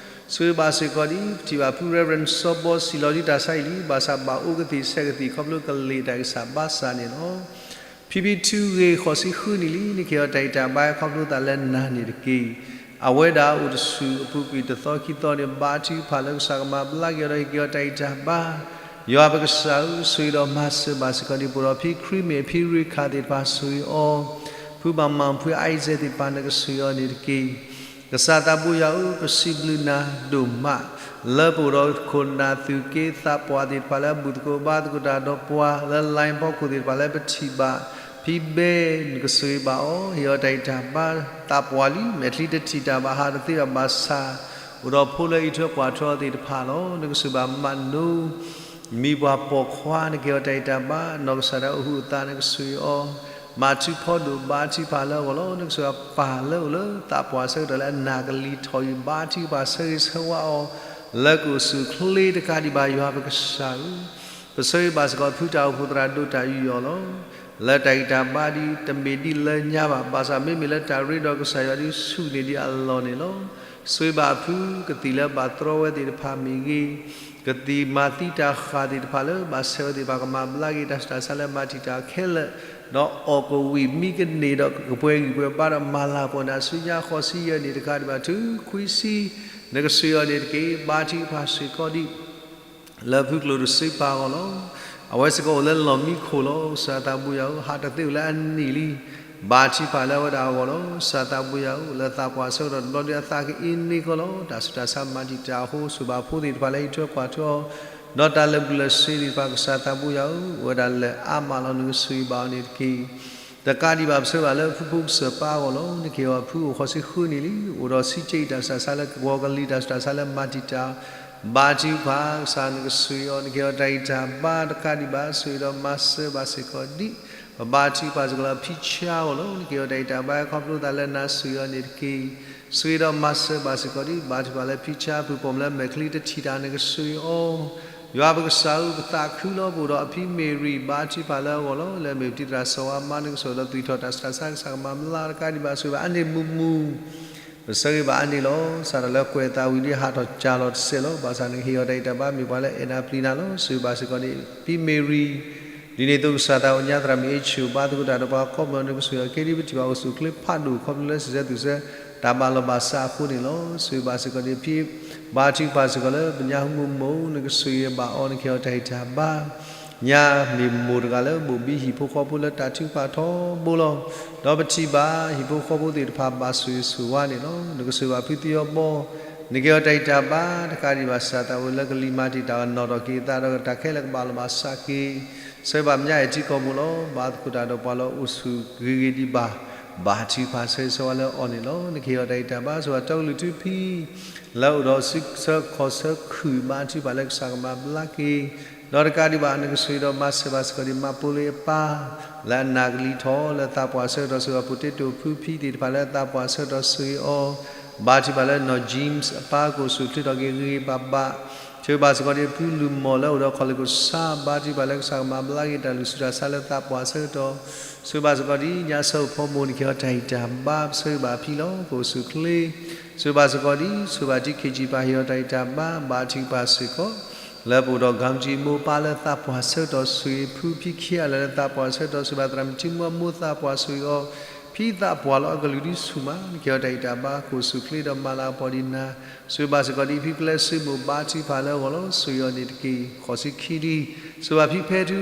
ဆိၣ်ဂ့ၤဘၣ်စ့ၢ်ကီးဒ် ပထံၣ်ဘၣ်ဖု Reverend စီၤဘီ စံၣ်လီၤဒ်တၢ်ဆါအံၤလံ, ဘၣ်ဆၣ်ဘၣ်အိၣ်ကသံၣ်ဆဲးကသံၣ် ခီဖျိကလ့ၣ်တၢ်ကစၢ်ဘါစၢ်န့ၣ်လီၤ. ဖံဖံထူဂ့ၤ ဃိးဆံဃုနံၣ်လံ, နကဟ့ၣ်အီၤတၢ်ဂံၢ်တၢ်ဘါ ခီဖျိသးလၢနၤန့ၣ်တက့ၢ်. အဝဲဒၣ်အိၣ်တဆူၣ်အပူၤကွံာ်တသီခံသီန့ၣ် ဘါထုကဖၣ်လၢကစၢ်ကမၤဘျါက့ၤအီၤဒီးဟ့ၣ်က့ၤအီၤတၢ်ဂံၢ်တၢ်ဘါ, ယွၤပကစၢ်ဧၢ, ဆိၣ်ဂ့ၤဒီးမၤစၢၤဘၣ်စ့ၢ်ကီးဒ် ပအိၣ်ဒီးဖံခရံမ့ၢ်ဖံရ့ခၣ်သ့ၣ်တဖၣ် ဆိၣ်ဂ့ၤအီၤ, ဖုမၤမၤဖုအံစဲးသ့ၣ်တဖၣ် နကဆိၣ်ဂ့ၤအီၤန့ၣ်တက့ၢ်. ကစၢ်သးဘိယွၤဧၢ, ပစံးဘျုးနၤဒိၣ်မး လၢပအိၣ်ဒီးခိၣ်နၢ်သူၣ်က့သးပှၢ်သ့ၣ်တဖၣ်လၢအဘူၣ်သကိးဘါသကိးတၢ်ဒီးပှၤ လၢ line ဖီခိၣ်သ့ၣ်တဖၣ်လၢပထံၣ်ဘၣ်, ဖံဘဲ နကဆိၣ်ဂ့ၤဘၣ်အီၤ, ဟ့ၣ်အီၤတၢ်ဂံၢ်တၢ်ဘါ, သးပှၢ်လံ, မဲာ်ချံတထံၣ်တၢ်ဘၣ်ဟးတသ့ဘၣ်ဘၣ်ဆၣ်, အိၣ်ဒီးဖိလၢအအံးထွဲကွၢ်ထွဲအီၤသ့ၣ်တဖၣ်လီၤ. နကဆိၣ်ဂ့ၤဘၣ်မးနိ မံၤပှၢ်ပိာ်ခွါ နကဟ့ၣ်အီၤတၢ်ဂံၢ်တၢ်ဘါ, နီၢ်ကစၢ်ဒၣ်အိၣ်ဟုးအသး နကဆိၣ်ဂ့ၤအီၤ, မၤထုကဖၣ်ဒိၣ်ဘါထုကဖၣ်လၢအဂီၢ်လီၤ. နကဆိၣ်ဂ့ၤပၢ်လၢအိၣ်လၢသးပှၢ်ဆၢကတီၢ်လၢအနၢ်ကလံၤထီၣ်အံၤ ဘါထုကဖၣ်ဆၢဂ့ၤဆၢဝါအီၤ, လၢကအိၣ်ဆူၣ်အိၣ်ချ့တကးဒံးဘၣ် ယွၤပကစၢ်ဧၢ, ပဆၢဂ့ၤဘၣ်စ့ၢ်ကီးဖုတၢ်အိၣ်ဖှိၣ်သရၣ်ဒိၣ်တၢ်ယူးယီၣ်လီၤ. လၢတၢ်ဂံၢ်တၢ်ဘါဒ်တမ့ၢ်ဒ်လၢညါဘၣ်, ဘၣ်ဆၣ်မ့မ့ၢ်လၢတၢ်ရ့ဒီးကစၢ်ယွၤဒ်ဆူၣ်န့ၢ်ဒံးအလီၢ်န့ၣ်လီၤ. ဆိၣ်ဂ့ၤဘၣ်ဖုကသံၣ်လၢဘၣ်တြီဝဲသ့ၣ်တဖၣ်မ့ၢ်ဂ့ၤ, ကသံၣ်မၤသံတၢ်ဃၣ်သ့ၣ်တဖၣ်လၢဘၣ်ဆဲးဝဲသ့ၣ်တဖၣ် ကမၤဘျါက့ၤတၢ်ဆူးတၢ်ဆါလၢမၤတံာ်တာ်ခဲလၢာ်, ဒီးအီၣ်ကဝံၣ်မံကန့ၢ်ဒီးကပှဲၤဂံၢ်ပှဲၤဘါဒီးမၤလၤပှီၢ်နၤဆူညါဃိးဆံယဲၢ်နံၣ်တကးဒံးဘၣ် တုၤခွံဆံ, နကဆိၣ်ဂ့ၤအီၤန့ၣ်တက့ၢ်. ဘါထုကဖၣ်စ့ၢ်ကီးဒံး လၢဖုကျိၣ်တစ့ပၢ်အဂီၢ်လီၤ. အဝဲစ့ၢ်ကီးအိၣ်လၢလီၢ်မံခိၣ်လီၤ. ကစၢ်သးဘိယွၤဧၢ, ဟးတသ့အိၣ်လၢအနံၣ်လံ. ဘါထုကဖၣ်လၢအဝဲဒၣ်အဂီၢ်လီၤ. ကစၢ်သးဘိယွၤဧၢ, လၢသးပှၢ်ဆၢကတီၢ်တဘျီဒ်အသးကအ့န့ၢ်ကီးလီၤ. တၢ်ဆူးတၢ်ဆါမၤတံာ်တာ်အဃိ ဆိၣ်ဘၣ်ဖိသ့ၣ်တဖၣ်လၢအံးထွဲကွၢ်ထွဲအီၤ, ဒီးတၢ်လၢာ်ဘူၣ်လၢာ်စ့သ့ၣ်တဖၣ် ကစၢ်သးဘိယွၤဧၢ, အိၣ်ဝဲဒၣ်လၢအါမးလီၤ. နကဆိၣ်ဂ့ၤဘၣ်အီၤန့ၣ်တက့ၢ်. တကးဒံးဘၣ် ပဆၢဂ့ၤဘၣ်လၢဖုဖိကစၢၢ်ပၢ်အဂီၢ်လီၤ. နကဟ့ၣ်အီၤဖုအိၣ်ဃိးဆံဃုနံၣ်လံ, အိၣ်ဒီးဆံးက့အံၤတၢ်ဆူးတၢ်ဆါလၢကဝီၤကလံၤတၢ်ဆူးတၢ်ဆါလၢမၤတံာ်တာ်, ဘါထုကဖၣ်ကစၢ် နကဆိၣ်ဂ့ၤအီၤ, နကဟ့ၣ်အီၤတၢ်ဂံၢ်တၢ်ဘါတကးဒံးဘၣ် ဆိၣ်ဂ့ၤဒီးမၤစၢၤဘၣ်စ့ၢ်ကီးဒ် ပဘါထုကဖၣ်စ့ၢ်ကီးလၢဖံဆါအဂီၢ်လီၤ. နကဟ့ၣ်အီၤတၢ်ဂံၢ်တၢ်ဘါခီဖျိသးလၢနၤ ဆိၣ်ဂ့ၤအီၤန့ၣ်တက့ၢ်. ဆိၣ်ဂ့ၤဒီးမၤစၢၤဘၣ်စ့ၢ်ကီးဒ် ဘါထုကဖၣ်လၢဖံဆါ ဖုပိာ်မုၣ်လၢမဲာ်ချံတထံၣ်တၢ် နကဆိၣ်ဂ့ၤအီၤ ယွၤပကစၢ်ဧၢ, ပသးခုလီၤ ပအိၣ်ဒီးအဖံမ့ၢ်ရံၣ် ဘါထုကဖၣ်လၢအဂီၢ်လီၤ. လၢမ့ၢ်ပတံၤသရၣ်စီၤဝါမါ နကဆိၣ်ဂ့ၤဒီးသွံၣ်ထီၣ်တၢ်ဆူးတၢ်ဆါ ကစၢ်ကမၤဘျါတကးဒံးဘၣ် ဆိၣ်ဂ့ၤဘၣ်အါန့ၢ်မုာ်မုာ်, ပဆၢဂ့ၤဘၣ်အါန့ၢ်လီၤ. စးထီၣ်လၢကွဲးသးဝံၤဒ်ဟးထီၣ်ကၢ်လီၤတစဲးလီၤ. ဘၣ်ဆၣ်နကဟ့ၣ်အီၤတၢ်ဂံၢ်တၢ်ဘါ မ့ၢ်ပှၤလၢအဲၣ်နၤပျံၤနၤလီၤ. ဆိၣ်ဂ့ၤဘၣ်စ့ၢ်ကီးန့ၣ် ဖံမ့ၢ်ရံၣ် ဒ်န့ၣ်အသိးကစၢ်သးအိၣ်ညါသရၣ်မုၣ်အ့ၣ်ဆူၣ် ဘါသကိးတၢ်ဒီးပှၤကိးမုၢ်နကဆိၣ်ဂ့ၤအီၤ ကဲဒ်ပထံၣ်ဘၣ်အိၣ်ဆူၣ်အိၣ်ချ့ဖးဒိၣ် ခီဖျိလၢစံးဆၢသူၣ်ဆၢတၢ်ဘၣ်လီၤဘၣ်စးအဃိန့ၣ်လီၤ. ဆိၣ်ဂ့ၤဘၣ်စ့ၢ်ကီးန့ၣ် ဖံဘါထုကဖၣ်စ့ၢ်ကီးလၢပညါဟူမုၢ်မိၢ် နကဆိၣ်ဂ့ၤဘၣ်အီၤ နကဟ့ၣ်အီၤတၢ်ဂံၢ်တၢ်ဘါ ညါမ့ၢ်မိၢ်တဂၤလၢဘိၣ်ဘံဟံၣ်ဖိဃီဖိလၢတၢ်ထုကဖၣ်ထီဘိလီၤ. ဒီးပထံၣ်ဘၣ်ဟံၣ်ဖိဃီဖိသ့ၣ်တဖၣ်ဘၣ်ဆိၣ်ဂ့ၤဆိၣ်ဝါန့ၣ်လီၤ. နကဆိၣ်ဂ့ၤဘၣ်ဖုသံအီၤဘီ, နကဟ့ၣ်အီၤတၢ်ဂံၢ်တၢ်ဘါ တကးဒံးဘၣ် ကစၢ်သးဝဲလၢကလံၤမၤတံာ်တာ်အီၤ နီၣ်ထီၣ်က့ၤအသးဒီးတၢ်ခဲလၢာ်ကဘၣ်လီၤဘၣ်စးက့ၤ ဆၢဂ့ၤဘၣ်ပညါအဲၣ်ထံကီၢ်ပူၤလီၤ. ဘါသကိးတၢ်ဒီးပှၤလၢအိၣ်ဆူၣ်ဂ့ၤဂ့ၤဒံးဘၣ် ဘါထုကဖၣ်ဆၢဂ့ၤဆၢဝါလၢအီၤန့ၣ်လီၤ. နကဟ့ၣ်အီၤတၢ်ဂံၢ်တၢ်ဘါ ဆိၣ်ဂ့ၤဘၣ်တီကလုာ်ထူဖံ လၢအအိၣ်ဒီးစုဆၢခီၣ်ဆၢခုၣ် ဘါထုကဖၣ်လၢကစၢ်ကမၤဘျါက့ၤ, ဒီးတကးဒံးဘၣ် နကဆိၣ်ဂ့ၤဒီးမၤစၢၤဘၣ်စ့ၢ်ကီးဒံး မၤပိလ့အပၢ် လၢအနးကလံၤထီၣ် လၢသးပှၢ်ဆၢကတီၢ် ဆိၣ်ဂ့ၤဘၣ် ပိၤတ့တိၣ်ဖုဖံသ့ၣ်တဖၣ်လၢသးပှၢ်ဆၢကတီၢ် ဆိၣ်ဂ့ၤအီၤ, ဘါထုကဖၣ်လၢနီၢ် James အပၢ် ကအိၣ်ဆူၣ်အိၣ်ချ့ထီၣ်က့ၤဂ့ၤဂ့ၤဘၣ်ဘၣ်, ဆိၣ်ဂ့ၤဘၣ်စ့ၢ်ကီးဒံး ဖုလူၤမီၢ်လၢအအိၣ်ဒီးခီၣ်လ့ၣ်ခိၣ်ဆါ ဘါထုကဖၣ်လၢကစၢ်ကမၤဘျါက့ၤတၢ်လုၢ်ဆူၣ်တၢ်ဆါလၢသးပှၢ်ဆၢကတီၢ်, ဆိၣ်ဂ့ၤဘၣ်စ့ၢ်ကီးဒံး ညါစၢဖိမိၢ် နကဟ့ၣ်အီၤတၢ်ဂံၢ်တၢ်ဘါ ပဆိၣ်ဂ့ၤဘၣ်အဖံလီၤ ကအိၣ်ဆူၣ်အိၣ်ချ့, ဆိၣ်ဂ့ၤဘၣ်စ့ၢ်ကီးဒံး ဆိၣ်ဂ့ၤဘၣ်ထံခ့ၣ်ကၠံၣ်ပၢ် ဟ့ၣ်အီၤတၢ်ဂံၢ်တၢ်ဘါ ဘါထုကဖၣ်စ့ၢ်ကီး လၢပအိၣ်ဒီး ဂၤမုၢ်ကၠံၣ်မိၢ်ပၢ်လၢသးပှၢ်ဆၢကတီၢ် ဆိၣ်ဂ့ၤဖုဖံခံဂၤလၢာ်လၢသးပှၢ်ဆၢကတီၢ် ဆိၣ်ဂ့ၤဘၣ်သရၣ်မုၣ်ထံမူအမိၢ်သးပှၢ် ဆိၣ်ဂ့ၤအီၤ ဖံသးပှၢ်လီၤ အကလုၢ်ဒုးဆူၣ်မး နကဟ့ၣ်အီၤတၢ်ဂံၢ်တၢ်ဘါ ကအိၣ်ဆူၣ်အိၣ်ချ့ဒီးမၤလၤကပီၤဒံးနၤ, ဆိၣ်ဂ့ၤဘၣ်စ့ၢ်ကီးဒံး ဖံပျဲစုမိၢ် ဘါထုကဖၣ်လၢအဂီၢ်လီၤ ဆိၣ်ဂ့ၤအီၤန့ၣ်တက့ၢ်. ဃိးဆံခံဒံး ဆိၣ်ဂ့ၤဘၣ်ဖံဖဲထူ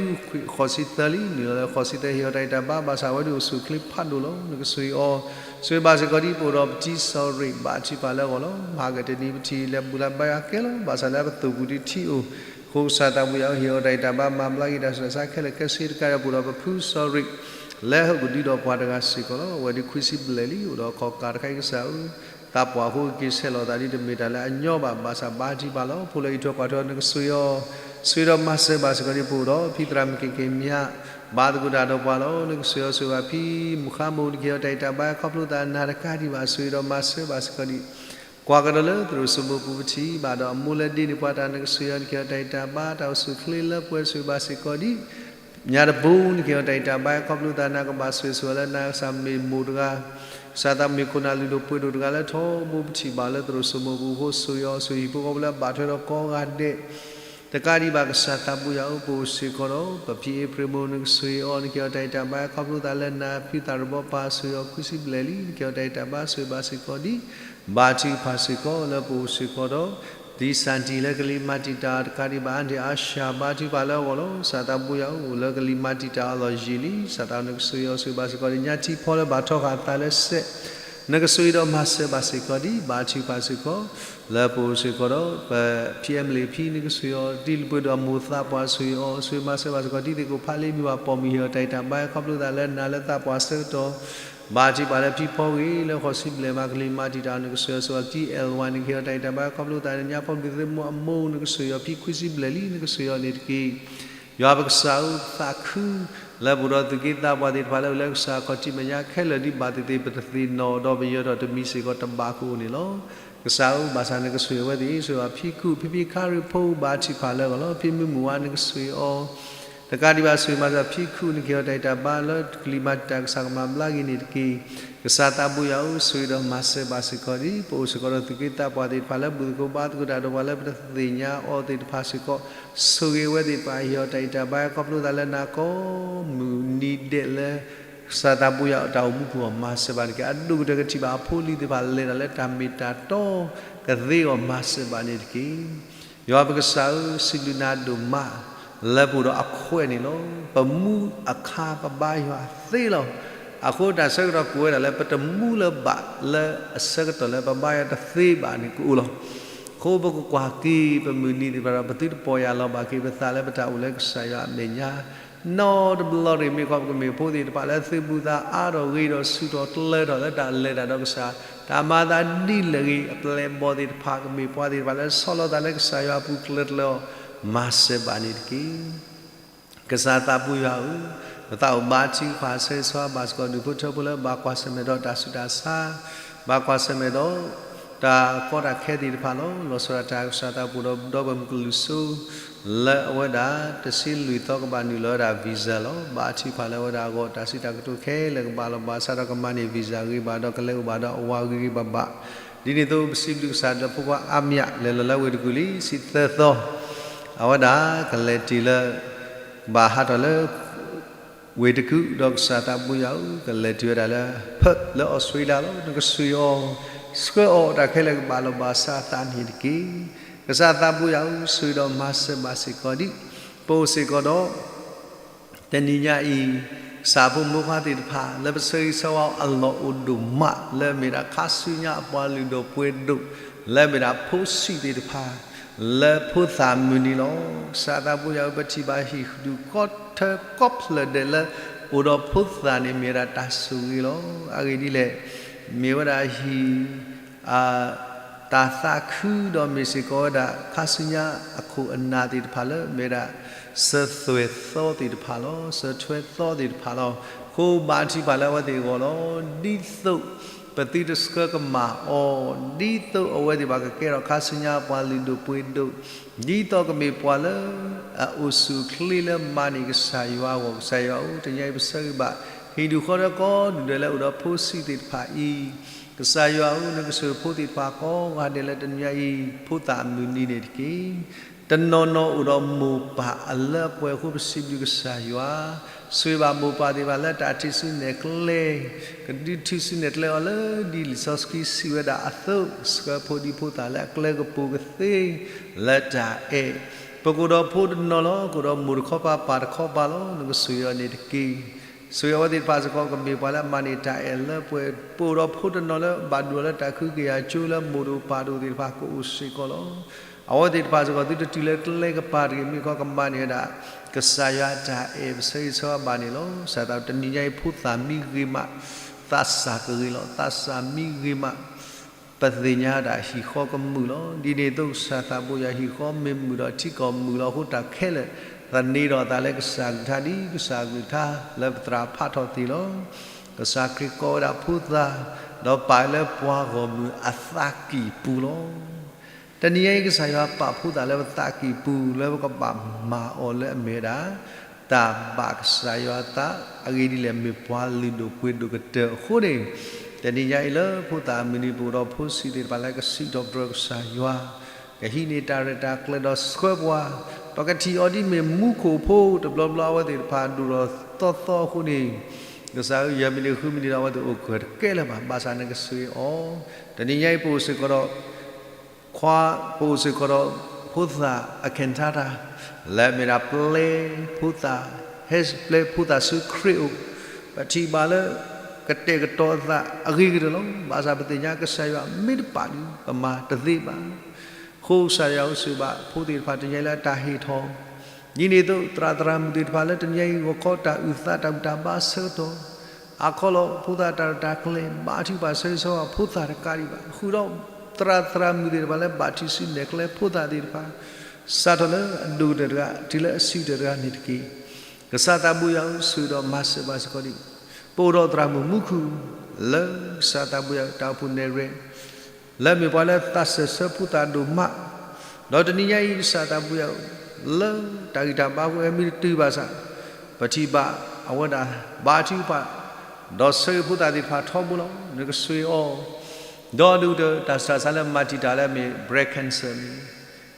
ဃိးဆံသၢလံ နုာ်လီၤလၢဃိးဆံသၢ ဟ့ၣ်အီၤတၢ်ဂံၢ်တၢ်ဘါ ဘၣ်ဆၣ်အဝဲဒၣ်အိၣ်ဆူၣ်အိၣ်ချ့ဖးဒိၣ်လီၤ နကဆိၣ်ဂ့ၤအီၤ, ဆိၣ်ဂ့ၤဘၣ်စ့ၢ်ကီးဒံး ပအိၣ်ဒီးပတံၤစီၤရ့း ဘါထုကဖၣ်လၢအဂီၢ်လီၤ မဟါကတနံၤပထံၣ်လဲၤဘူးလၢဘါယွၤကဲလီၤ ဘၣ်ဆၣ်လၢပသိၣ်ပူၤဒံးထံအိၣ်, အဃိကစၢ်သးပူၤယၤဧၢ ဟ့ၣ်အီၤတၢ်ဂံၢ်တၢ်ဘါ မၤဘျါက့ၤတၢ်ဆူးတၢ်ဆါခဲလၢာ်ခဲဆ့တကးဒီး ပအိၣ်ဒီးပဖုစီၤရ့း လၢဟီၣ်ခိၣ်ဒံဒီးပှၤတဂၤစ့ၢ်ကီးလီၤ. အဝဲဒၣ်ခွံဆံဘျဲၣ်လံ အိၣ်ဒီးခီၣ်ကၢ်တခါအံၤ ကစၢ်ဧၢ သးပှၢ်အဃိက့ၤဆဲးလီၤသးဒ် တမ့ၢ်တၢ်လၢအညီဘၣ် ဘၣ်ဆၣ်ဘါထုကဖၣ်လီၤ ဖိလၢအံးထွဲကွၢ်ထွဲအီၤ နကဆိၣ်ဂ့ၤအီၤ, ဆိၣ်ဂ့ၤဒီးမၤစၢၤဘၣ်စ့ၢ်ကီးဒံး ပအိၣ်ဒီးဖံသရၣ်မုၣ်က့ၣ်က့ၣ်မၠး ဘါသကိးတၢ်ဒီးပှၤလီၤ နကဆိၣ်ဂ့ၤအီၤ ဆိၣ်ဂ့ၤဘၣ်ဖံမုၣ်ဃါမိၢ် နကဟ့ၣ်အီၤတၢ်ဂံၢ်တၢ်ဘါ ခီဖျိသးနၤတကးဒံးဘၣ် ဆိၣ်ဂ့ၤဒီးမၤစၢၤဘၣ်စ့ၢ်ကီးဒံး ကွၢ်ကဒီးလၢသရိာ်စိမိၢ်ပူၤပထံၣ်ဘၣ်ဒီးအမိၢ်လၢဒ့န့ၢ်ပှၤတၢ် နကဆိၣ်ဂ့ၤအီၤ နကဟ့ၣ်အီၤတၢ်ဂံၢ်တၢ်ဘါ တၢ်အိၣ်ဆူၣ်အိၣ်ချ့လၢပှဲၤ ဆိၣ်ဂ့ၤဘၣ်စ့ၢ်ကီးဒံး ညါတဘိ နကဟ့ၣ်အီၤတၢ်ဂံၢ်တၢ်ဘါ ခီဖျိသးနၤ ကဘၣ်ဆိၣ်ဂ့ၤဆိၣ်ဝါလၢနၤ ကစၢ်မ့ၢ်မိၢ်တဂၤ, ကစၢ်သးမ့ၢ်ခိၣ်နၢ်လုၢ်ဒိၣ်ပှ့ၤဒိၣ်တဂၤလၢထီဘိပထံၣ်ဘၣ်လၢသရိာ်စိမိၢ်ပူၤအဃိ ဆိၣ်ဂ့ၤအီၤ ဆိၣ်ဂ့ၤဟံၣ်ဖိဃီဖိလၢအဘၣ်ထွဲဒီးကိးဂၤဒဲး တကးဒံးဘၣ် ကစၢ်သးပူၤယၤဧၢ ပအိၣ်စ့ၢ်ကီးဒီး ပဖံအ့ဖြ့ၣ်မိၢ် နကဆိၣ်ဂ့ၤအီၤ နကဟ့ၣ်အီၤတၢ်ဂံၢ်တၢ်ဘါ ခီဖျိသးလၢနၤ ဖံသးရဘီပၢ် ဆိၣ်ဂ့ၤအီၤ ခွံဆံဘျဲၣ်လံ နကဟ့ၣ်အီၤတၢ်ဂံၢ်တၢ်ဘါ ဆိၣ်ဂ့ၤဘၣ်စ့ၢ်ကီးဒံး ဘါထုကဖၣ်စ့ၢ်ကီး လၢပအိၣ်စ့ၢ်ကီးဒီး ဒ်စၣ်တံၢ်လၢကလံၤမၤတံာ်တာ်တကးဒံးဘၣ် အါန့ၢ်အါစှၤ ဘါထုကဖၣ်လၢအဂီၢ်လီၤ. ကစၢ်သးပူၤယၤဧၢ အိၣ်လၢကလံၤမၤတံာ်တာ်အလီၢ်ယံာ်လံ ကစၢ်သးနကဆိၣ်ဂ့ၤအီၤ ဆိၣ်ဂ့ၤဘၣ်စ့ၢ်ကီးဒံး ညါထံဖီလၢဘၣ်ထီဃာ်အသးလၢစဲး နကဆိၣ်ဂ့ၤဒီးမၤစၢၤဘၣ်စ့ၢ်ကီးဒံး ဘါထုကဖၣ်စ့ၢ်ကီး လၢပအိၣ်စ့ၢ်ကီးဒီး ပဖံအဲမလ့ၣ်ဖံ နကဆိၣ်ဂ့ၤအီၤ တံၤလုၢ်ပှ့ၤဒိၣ်အမိၢ်သးပှၢ် ဆိၣ်ဂ့ၤအီၤ ဆိၣ်ဂ့ၤမၤစၢၤဘၣ်စ့ၢ်ကီး တံၤသကိးဖးလ့မုၢ်ဘၣ်ပိာ်မုၣ် ဟ့ၣ်အီၤတၢ်ဂံၢ်တၢ်ဘါ ခီဖျိသးလၢနၤလၢသးပှၢ်ဆၢကတီၢ် ဘါထုကဖၣ်လၢဖံဖီဂ့ၤ လၢဃိးဆံဘျဲၣ်မး ကလံၤမၤတံာ်တာ် နကဆိၣ်ဂ့ၤအီၤ ဆိၣ်ဂ့ၤအီၤ တံၤအဲၣ်ဝါ နကဟ့ၣ်အီၤတၢ်ဂံၢ်တၢ်ဘါ ခီဖျိသးလၢညါ ဖိမုၣ်သ့ၣ်မိၢ်အမိၢ် နကဆိၣ်ဂ့ၤအီၤ ဖံခွံဆံဘျဲၣ်လံ နကဆိၣ်ဂ့ၤအီၤန့ၣ်တက့ၢ်. ယွၤပကစၢ်ဧၢ ပသးခု လၢပအိၣ်ဒီးသူၣ်က့သးပှၢ်သ့ၣ်တဖၣ်လၢအိၣ်လၢကစၢ်ခီၣ်ထံးမဲာ်ညါခဲလၢာ် ဒ်ဘၣ်သ့ၣ်သ့ၣ် ပတသ့ၣ်နီၣ်ဒီးပယၢၤထီၣ်တမံၤစ့ၢ်ကီး တဘၣ်ကအိၣ်န့ၣ်လီၤ. ကစၢ်ဧၢ ဘၣ်ဆၣ်နကဆိၣ်ဂ့ၤအဝဲသ့ၣ် ဆိၣ်ဂ့ၤဘၣ်ဖံခူၣ် ဖံဖံခါရ့ၣ်ဖိ ဘါထုကဖၣ်လၢအဂီၢ်လီၤ. ဖံမုၢ်မုၢ်ဝါ နကဆိၣ်ဂ့ၤအီၤ တကးဒံးဘၣ် ဆိၣ်ဂ့ၤမၤစၢၤဖံခူၣ် နကဟ့ၣ်အီၤတၢ်ဂံၢ်တၢ်ဘါ လၢကလံၤမၤတံာ်တာ် ကစၢ်ကမၤဘျါက့ၤန့ၣ်တက့ၢ်. ကစၢ်သးပူၤယၤဧၢ ဆိၣ်ဂ့ၤဒီးမၤစၢၤဘၣ်စ့ၢ်ကီးဒံး ပအိၣ်စ့ၢ်ကီးဒီးသူၣ်က့သးပှၢ်သ့ၣ်တဖၣ်လၢ ဘူၣ်သကိးဘါသကိးတၢ်ဒီးပှၤလၢပတသ့ၣ်ညါအီၤသ့ၣ်တဖၣ်စ့ၢ်ကီး ဆိၣ်ဂ့ၤအဝဲသ့ၣ်တဖၣ် ဟ့ၣ်အီၤတၢ်ဂံၢ်တၢ်ဘါ ခီဖျိသးလၢနၤကိးမုၢ်နံၤဒဲးလၢ ကစၢ်သးပူၤယၤဧၢ တၢ်အိၣ်မူပူၤအီၤ မၤစၢၤဘၣ်န့ၣ်တက့ၢ်. အဒိၣ်ကတၢၢ်ကထံၣ်ဘၣ်အဖိအလံၤသ့ၣ်တဖၣ် လဲၤတၢ်လၢတၢ်မ့ၢ်တၢ်တီ ကသ့အီၤ မၤစၢၤဘၣ်န့ၣ်တက့ၢ်. ယွၤပကစၢ်ဧၢ စံးဘျုးနၤဒိၣ်မး လၢပအိၣ်ဒီးအခွဲးန့ၣ်လီၤ. ပမူအခါပဘါယွၤသ့လီၤ. အဃိတၢ်ဆၢကတီၢ်ကအိၣ်ဝဲဒၣ်လၢ ပတမူလၢၤဘၣ်လၢအဆၢကတီၢ်လၢပဘါယွၤတသ့ဘၣ်န့ၣ် ကအိၣ်လီၤ. အဃိပကကွၢ်က့ၤပမုၢ်နံၤသ့ၣ်တဖၣ်ဒီး ပသုတပီၢ်ယၢ်လီၤဘၣ်က့ၤပသးလၢပတၢ်အိၣ်လၢကစၢ်ယွၤအမဲာ်ညါ နီတဘျီတဂ့ၤ မ့ၢ်ခီပကမ့ၢ်ဖိသ့ၣ်တဖၣ်လၢသုးဘူးသးအါထီၣ်ဂ့ၤဒီးဆူၣ်ထီၣ်ကျၢၤထီၣ်လၢတၢ်လဲၤတၢ်ဒီးကစၢ်, တၢ်မၤသးဒ်လဲၣ်ဂ့ၤ အပျဲၢ်အဘီၣ်သ့ၣ်တဖၣ် ကမ့ၢ်ပှၤသ့ၣ်တဖၣ်လၢဆီၣ်လီၤသးလၢကစၢ်ယွၤအပူၤကျၢၤကျၢၤအီၤ မၤစၢၤဘၣ်န့ၣ်တက့ၢ်. ကစၢ်သးပူၤယွၤဧၢ, ပသးအိၣ်ဘါထုကဖၣ်ဆၢဂ့ၤဆၢဝါဘၣ်စ့ၢ်ကီး ဒူၣ်ဖိထၢဖိလၢဘၣ်ကွၢ်ဆၢၣ်မဲာ်ဒီးတၢ်ဆူးတၢ်ဆါ, ဘၣ်ကွၢ်ဆၢၣ်မဲာ်ဒီး တၢ်ကီတၢ်ခဲသ့ၣ်တဖၣ်လီၤ. လီၤဆီဒၣ်တၢ်ကစၢ်သးပူၤဒီး ဒီပုၢ်ဝဲၢ်မုၢ်ကလူးစိ လၢအဝဲဒၣ် တဆံလွံၢ်သီကဘၣ်နုာ်လီၤဝဲဒၣ် visa လီၤ. ဘါထုကဖၣ်လၢအဝဲဒၣ်အဂီၢ် တၢ်စံးတၢ်ကတိၤခဲလၢာ်ကဘၣ်လီၤဘၣ်စးဒီးကမၤန့ၢ် visa ဂ့ၤဘၣ်ဒီး ကလဲၤအိၣ်ဘၣ်ဒီးအဝၤဂ့ၤဂ့ၤဘၣ်ဘၣ်. ဒ်န့ၣ်အသိး ပစံးဘျုးကစၢ်ဒီးဖိခွါအါမး လဲၤလီၤလၢဝ့ၢ်တကူၣ်လံ ဆံသၢသီ အဝဲဒၣ်ကလဲၤတုၤလၢ ကဘၣ်ဟးထီၣ်လၢ ဝ့ၢ်တကူၣ် ဒီးကစၢ်သးပူၤယွၤဧၢ, ကလဲၤတုၤဝဲဒၣ်လၢ Perth လၢအီစထြ့လယါလီၤ. နကဆိၣ်ဂ့ၤအီၤ ဆှၢအီၤတၢ်ခဲလၢာ်ကဘၣ်လီၤဘၣ်စးအသးန့ၣ်တက့ၢ်. ကစၢ်သးပူၤယွၤဧၢ, ဆိၣ်ဂ့ၤဒီးမၤစၢၤဘၣ်စ့ၢ်ကီးဒံး ပအိၣ်စ့ၢ်ကီးဒီး တနံၤညါအံၤ ကစၢ်ဖိမုၣ်ဖိခွါသ့ၣ်တဖၣ် လၢပဆၢဂ့ၤဆၢဝါအီၤအလီၢ်အိၣ်ဒိၣ်မး လၢအမ့ၢ်ဒၣ်ခါဆူညါအပှၤလုၢ်ဒိၣ်ပှ့ၤဒိၣ် လၢအမ့ၢ်ဒၣ်ဖိဆံးသ့ၣ်တဖၣ် လၢဖိသၣ်မုၢ်နံၤလီၤ. ကစၢ်သးပူၤယွၤဧၢ, ပထံၣ်ဘၣ်ဟံၣ်ဒူၣ်ကိးထၢကိးဖျၢၣ်ဒဲးလၢ အိၣ်ဒီးဖိသၣ်န့ၣ်မ့ၢ်ဝဲဒၣ်တၢ်ဆိၣ်ဂ့ၤလီၤ. အဂ့ၢ်ဒ်လဲၣ်, မ့ၢ်ဝဲဒၣ်ဟံၣ် တၢ်သးခုဒီးမ့ၢ်စ့ၢ်ကီးဝဲဒၣ် ခါဆူညါအခိၣ်အနၢ်သ့ၣ်တဖၣ်လၢ မ့ၢ်ဝဲဒၣ် စၢၤသွဲၣ်သီသ့ၣ်တဖၣ်လီၤ. စၢၤထွဲသီသ့ၣ်တဖၣ်လီၤ. အဃိဘါထုကဖၣ်လၢအဝဲသ့ၣ်အဂီၢ်လီၤ. ဒ်သိးပသုတဆှၢကမၣ်အီၤ, ဒ်သိးအဝဲသ့ၣ်ဘၣ်ကကဲထီၣ်ခါဆူညါပှၤလုၢ်ဒိၣ်ပှ့ၤဒိၣ်, ဒ်သိးကမ့ၢ်ပှၤလၢ အအိၣ်ဆူၣ်အိၣ်ချ့လၢမၤန့ၢ်ကစၢ်ယွၤအဂီၢ်, ကစၢ်ယွၤဧၢ, တနံၤအံၤပဆၢဂ့ၤဘၣ် ဟံၣ်ဒူၣ်ဃီဒီးကိးဒူၣ်ဒဲးလၢအိၣ်ဒီးဖိဆံးသ့ၣ်တဖၣ်အံၤ, ကစၢ်ယွၤဧၢ, နကဆိၣ်ဂ့ၤဖိသ့ၣ်တဖၣ်ကိးဂၤဒဲးလၢတနံၤအံၤ ဖိသၣ်အမုၢ်နံၤန့ၣ်တက့ၢ်. တနီၤနီၤအိၣ်ဒီးမိၢ်ပၢ်အလၢအပှဲၤအဃိ ပစံးဘျုးကစၢ်ယွၤ, ဆိၣ်ဂ့ၤဘၣ်မိၢ်ပၢ်သ့ၣ်တဖၣ်လၢတၢ်ထုးစုနဲၣ်ကျဲ ကဒုးထုးစုနဲၣ်ကျဲအီၤလၢဒ်လံာ်စီဆှံစံးဝဲဒၣ်အသိး, ဆှၢဖိဒံဖိသၣ်လၢအကျဲကပူၤကသ့ လၢတၢ်အဲၣ်. ပကအိၣ်ဒီးဖိတနီၤလီၤ, ကအိၣ်ဒီးမိၢ်တခီပၤ ပၢ်တခီပၤလီၤ, နကဆိၣ်ဂ့ၤအီၤန့ၣ်တက့ၢ်. ဆိၣ်ဂ့ၤအဝဲသ့ၣ်တဖၣ်စ့ၢ်ကီး ကမ့ၢ်ပှၤလၢအမၤန့ၢ်တၢ်အဲၣ်လၢပှဲၤ, ပအိၣ်ဒီးဖိတနီၤလၢဘၣ်ဒိလၢတၢ်ခုကယၤကၠိလၢမိၢ်ဒိၣ်ပၢ်ဒိၣ်သ့ၣ်တဖၣ်ကအိၣ်စ့ၢ်ကီးလီၤ. အဝဲသ့ၣ်တဖၣ်စ့ၢ်ကီး သုတတုၤလၢကျဲကပၤတဂ့ၤ, မ့ၢ်ကီးကမၤန့ၢ်ဝဲဒၣ် ကစၢ်ယွၤအတၢ်အဲၣ် ပဆၢဂ့ၤဆၢဝါဘၣ်န့ၣ်လီၤ. စးထီၣ်တနံၤညါအံၤ ဖိသၣ်မံဂ့ၤမး, သးစၢ်ကဂ့ၤလီၤ, သးစၢ်မံဂ့ၤမး ပသ့ၣ်ညါဒၣ်ဟံၣ်ဃီကမုာ်လီၤ. ဒ်န့ၣ်အသိး ကစၢ်သးဘိယွၤဟံၣ်ဃီမ့ၢ်မုာ်ဒီးထံကီၢ်မုာ်လီၤအဃိ တၢ်ခဲလၢာ် သန့ၤဒီးအသးလၢကစၢ်အကလုၢ်ကထါ ဒ်ကစၢ်အကလုၢ်ကထါလၢပသရၣ်ဖးထီၣ်သ့ၣ်လီၤ. ကစၢ်ခရံာ်ကိးဝဲဒၣ်ဖိသၣ်, ဒီးပာ်လၢပှၤဂီၢ်မုၢ်အသးကံၢ်ပူၤလီၤ. တနံၤညါအံၤ ကစၢ်ယွၤပာ်ဖိသၣ်လၢပသးကံၢ်ပူၤ လၢပကဘၣ်မၤအီၤလၢအမ့ၢ်ဝဲဒၣ် တၢ်ဘၣ်ကစၢ်ယွၤအသး, အဂ့ၢ်ဒ်လဲၣ် မ့ၢ်ပှၤလုၢ်ဒိၣ်ပှ့ၤဒိၣ်ကတၢၢ်အဃိန့ၣ်, တနံၤညါအံၤလၢဖိသၣ်အမုၢ်နံၤ ပအိၣ်ဒီးဖိဆံးသ့ၣ်တဖၣ်လၢကစံးထီၣ်ပတြၢၤကစၢ်ယွၤ, ကဟံးန့ၢ်တၢ်ရဲၣ်တၢ်ကျဲၤဒီးဆှၢပှၤ, ပကထံၣ်အီၤဒ်မ့ၢ်မူခိၣ်ဖိ တဘျီဘျီအဝဲသ့ၣ်တဖၣ်ဒိၣ်ထီၣ်သီသီအဃိန့ၣ်, ကစၢ်ဧၢ ယဲၢ်မံးနံးဃုမံးနံးဒီး အဝဲသ့ၣ်အိၣ်ကတၢၢ်တကဲလၢၤဘၣ်, ဘၣ်ဆၣ်နကဆိၣ်ဂ့ၤအီၤ, တနံၤညါအံၤပအိၣ်စ့ၢ်ကီးဒီး ခွါ, ပအိၣ်စ့ၢ်ကီးဒီး ဖိသၣ်အ cantata လၢအမ့ၢ်ဒၣ်ပျဲဖိသၣ်, ဟဲပျဲဖိသၣ်ဆူခရံာ်အအိၣ်, ပထံၣ်ဘၣ်လၢ ကတဲာ်ကတီၤအသးအဂ့ၤကတၢၢ်လီၤ. ဘၣ်ဆၣ်ပသ့ၣ်ညါကစၢ်ယွၤမ့ၢ်တပာ်န့ၣ် ပမၤတသ့ဘၣ်. အဃိကစၢ်ယွၤအိၣ်ဆိၣ်ဘၣ်ဖိသ့ၣ်တဖၣ်တနံၤညါအံၤလၢအတၢ်ဟ့ၣ်ထီၣ်, ဒ်န့ၣ်အသိး သရၣ်သရၣ်မုၣ်သ့ၣ်တဖၣ်လၢတနံၤညါအံၤ ဂီၤခီတၢ်အုၣ်သးတၢ်ဘူၣ်တၢ်ဘါဆၢကတီၢ်, အါခီလီၤ ဖိသၣ်တၢ်ရဲၣ်တၢ်ကျဲၤ ဘါထုကဖၣ်ဆၢဂ့ၤဆၢဝါဖိသၣ်တကးဒံးဘၣ်, ဃုာ်ဒီးသရၣ်သရၣ်မုၣ်သ့ၣ်တဖၣ်လၢဘၣ်ထုးစုနဲၣ်ကျဲဖိသၣ်သ့ၣ်တဖၣ်, စးထီၣ်လၢအဒိၣ်ကတၢၢ်တဂၤ တုၤလၢအဆံးကတၢၢ်တဂၤန့ၣ်တက့ၢ်. ကစၢ်သးဘိယွၤဧၢ ဆိၣ်ဂ့ၤဒီးမၤစၢၤဘၣ်စ့ၢ်ကီးဒံး ပအိၣ်ဒီးသရၣ်မုၣ်မူခိၣ် လၢကစၢ်သးဘိယွၤတၢ်အိၣ်ဖှိၣ်နဲၣ်ရွဲၣ် လၢအမ့ၢ်ပှၤလၢသးစၢၢ်ဆၢဖိသၣ်ဒိၣ်မး, ဒီးတနံၤညါအံၤ ကစၢ်သးဘိယွၤဧၢ, လၢတၢ်ဂံၢ်တၢ်ဘါအဃိ အမံၤတတုၤဘၣ်ဆၣ်, ပထံၣ်ဘၣ်အဝဲဒၣ်ဘါထုကဖၣ်, ဒီးဆၢဂ့ၤဖိသၣ်သ့ၣ်တဖၣ်ထီဘိလီၤ. နကဆိၣ်ဂ့ၤအီၤ, ဒီးဒုးတၢ်ဆူးတၢ်ဆါလၢမၤတံာ်တာ်လၢအမ့ၢ် breast cancer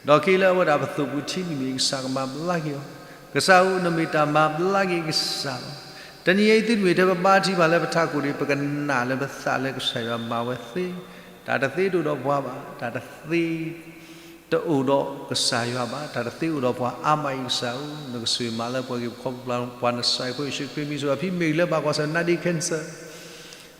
န့ၣ် ဒီးက့ၤလၢအဝဲဒၣ်ပသိၣ်ပူၤထံမံၤမံၤ ကစၢ်ကမၤဘျါက့ၤအီၤ, ကစၢ်ဧၢ နမ့ၢ်တၢ်မၤဘျါက့ၤကစၢ်လီၤ. တနံၤညါအံၤသုတမ့ၢ်ထဲပဘါထုကဖၣ်လၢပထးခိၣ်န့ၣ် ပကနာ်လၢပသးလၢကစၢ်ယွၤမၤဝဲသ့, တၢ်တသ့တအိၣ်ဒီးပှၤဘၣ်, တၢ်တသ့ တအိၣ်ဒီးကစၢ်ယွၤဘၣ်, တၢ်တသ့အိၣ်ဒီးပှၤအါမးအံၤကစၢ်ဧၢ, နကဆိၣ်ဂ့ၤမၤလၢပှဲၤက့ၤပခီပညီ ပှၤနစဲးဖိယ့ၣ်ၡူးခရံာ်မံၤစိၤ အဖံမ့ၢ်လၢဘၣ်ကွၢ်ဆၢၣ်နီၤ cancer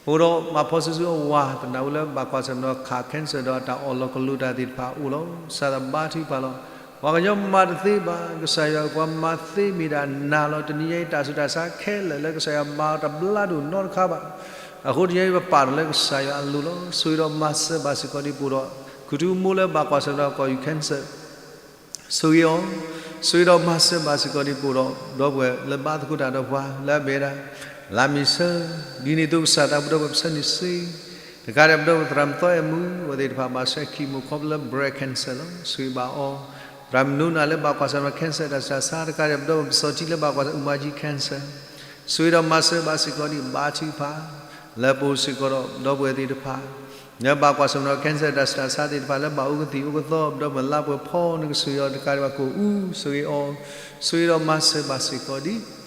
အိၣ်ဒီးမၤဖီၣ်စုဆူအဝၤ ပနာ်ဝဲလၢဘၣ်ကွၢ်ဆၢၣ်နီၤခး cancer ဒီးတၢ်အီၣ်လီၤကလိတၢ်သ့ၣ်တဖၣ်အိၣ်လီၤ. ကစၢ်သးဘါထုကဖၣ်လီၤ. ပှၤကညီမၤတသ့ဘၣ်, ကစၢ်ယွၤပှၤမၤသ့မ့ၢ်ဒၣ်နၤလီၤ. တနံၤညါအံၤတၢ်ဆူးတၢ်ဆါခဲလၢာ်လၢကစၢ်ယွၤမၤအီၤတဘျါဒိၣ်နီတခါဘၣ်. အဃိတနံၤညါအံၤပပာ်ထီၣ်လၢကစၢ်ယွၤအလိၤလီၤ. ဆိၣ်ဂ့ၤဒီးမၤစၢၤဘၣ်စ့ၢ်ကီးဒံးပအိၣ်ဒီး ခူၣ်ထူမိၢ်လၢဘၣ်ကွၢ်ဆၢၣ်နီၤကီၢ်ယူၢ် cancer ဆိၣ်ဂ့ၤအီၤ, ဆိၣ်ဂ့ၤဒီးမၤစၢၤဘၣ်စ့ၢ်ကီးဒံးပအိၣ်ဒီး ဒီပုၢ်ဝဲၢ်လၢဘါသကိးတၢ်ဒီးပှၤလၢအမ့ၢ်ဝဲဒၣ် လါမ့ၤဆၢ, ဒ်န့ၣ်အသိးကစၢ်သးဘိဒီပုၢ်ဝဲၢ်ပဆၢန့ၣ်စ့, တကးဒံးပဒီပုၢ်ဝဲၢ်သရၣ်မုၣ်သီအဲၣ်မူ အဝဲသ့ၣ်တဖၣ်ဘၣ်ဆဲး chemo ခီဖျိလၢ breast cancer လီၤ. ဆိၣ်ဂ့ၤဘၣ်အီၤ, သရၣ်မုၣ်နိနၤလၢဘၣ်ကွၢ်ဆၢၣ်နီၤ cancer တၢ်ဆူးတၢ်ဆါ, တကးဒံးပဒီပုၢ်ဝဲၢ်ပစီၤထံလၢဘၣ်ကွၢ်ဆၢၣ် အူမၤကၠံ cancer ဆိၣ်ဂ့ၤဒီးမၤစၢၤဘၣ်စ့ၢ်ကီးဒံး ဘါထုကဖၣ် လၢပအိၣ်စ့ၢ်ကီးဒီး ဒီပုၢ်ဝဲၢ်သ့ၣ်တဖၣ် လၢဘၣ်ကွၢ်ဆၢၣ်နီၤ cancer တၢ်ဆူးတၢ်ဆါသ့ၣ်တဖၣ် လၢဘၣ်အိၣ်ကသံၣ်အိၣ်ကသီ ဒီးမုၢ်လါပှဲၤဖီ နကဆိၣ်ဂ့ၤအီၤ တကးဒံးဘၣ်ကအိၣ်အူ ဆိၣ်ဂ့ၤအီၤ, ဆိၣ်ဂ့ၤဒီးမၤစၢၤဘၣ်စ့ၢ်ကီးဒံး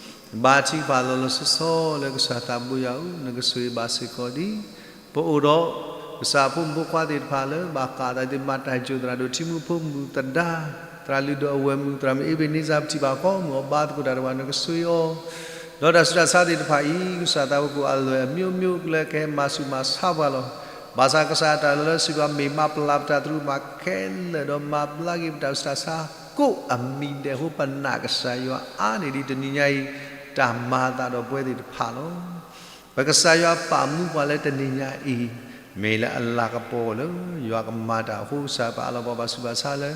ဘါထုကဖၣ်လီၤလီၤဆီဆီလၢကစၢ်သးဘိယွၤဧၢ, နကဆိၣ်ဂ့ၤဘၣ်စ့ၢ်ကီးဒံး ပအိၣ်ဒီး ကစၢ်ဖိမုၣ်ဖိခွါသ့ၣ်တဖၣ်လၢ ဘၣ်ဃးသးသ့ၣ်မၤတၢ်ယိာ်သရၣ်ဒိၣ်ထံမူဖိမုၣ်သဒါ, သရၣ်လုၢ်ဒိၣ်အဝဲၢ်မုၣ် သရၣ်မုၣ်အ့ဘ့းနံစၢ် ပထံၣ်ဘၣ်ကိးမုၢ်အီၤ ဘါသကိးတၢ်ဒီးပှၤ နကဆိၣ်ဂ့ၤအီၤ, ဒီးတၢ်ဆူးတၢ်ဆါသ့ၣ်တဖၣ်အံၤ ကစၢ်သးဘိကိးအလွဲၢ်အမျိုးမျိုး လၢကဟဲမၤဆူၣ်မၤဆါပှၤလီၤ. ဘၣ်ဆၣ်ကစၢ်အတၢ်လၢလၢဆံးပှၤမ့ၢ်မၤပျၢ်ပတၢ်သရူးမးခဲလၢာ် ဒီးမၤဘျါက့ၤပတၢ်ဆူးတၢ်ဆါကိးအမံၤဒဲးအဃိ ပနာ်ကစၢ်ယွၤအါန့ၢ်ဒံးတနံၤညါအံၤ တၢ်မၤအသးဒီးပဝဲသ့ၣ်တဖၣ်လီၤ. ပကစၢ်ယွၤပာ်မူပှၤလၢတနံၤညါအံၤ, မ့ၢ်လၢအလၤကပီၤလၢ ယွၤကမၤတၢ်အဃိ ကစၢ်ပာ်လီၤပှၤဘၣ်ဆူးဘၣ်ဆါလၢ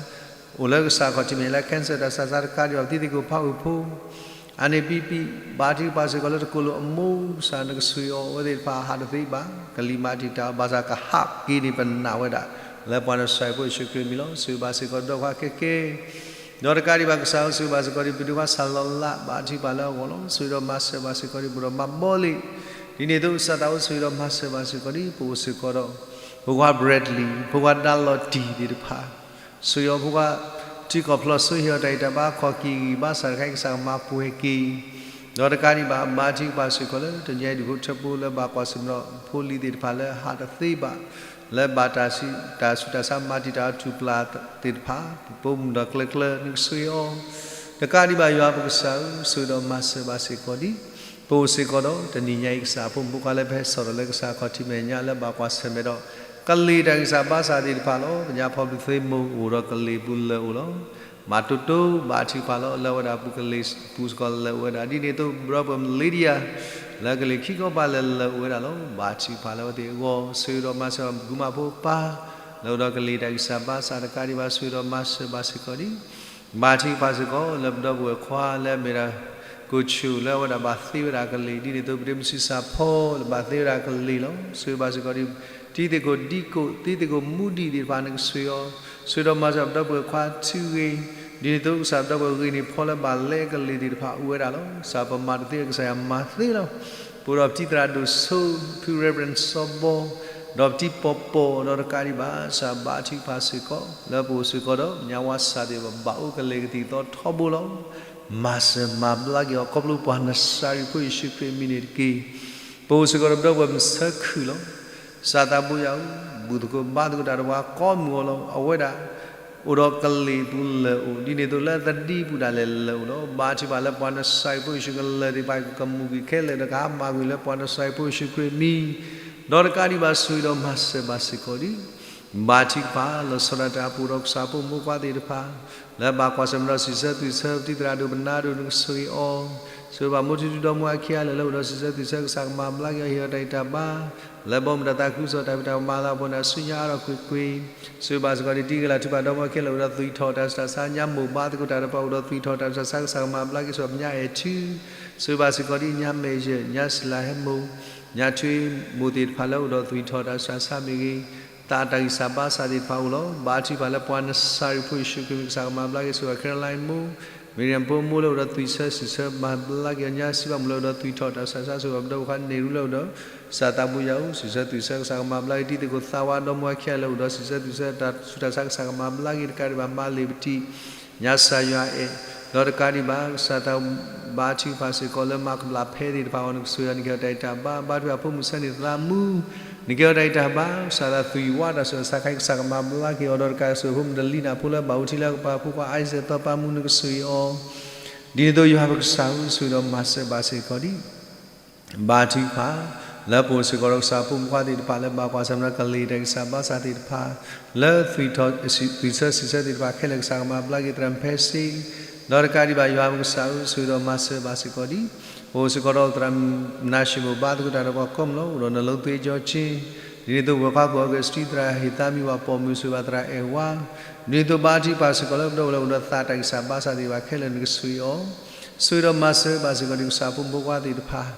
အိၣ်လၢကစၢ်ခီၣ်ထံးမဲာ်ညါ cancer တၢ်ဆူးတၢ်ဆါတကးဒံးဘၣ် ပတံၤသကိးဖးအုၣ်ဖိ အါန့ၢ်ပံပံ, ဘါထုကဖၣ်စ့ၢ်ကီးလၢတကိးလိာ်အမိၢ် ကစၢ်နကဆိၣ်ဂ့ၤအီၤ အဝဲသ့ၣ်တဖၣ်ဟးတသ့ဘၣ်, ကလံၤမၤတံာ်တာ်အီၤ ဘၣ်ဆၣ်ကဟးက့ၤန့ၣ်ပနာ်ဝဲဒၣ်, လၢပှၤနစၤရ့းဖိယ့ၣ်ၡူးခရံာ်အမံၤလီၤ. ဆိၣ်ဂ့ၤဘၣ်စ့ၢ်ကီးဒီးပှၤခဲကဲ ဒီးတကးဒံးဘၣ်ကစၢ်ဧၢ ဆိၣ်ဂ့ၤဘၣ်စ့ၢ်ကီးဒ်ပဒိၣ်ခွါစၢ်လီၤလး ဘါထုကဖၣ်လၢအဂီၢ်လီၤ. ဆိၣ်ဂ့ၤဒီးမၤစၢၤဘၣ်စ့ၢ်ကီးဒ်ပဒီးမၤဘီလ့ၣ်, ဒ်န့ၣ်အသိးကစၢ်သးအိၣ်ဆိၣ်ဂ့ၤဒီးမၤစၢၤဘၣ်စ့ၢ်ကီးဒ် ပအိၣ်စ့ၢ်ကီးဒီး ဖိခွါ Bradley ဖိခွါဒါလီၤတံၢ်သ့ၣ်တဖၣ် ဆိၣ်ဂ့ၤအီၤဖိခွါ ထံကီၢ်ဖျီၣ်စိဟ့ၣ်အီၤတၢ်ဂံၢ်တၢ်ဘါခီၣ်က့ၤဂံၢ်ဘါစၢ်တခါအံၤကစၢ်ကမၤပှဲၤက့ၤ, ဒီးတကးဒံးဘၣ် ဘါထုကဖၣ်စ့ၢ်ကီးလၢတနံၤအံၤဒုးဖိထၢဖိလၢဘၣ်ကွၢ်ဆၢၣ်မဲာ်ဒီး ဖိလံၤသ့ၣ်တဖၣ်လၢဟးတသ့ဘၣ်, လၢဘၣ်တၢ်ဆူးတၢ်ဆါမၤတံာ်တာ်အီၤထူၣ်ပျၢ်သ့ၣ်တဖၣ်, ပပိာ်မုၣ်ဒီးကျၢၤကျၢၤ နကဆိၣ်ဂ့ၤအီၤ, တကးဒံးဘၣ်ယွၤပကစၢ်ဧၢ ဆိၣ်ဂ့ၤဒီးမၤစၢၤဘၣ်စ့ၢ်ကီးဒ် ပအိၣ်စ့ၢ်ကီးဒီးတနံၤညါအံၤကစၢ်အဖိမုၣ်ဖိခွါလၢပဟဲစိာ်ထီၣ်လၢကစၢ်ခီၣ်ထံးမဲာ်ညါလၢဘၣ်ကွၢ်ဆၢၣ်မဲာ်ဒီး ကလံၤတၢ်ဂံၢ်စၢ်ဘါစၢ်သ့ၣ်တဖၣ်လီၤ. ကညီဖိဒုးသ့မိၢ်အိၣ်ဒီးကလံၤပူၤလၢအိၣ်လီၤ. မၤတိၢ်တိၢ်ဘါထုကဖၣ်လီၤ လၢအဝဲဒၣ်ပူၤကလံၤပူၤစ့ၢ်ကီးလၢအိၣ်ဝဲဒၣ် ဒ်န့ၣ်အသိးဘျီပှၤ Lydia လၢကလံၤခံခီပၤလၢလၢအိၣ်ဝဲဒၣ်လီၤ. ဘါထုကဖၣ်လၢအဝဲသ့ၣ်အဂီၢ် ဆိၣ်ဂ့ၤဒီးမၤစၢၤဘၣ်မုၣ်ကမဲဖိပၢ် လၢအိၣ်ဒီးကလံၤတၢ်ဂံၢ်စၢ်ဘါစၢ်တကးဒံးဘၣ် ဆိၣ်ဂ့ၤဒီးမၤစၢၤဘၣ်စ့ၢ်ကီးဒ် ဘါထုကဖၣ်စ့ၢ်ကီး လၢပဒီပုၢ်ဝဲၢ်ခွါလၢအမ့ၢ်ဒၣ် ကိးဆူၣ်လၢအဝဲဒၣ်ဘၣ်သ့ဝဲဒၣ်ကလံၤ ဒ်န့ၣ်အသိးပဒ့မုၣ်ဆံးစၢ်ဖီလၢဘၣ်သ့ဝဲဒၣ်ကလံၤလီၤ. ဆိၣ်ဂ့ၤဘၣ်စ့ၢ်ကီးဒ် တံၤသကိးဒံကိး တံၤသကိးမူဒံးသ့ၣ်တဖၣ်နကဆိၣ်ဂ့ၤအီၤ, ဆိၣ်ဂ့ၤဒီးမၤစၢၤပဒီပုၢ်ဝဲၢ်ခွါထံဂ့ၤ, ဒ်န့ၣ်အသိးကစၢ်ပဒီပုၢ်ဝဲၢ်ဂ့ၤန့ၢ်ဖီလၢဘၣ်လဲကလံၤသ့ၣ်တဖၣ်အိၣ်ဝဲဒၣ်လီၤ. ကစၢ်ပမၤတသ့ကစၢ်ယွၤမၤသ့လီၤ. ပအိၣ်ဒီးပတံၤသရၣ်ဒိၣ်စိ ဖု Reverend စီၤဘီ ဒီးပတံၤပီၤပီၤ ဒီးတကးဒံးဘၣ် ကစၢ်ဘါထုကဖၣ်စ့ၢ်ကီး လၢပအိၣ်စ့ၢ်ကီးဒီး ညါဝါစၢ်သ့ၣ်တဖၣ်ဘၣ်အိၣ်ကလဲၤကသံၣ်သီထီဘိလီၤ. မၤစၢၤမၤဘျါက့ၤအီၤ ခီဖျိပှၤနစၤရ့းဖိယ့ၣ်ၡူးခရံာ်အမံၤန့ၣ်တက့ၢ်. ပအိၣ်စ့ၢ်ကီးဒီးပဒီပုၢ်ဝဲၢ်မုၢ်ဆၢခုၣ်လီၤ. ကစၢ်သးဘိယွၤဧၢ, ဘူၣ်သကိးဘါသကိးတၢ်ဒီးပှၤကိးမုၢ်အီၤလီၤ. အဝဲဒၣ် အိၣ်ဒီးကလံၤပူၤလၢအိၣ် ဒ်န့ၣ်အသိးလၢသဒံပူၤဒၣ်လဲာ်လၢအိၣ်လီၤ. ဘါထုကဖၣ်လၢပှၤနစၤရ့းဖိယ့ၣ်ၡူးကလၢၤသ့ၣ်တဖၣ်ကမူၣ်ကွံာ်ခဲလၢာ်ဒီးကဟါမၢ်ကွံာ်လၢပှၤနစၤရ့းဖိယ့ၣ်ၡူးခရံာ်အမံၤ, ဒီးတကးဒံးဘၣ်ဆိၣ်ဂ့ၤဒီးမၤစၢၤဘၣ်စ့ၢ်ကီးဒ် ဘါထုကဖၣ်လီၤဆီဒၣ်တၢ်ပအိၣ်ဒီးကစၢ်ဖိမုၣ်ဖိခွါသ့ၣ်တဖၣ် လၢဘၣ်ကွၢ်ဆၢၣ်မဲာ်ဒီးစံးဆၢသွံၣ်ဆၢ ပတံၤသရၣ်ဒိၣ်ပနၢ်ဒိၣ်နကဆိၣ်ဂ့ၤအီၤ, ဆိၣ်ဂ့ၤဘၣ်မိၢ်ထူထူဒီးမိၢ်အခံဂၤလၢာ်လၢအိၣ်ဒီးစံးဆၢသွံၣ်ဆၢ ကစၢ်ကမၤဘျါက့ၤအီၤ ဟ့ၣ်အီၤတၢ်ဂံၢ်တၢ်ဘါ လၢဘီမုၢ်တၢ်သးခုကစီၣ်တၢ်ဖံးတၢ်မၤလၢအပူၤန့ၣ် အစုညါအါထီၣ်ကွ့ၢ်ကွ့ၢ်, ဆိၣ်ဂ့ၤဘၣ်စ့ၢ်ကီးဒ်တံၤဂ့ၤလၤထုကဖၣ်ဒီမိၢ်အခံဂၤလၢာ် အိၣ်ဒီးသွံၣ်ထီၣ်တၢ်ဆူးတၢ်ဆါ ညါမိၢ်ဘါသကိးတၢ်ဒီးပှၤအိၣ်ဒီးသွံၣ်ထီၣ်တၢ်ဆူးတၢ်ဆါ ကစၢ်ကမၤဘျါက့ၤဆိၣ်ဂ့ၤပညါအဲၣ်ထူ ဆိၣ်ဂ့ၤဘၣ်စ့ၢ်ကီးဒ်ညါမဲာ်ယဲၢ် ညါစံလၤဟဲမိၢ် ညါထွ့မိၢ်သ့ၣ်တဖၣ်လၢ အိၣ်ဒီးသွံၣ်ထီၣ်တၢ်ဆူးတၢ်ဆါမ့ၢ်ဂ့ၤ, သးတၢ်ဂံၢ်စၢ်ဘါစၢ်သ့ၣ်တဖၣ်အိၣ်လီၤ. ဘါထုကဖၣ်လၢပှၤနစၤရ့းဖိယ့ၣ်ၡူးခရံာ်မံၤ ကစၢ်ကမၤဘျါက့ၤဆိၣ်ဂ့ၤ Caroline မိၢ်, Miriam ဖိမိၢ်လၢအိၣ်ဒီးသွံၣ်ဆၢစံးဆၢ မၤဘျါက့ၤအီၤ ညါစံးဘၣ်မိၢ်လၢအိၣ်ဒီးသွံၣ်ထီၣ်တၢ်ဆူးတၢ်ဆါ ဆိၣ်ဂ့ၤဘၣ်ပဒီပုၢ်ဝဲၢ်ခွါန့ၣ်ရူလၢအိၣ်ဒီး ကစၢ်သးဘိယွၤဧၢ စံးဆၢသွံၣ်ဆၢ ကစၢ်ကမၤဘျါက့ၤ တံၤသကိးသးဝါဒီမိၢ်အခံဂၤလၢာ် အိၣ်ဒီးစံးဆၢသွံၣ်ဆၢတၢ်ဆူးတၢ်ဆါ ကစၢ်ကမၤဘျါက့ၤ တကးဒံးဘၣ် မါလ့ၤပတံၢ် ညါစၢ်ယွၤအဲၣ်, ဒီးတကးဒံးဘၣ် ကစၢ်သးဘါထုကဖၣ်စ့ၢ်ကီးလၢမၤကဘျၣ်ဖဲသ့ၣ်တဖၣ်အဂီၢ် နကဆိၣ်ဂ့ၤအီၤ နကဟ့ၣ်အီၤတၢ်ဂံၢ်တၢ်ဘါ, ဘါထုကဖၣ်ဖိမုၣ်ဆၢန့ၣ်သးမူ, နကဟ့ၣ်အီၤတၢ်ဂံၢ်တၢ်ဘါ, ကစၢ်သးသွံၣ်ဝါတၢ်ဆူးတၢ်ဆါခဲအံၤ ကစၢ်ကမၤဘျါက့ၤအီၤ ဒီးတကးဆိၣ်ဂ့ၤဖိမုၣ်တလံၤနၢ်ဖိလၢဘၣ်အိၣ်ထံလၢကပၤဖိခွါ Isaac သီပၤမူ နကဆိၣ်ဂ့ၤအီၤ, ဒ်န့ၣ်အသိးယွၤပကစၢ်ဧၢ ဆိၣ်ဂ့ၤဒီးမၤစၢၤဘၣ်စ့ၢ်ကီးဒ် ဘါထုကဖၣ် လၢပအိၣ်စ့ၢ်ကီးဒီးကစၢ်ဖိမုၣ်ဖိခွါသ့ၣ်တဖၣ်လၢဘၣ်ကွၢ်ဆၢၣ်မဲာ်ဒီးကလံၤတၢ်ဂံၢ်စၢ်ဘါစၢ်သ့ၣ်တဖၣ် လၢသွံၣ်ထီၣ် သွံၣ်ဆၢစံးဆၢသ့ၣ်တဖၣ် ခဲလၢာ်ကစၢ်ကမၤဘျါက့ၤသရၣ်မုၣ်ဖဲစ့, ဒီးတကးဒံးဘၣ်ယွၤပကစၢ်ဧၢ ဆိၣ်ဂ့ၤဒီးမၤစၢၤဘၣ်စ့ၢ်ကီးဒ် ပအိၣ်စ့ၢ်ကီးဒီးသရၣ်မုၣ်နၤၡ့ၣ်မိၢ်ဘါသကိးတၢ်ဒီးပှၤကိးမုၢ်လီၤ အိၣ်ဒီးနလိသ့ကၠီက့, ဒ်န့ၣ်အသိးပဝဲၢ်ခွါကိးဂၤစတံ သရၣ်ဟ့ၣ်သးမံဝၤပိာ်မုၣ် ဆိၣ်ဂ့ၤဘၣ်သရၣ်အဲၣ်ဝါ, ဒ်န့ၣ်အသိးဘါထုကဖၣ်စ့ၢ်ကီးလၢပဒီပုၢ်ဝဲၢ်လၢအိၣ်ဒီးသးတၢ်ဂံၢ်စၢ်ဘါစၢ်သ့ၣ်တဖၣ်ခဲလၢာ်နကဆိၣ်ဂ့ၤအီၤ ဆိၣ်ဂ့ၤဒီးမၤစၢၤဘၣ်စ့ၢ်ကီးဒ်ကစၢ်ဖိမုၣ်ဖိခွါသ့ၣ်တဖၣ်,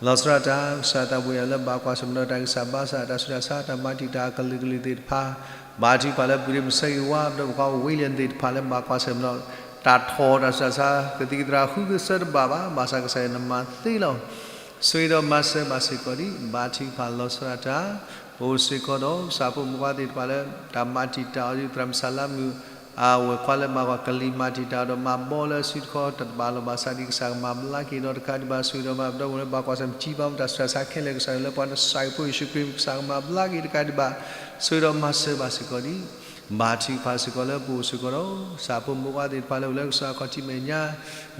လီၤဆီဒၣ်တၢ် ကစၢ်သးဘိယွၤလၢဘၣ်ကွၢ်ဆၢၣ်မဲာ်ဒီးတၢ်ဂံၢ်စၢ်ဘါစၢ် တၢ်ဆူးတၢ်ဆါ တၢ်မၤတံာ်တာ်အကလုာ်ကလုာ်သ့ၣ်တဖၣ်, ဘါထုကဖၣ်လၢပုၢ်ဒ့မုၣ်ဆၢဂ့ၤဝါ ပဒီပုၢ်ဝဲၢ်ခွါ William သ့ၣ်တဖၣ်လၢဘၣ်ကွၢ်ဆၢၣ်မဲာ်ဒီး တၢ်ထီၣ်တၢ်ဆူးတၢ်ဆါ ကသံၣ်ကသရၣ်ဃုကဆၢတဘၣ်ဘၣ် ဘၣ်ဆၣ်ကစၢ်ယွၤနမၤသ့လီၤ. ဆိၣ်ဂ့ၤဒီးမၤစၢၤဘၣ်စ့ၢ်ကီးဒ် ဘါထုကဖၣ်လီၤဆီဒၣ်တၢ်, ပအိၣ်စ့ၢ်ကီးဒီးကစၢ်ဖိမုၣ်ဖိခွါသ့ၣ်တဖၣ်လၢ တၢ်မၤတံာ်တာ်အီၤဒ်သရၣ်မုၣ်စၢ်လါမုၣ် အဝဲၢ်ခွါလၢမၤကွၢ်ကလံၤမၤတံာ်တာ်အီၤဒီးမၤဘီလၢအစုတခီတဘၣ်လီၤဘၣ်ဆၣ်ဒ်ကစၢ်ကမၤဘျါက့ၤ ဒီးတကးဒံးဘၣ်ဆိၣ်ဂ့ၤဒီးမၤပဒီပုၢ်ဝဲၢ်လၢဘၣ်ကွၢ်ဆၢၣ်မဲာ်ထံဘါမူတၢ်ဆူးတၢ်ဆါခဲလၢာ်ကစၢ်ယွၤလၢပှၤနစၤရ့းဖိယ့ၣ်ၡူးခရံာ်မံၤ ကစၢ်ကမၤဘျါက့ၤတကးဒံးဘၣ် ဆိၣ်ဂ့ၤဒီးမၤစၢၤဘၣ်စ့ၢ်ကီးဒ် ဘါထုကဖၣ်စ့ၢ်ကီးလၢပအိၣ်စ့ၢ်ကီးဒီး ကစၢ်ဖိမုၣ်ဖိခွါသ့ၣ်တဖၣ်လၢအိၣ်လၢကစၢ်ခီၣ်ထံးမဲာ်ညါ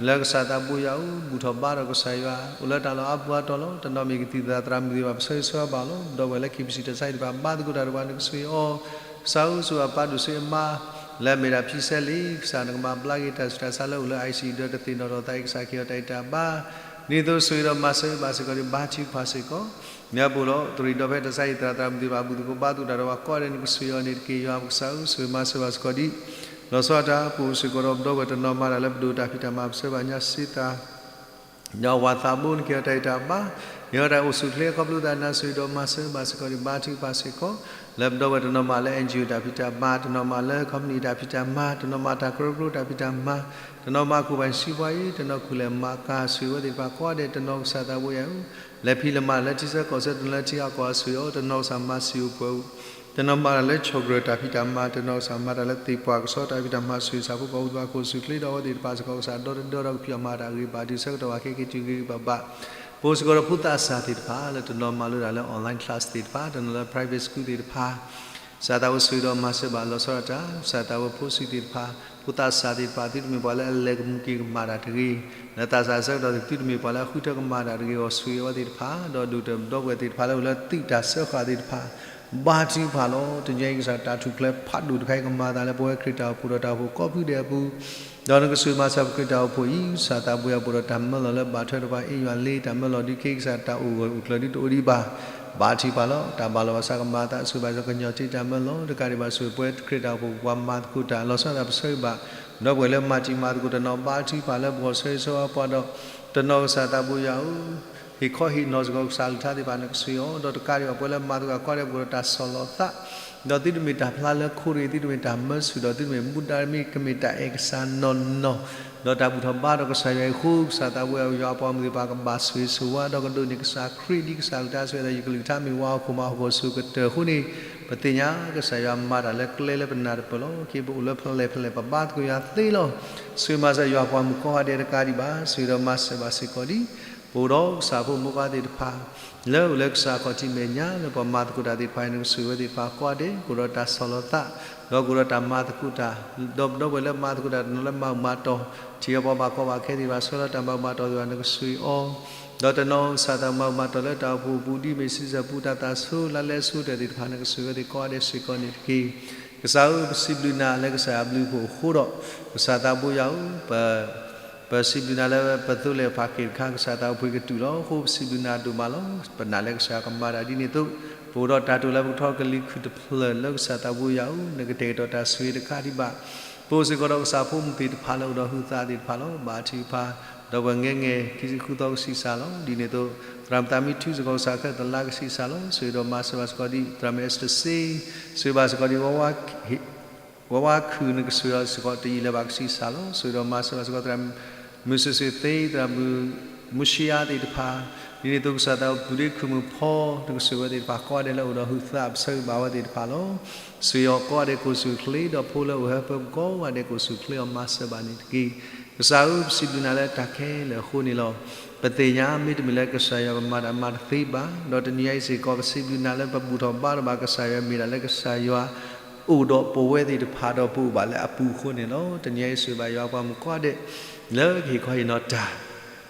လၢကစၢ်သးဘိယွၤဧၢ ဘူၣ်ထီၣ်ဘါထီၣ်ကစၢ်ယွၤ အိၣ်လၢတၢ်လီၢ်အါပူၤအါတီၤလီၤ. တနီၤမ့ၢ်ကသံၣ်သရၣ်သရၣ်မုၣ်သ့ၣ်တဖၣ် ပဆၢဂ့ၤဆၢဝါဘၣ်လီၤ. ပဒီပုၢ်ဝဲၢ်လၢ K B C တၢ်ဆါဟံၣ်တဖၣ် ဘါသကိးတၢ်ဒီးပှၤနကဆိၣ်ဂ့ၤအီၤ ကစၢ်ဧၢ ဆိၣ်ဂ့ၤအပၢ်ဒိၣ်ဆိၣ်ဂ့ၤအမါ လၢအမ့ၢ်ဒၣ်ဖံစဲလ့ ကစၢ်နကမၤဘျါက့ၤတၢ်ဆူးတၢ်ဆါလၢအိၣ်လၢ I C U ဒီးတသ့ၣ်နီၣ်ထီၣ်သးအံၤ ကစၢ်ကဟ့ၣ်အီၤတၢ်ဂံၢ်တၢ်ဘါ ဒ်သိးဆိၣ်ဂ့ၤဒီးမၤစၢၤဘၣ်စ့ၢ်ကီးဒံး ဘါထုကဖၣ်စ့ၢ်ကီး, မ့ၢ်အဘူးဒီး တရံးဒီဖဲတၢ်ဆါအံၤ သရၣ်သရၣ်မုၣ်သ့ၣ်တဖၣ် ဘူၣ်သကိးဘါသကိးတၢ်ဒီးပှၤကိးဂၤဒဲး နကဆိၣ်ဂ့ၤအီၤန့ၣ်တက့ၢ်. ယွၤပကစၢ်ဧၢ, ဆိၣ်ဂ့ၤမၤစၢၤဘၣ်စ့ၢ်ကီးဒံး လီၤဆီဒၣ်တၢ် ပအိၣ်စ့ၢ်ကီးဒီးပဒီပုၢ်ဝဲၢ်တနီၤမၤတၢ်လၢပဒိၣ်တၢ်ဖံးတၢ်မၤ ပဆၢဘၣ်ညါစ့တၢ် ဒီးဝၤသးဘိ နကဟ့ၣ်အီၤတၢ်ဂံၢ်တၢ်ဘါ, ဟ့ၣ်အီၤတၢ်အိၣ်ဆူၣ်အိၣ်ချ့ ခီဖျိသးနၤ ဆိၣ်ဂ့ၤဒီးမၤစၢၤဘၣ်စ့ၢ်ကီးဒံး ဘါထုကဖၣ်စ့ၢ်ကီး, လၢပဒီပုၢ်ဝဲၢ်တနီၤမၤလၢ အၣ်အၣ်ကၠီအိၣ် တၢ်ဖံးတၢ်မၤ, တနီၤမၤလၢ ခီပနံၣ် တၢ်ဖံးတၢ်မၤ, တနီၤမၤတၢ်ကရၢကရိတၢ်ဖံးတၢ်မၤ, တနီၤမၤခိၣ်ဘၣ်စံးပှၤအံၤ, တနီၤခူၣ်လဲၤမၤကၤ ဆိၣ်ဂ့ၤဝဲသ့ၣ်တဖၣ်ကိးဂၤဒဲး တနီၤကစၢ်သးဘိယွၤဧၢ, လဲၤဖံးလဲၤမၤလၢထံဆၢကီၢ်ဆၢ တနီၤလၢထံဂၤကီၢ်ဂၤ ဆိၣ်ဂ့ၤအီၤ, တနီၤကစၢ်မၤစံာ်အိၣ်ပှဲၤအိၣ် တနီၤမၤတၢ်လၢဆီၣ်ကရၢၢ်တၢ်ဖံးတၢ်မၤ, တနီၤကစၢ်မၤတၢ်လၢသ့ၣ်ပှၢ်ကဆီတၢ်ဖံးတၢ်မၤ ဆိၣ်ဂ့ၤဆၣ်ဖိကီၢ်ဖိသ့ၣ်တဖၣ် ခိၣ်ဆူၣ်ချ့ဒီးအဝဲသ့ၣ်တဖၣ်စ့ၢ်ကီး ကစၢ်ဒီတဒၢဒီးကဖံးအီၣ်မၤတၢ်ဂ့ၤဘၣ်တုၤဆၢကတီၢ်ဘၣ်ခဲက့ၤတုၤဂ့ၤဂ့ၤဘၣ်ဘၣ်, ပအိၣ်စ့ၢ်ကီးဒီးဖိသးစၢ်သ့ၣ်တဖၣ် လၢတနီၤမၤလိတၢ်လၢ online class သ့ၣ်တဖၣ်, တနီၤလၢ private school သ့ၣ်တဖၣ် ကစၢ်သးဘိဆိၣ်ဂ့ၤဒီးမၤစၢၤဘၣ်လီၤဆီဒၣ်တၢ်, ကစၢ်သးဘိဖိဆံးသ့ၣ်တဖၣ်, ဖိသးစၢ်သ့ၣ်တဖၣ် သုတမ့ၢ်ပှၤလၢအလဲၤကမူးက့ၤကမၣ်တၢ်တဂ့ၤ, လၢသးစၢ်ဆၢကတီၢ် သုတမ့ၢ်ပှၤလၢအဃုထၢကမၣ်တၢ်တဂ့ၤအဂီၢ် ဆိၣ်ဂ့ၤအဝဲသ့ၣ်တဖၣ်, ဒီးဒိၣ်တၢၢ်ဒီပုၢ်ဝဲၢ်သ့ၣ်တဖၣ်လၢအိၣ်လၢသုးတၢ်စၢဃာ်သ့ၣ်တဖၣ် ဘါထုကဖၣ်လီၤ. တနံၤအံၤကစၢ်တၢ်ထူၣ်ဖျဲးဖးဒိၣ်တခါအံၤ ကမၤသးလၢပဝဲခရံာ်တၢ်အိၣ်ဖှိၣ်ဒီးတၢ်အိၣ်ဖှိၣ်ကိးဖုဒဲးအပူၤ, ဒီးနကဆိၣ်ဂ့ၤမၤစၢၤပခရံာ်တၢ်အိၣ်ဖှိၣ်အံၤ ကစၢ်သးဘိယွၤ ပအိၣ်ဒီးတၢ်မၢလီၤလၢဘၣ်ထွဲဒီးပှၤအ့ၣ်ယွၤလ့ တၢ်မၢလီၤဒုးက့ၤ ကစၢ်တၢ်အိၣ်ဂၢၢ်အိၣ်ကျၢၤဒ်တအိၣ်ဒံးဘၣ်, ဘါထုကဖၣ်လီၤ. တၢ်ဘၣ်လီၤဘၣ်စးကမၤသး ဆိၣ်ဂ့ၤဘၣ်စ့ၢ်ကီးကညီထံတၢ်မၢလီၤ တကးဒံးဘၣ် ဆိၣ်ဂ့ၤပဝဲခရံာ်တၢ်အိၣ်ဖှိၣ် ပှၤမၤသကိးတၢ် လီၤဆီဒၣ်တၢ် ပဆၢဂ့ၤဘၣ် ဒီပုၢ်ဝဲၢ်လၢမၤတံၤမၤသကိးတနီၤ ဘါထုကဖၣ်လၢပဂီၢ် ဆၢဂ့ၤဆၢဝါပှၤဒီး တနီၤကစၢ်သးဘိယွၤဧၢ ဟ့ၣ်ခီဟ့ၣ်နီၤစ့ၢ်ကီးကစၢ်အကလုၢ်ကထါသ့ၣ်တဖၣ် နကဆိၣ်ဂ့ၤအီၤ, ဒီးတကးဒံးဘၣ် ပဝဲလၢမၤသကိးတၢ်ကိးဂၤဒဲး ပအိၣ်ဒီးတၢ်ဆီၣ်လီၤသး, ဒီးသုတမ့ၢ်တၢ်ဖျါလၢခိတဂ့ၤ, သုတမ့ၢ်တၢ်မၢဆူၣ်ဒီး သုတမ့ၢ်မူဒါမ့ၢ်ကမ့ၢ်တၢ်အဲၣ်ကစၢ်နီၢ်နီၢ်, ဒီးတၢ်ဘူၣ်ထီၣ်ဘါထီၣ်ကစၢ်ယွၤအံၤအဃိ ကစၢ်သးဘိယွၤ ပှၤဂီၢ်မုၢ်သ့ၣ်တဖၣ် ကဘၣ်ဆိၣ်ဂ့ၤဆိၣ်ဝါ ဒီးကဒိးန့ၢ်ကစၢ်ခရံာ်ဒ်ကစၢ်အကလုၢ်ကထါ ဆၢဝဲဒၣ် ယကလုၢ်ကထါမ့ၢ်ဝါဟီၣ်ခိၣ်မး ဟီၣ်ခိၣ်ဆိးကတၢၢ်အဃိန့ၣ်, ပသ့ၣ်ညါကစၢ်ယွၤမၤတၢ်လၢကျဲလၢပနၢ်တပၢၢ်လီၤ. က့ၤပအိၣ်လၢဖဲလဲၣ်ဖဲလဲၣ် ပဘါသကိးယွၤသ့လီၤ. ဆိၣ်ဂ့ၤမၤစၢၤယွၤပှၤမုၣ်ကိးဂၤဒဲးတကးဒံးဘၣ် ဆိၣ်ဂ့ၤဒီးမၤစၢၤဘၣ်စ့ၢ်ကီးဒံး ပအိၣ်ဒီးကစၢ်ဖိမိၢ်ပၢ်သ့ၣ်တဖၣ် လၢအိၣ်လၢကစၢ်ခီၣ်ထံးမဲာ်ညါ လၢပှၤမၤသကိးတၢ်သ့ၣ်တဖၣ်အံၤ နကဆိၣ်ဂ့ၤဝဲသ့ၣ်တဖၣ်ကိးဂၤဒဲး ကအိၣ်ဒီးတၢ်ဆီၣ်လီၤသး ဒီးကအိၣ်ဒီးတၢ်မၤသကိးတၢ် ဒီးပဒီပုၢ်ဝဲၢ်လၢမၤသကိးတၢ် တနီၤလၢမၤအုၣ်မၤတီၢ် ထံၣ်အပှၤဘၣ်ကီဘၣ်ခဲသ့ၣ်တဖၣ် ဆှၢလီၤတၢ်မၤအုၣ်မၤတီၢ်သ့ၣ်တဖၣ် နကဆိၣ်ဂ့ၤအီၤ, ဒီးတနီၤကစၢ်သးမၤအုၣ်မၤတီၢ်လၢတၢ်အိၣ်ဖှိၣ်အပူၤ ဒ်မ့ၢ်စံးဆၢပူ တၢ်သးဆိ လါလဲအဆိကတၢၢ်သ့ၣ်တဖၣ် နကဆိၣ်ဂ့ၤဝဲသ့ၣ်ကိးဂၤဒဲးစ့ၢ်ကီးန့ၣ်တက့ၢ်. ကစၢ်ဧၢ, ပစံးဘျုးနၤလၢကစၢ်ယွၤအဘျုးအဖှိၣ်အဃိဒီး ကစၢ်သးဘိယွၤဧၢ, ပ ပစံးဘျုးနၤလၢပသိလ့ၣ်ဖးက့ၣ်တခါ ကစၢ်သးအိၣ်ဖှိၣ်ကတူၢ်လီၤ. အဃိပစံးဘျုးနၤဒိၣ်မးလီၤ. ပနာ်လၢကစၢ်ယွၤကမၤတၢ်ဒ်န့ၣ်အသိး ပအိၣ်ဒီးတၢ်တိာ်လၢပကထီၣ်ကလံၤခုၣ်တဖျၢၣ်လၢကစၢ်သးဘိယွၤဧၢ, နကတဲာ်ကတီၤတၢ်ဆိၣ်ဂ့ၤတခါဒံးဘၣ်. ပအိၣ်စ့ၢ်ကီးဒီးကစၢ်ဖိမုၣ်သ့ၣ်တဖၣ်လၢအိၣ်ဒီးဟုသးသ့ၣ်တဖၣ်လီၤ. ဘါထုကဖၣ် ဒီးပှၤငဲၤငဲၤ ခံဆံဃုသီကဆံးစၢ်လီၤ. ဒ်န့ၣ်အသိး သရၣ်မုၣ်သးမံထူစ့ၢ်ကီး ကစၢ်ခၢၣ်သလါကဆံးစၢ်လီၤ. ဆိၣ်ဂ့ၤဒီးမၤစၢၤဘၣ်စ့ၢ်ကီးဒံး သရၣ်မုၣ်အဲစတၢၢ်စ့, ဆိၣ်ဂ့ၤဘၣ်စ့ၢ်ကီးဒံး ဝါဝါခုၣ် နကဆိၣ်ဂ့ၤဒီးစ့ၢ်ကီးတယံာ်လၢၤဘၣ်ကဆံးစၢ်လီၤ. ဆိၣ်ဂ့ၤဒီးမၤစၢၤဘၣ်စ့ၢ်ကီး သရၣ်မုၣ်စုာ်စုာ်သ့, သရၣ်မုၣ်မူၡံယါသ့ၣ်တဖၣ်, ဒ်န့ၣ်အသိးကစၢ်သးအိၣ်ဖှိၣ်ဒ့ခုၣ်မုၣ်ဖီ နကဆိၣ်ဂ့ၤဝဲသ့ၣ်တဖၣ်ကိးဂၤဒဲးလၢအိၣ်ဒီးဟုသး ပဆၢဂ့ၤဘၣ်ဝဲသ့ၣ်တဖၣ်လီၤ. ဆိၣ်ဂ့ၤအီၤကိးဂၤဒဲး ကိၣ်ဆူၣ်ချ့ ဒီးဖိလၢအိၣ်ဟၢဖၢပူၤကိးဂၤဒဲး ကိၣ်ဆူၣ်ချ့အီၤ မၤစၢၤဘၣ်န့ၣ်တက့ၢ်. ကစၢ်ဧၢ, ပစံးဘျုးနၤလၢတၢ်ခဲလၢာ်အဃိန့ၣ်လီၤ. ပသ့ၣ်ညါ မ့တမ့ၢ်လၢကစၢ်ယွၤ ပမၤတၢ်မၤတသ့ဘၣ်. ဒီးတနံၤအံၤစ့ၢ်ကီး ပစံးဘျုးနၤလၢပဘူၣ်ထီၣ်ဘါထီၣ်ဘၣ်ကစၢ်ယွၤ မ့ၢ်ဒၣ်လၢကစၢ်ယွၤ အိၣ်ဒီးပဝဲသ့ၣ်တဖၣ်ဒီးပအိၣ်ဘၣ်လၢအပူၤအဃိန့ၣ်လီၤ. တနံၤအံၤဆိၣ်ဂ့ၤဘၣ်ယွၤပှၤမုၣ်ကိးဂၤဒဲး လၢကဟ့ၣ်ခီဟ့ၣ်နီၤတၢ်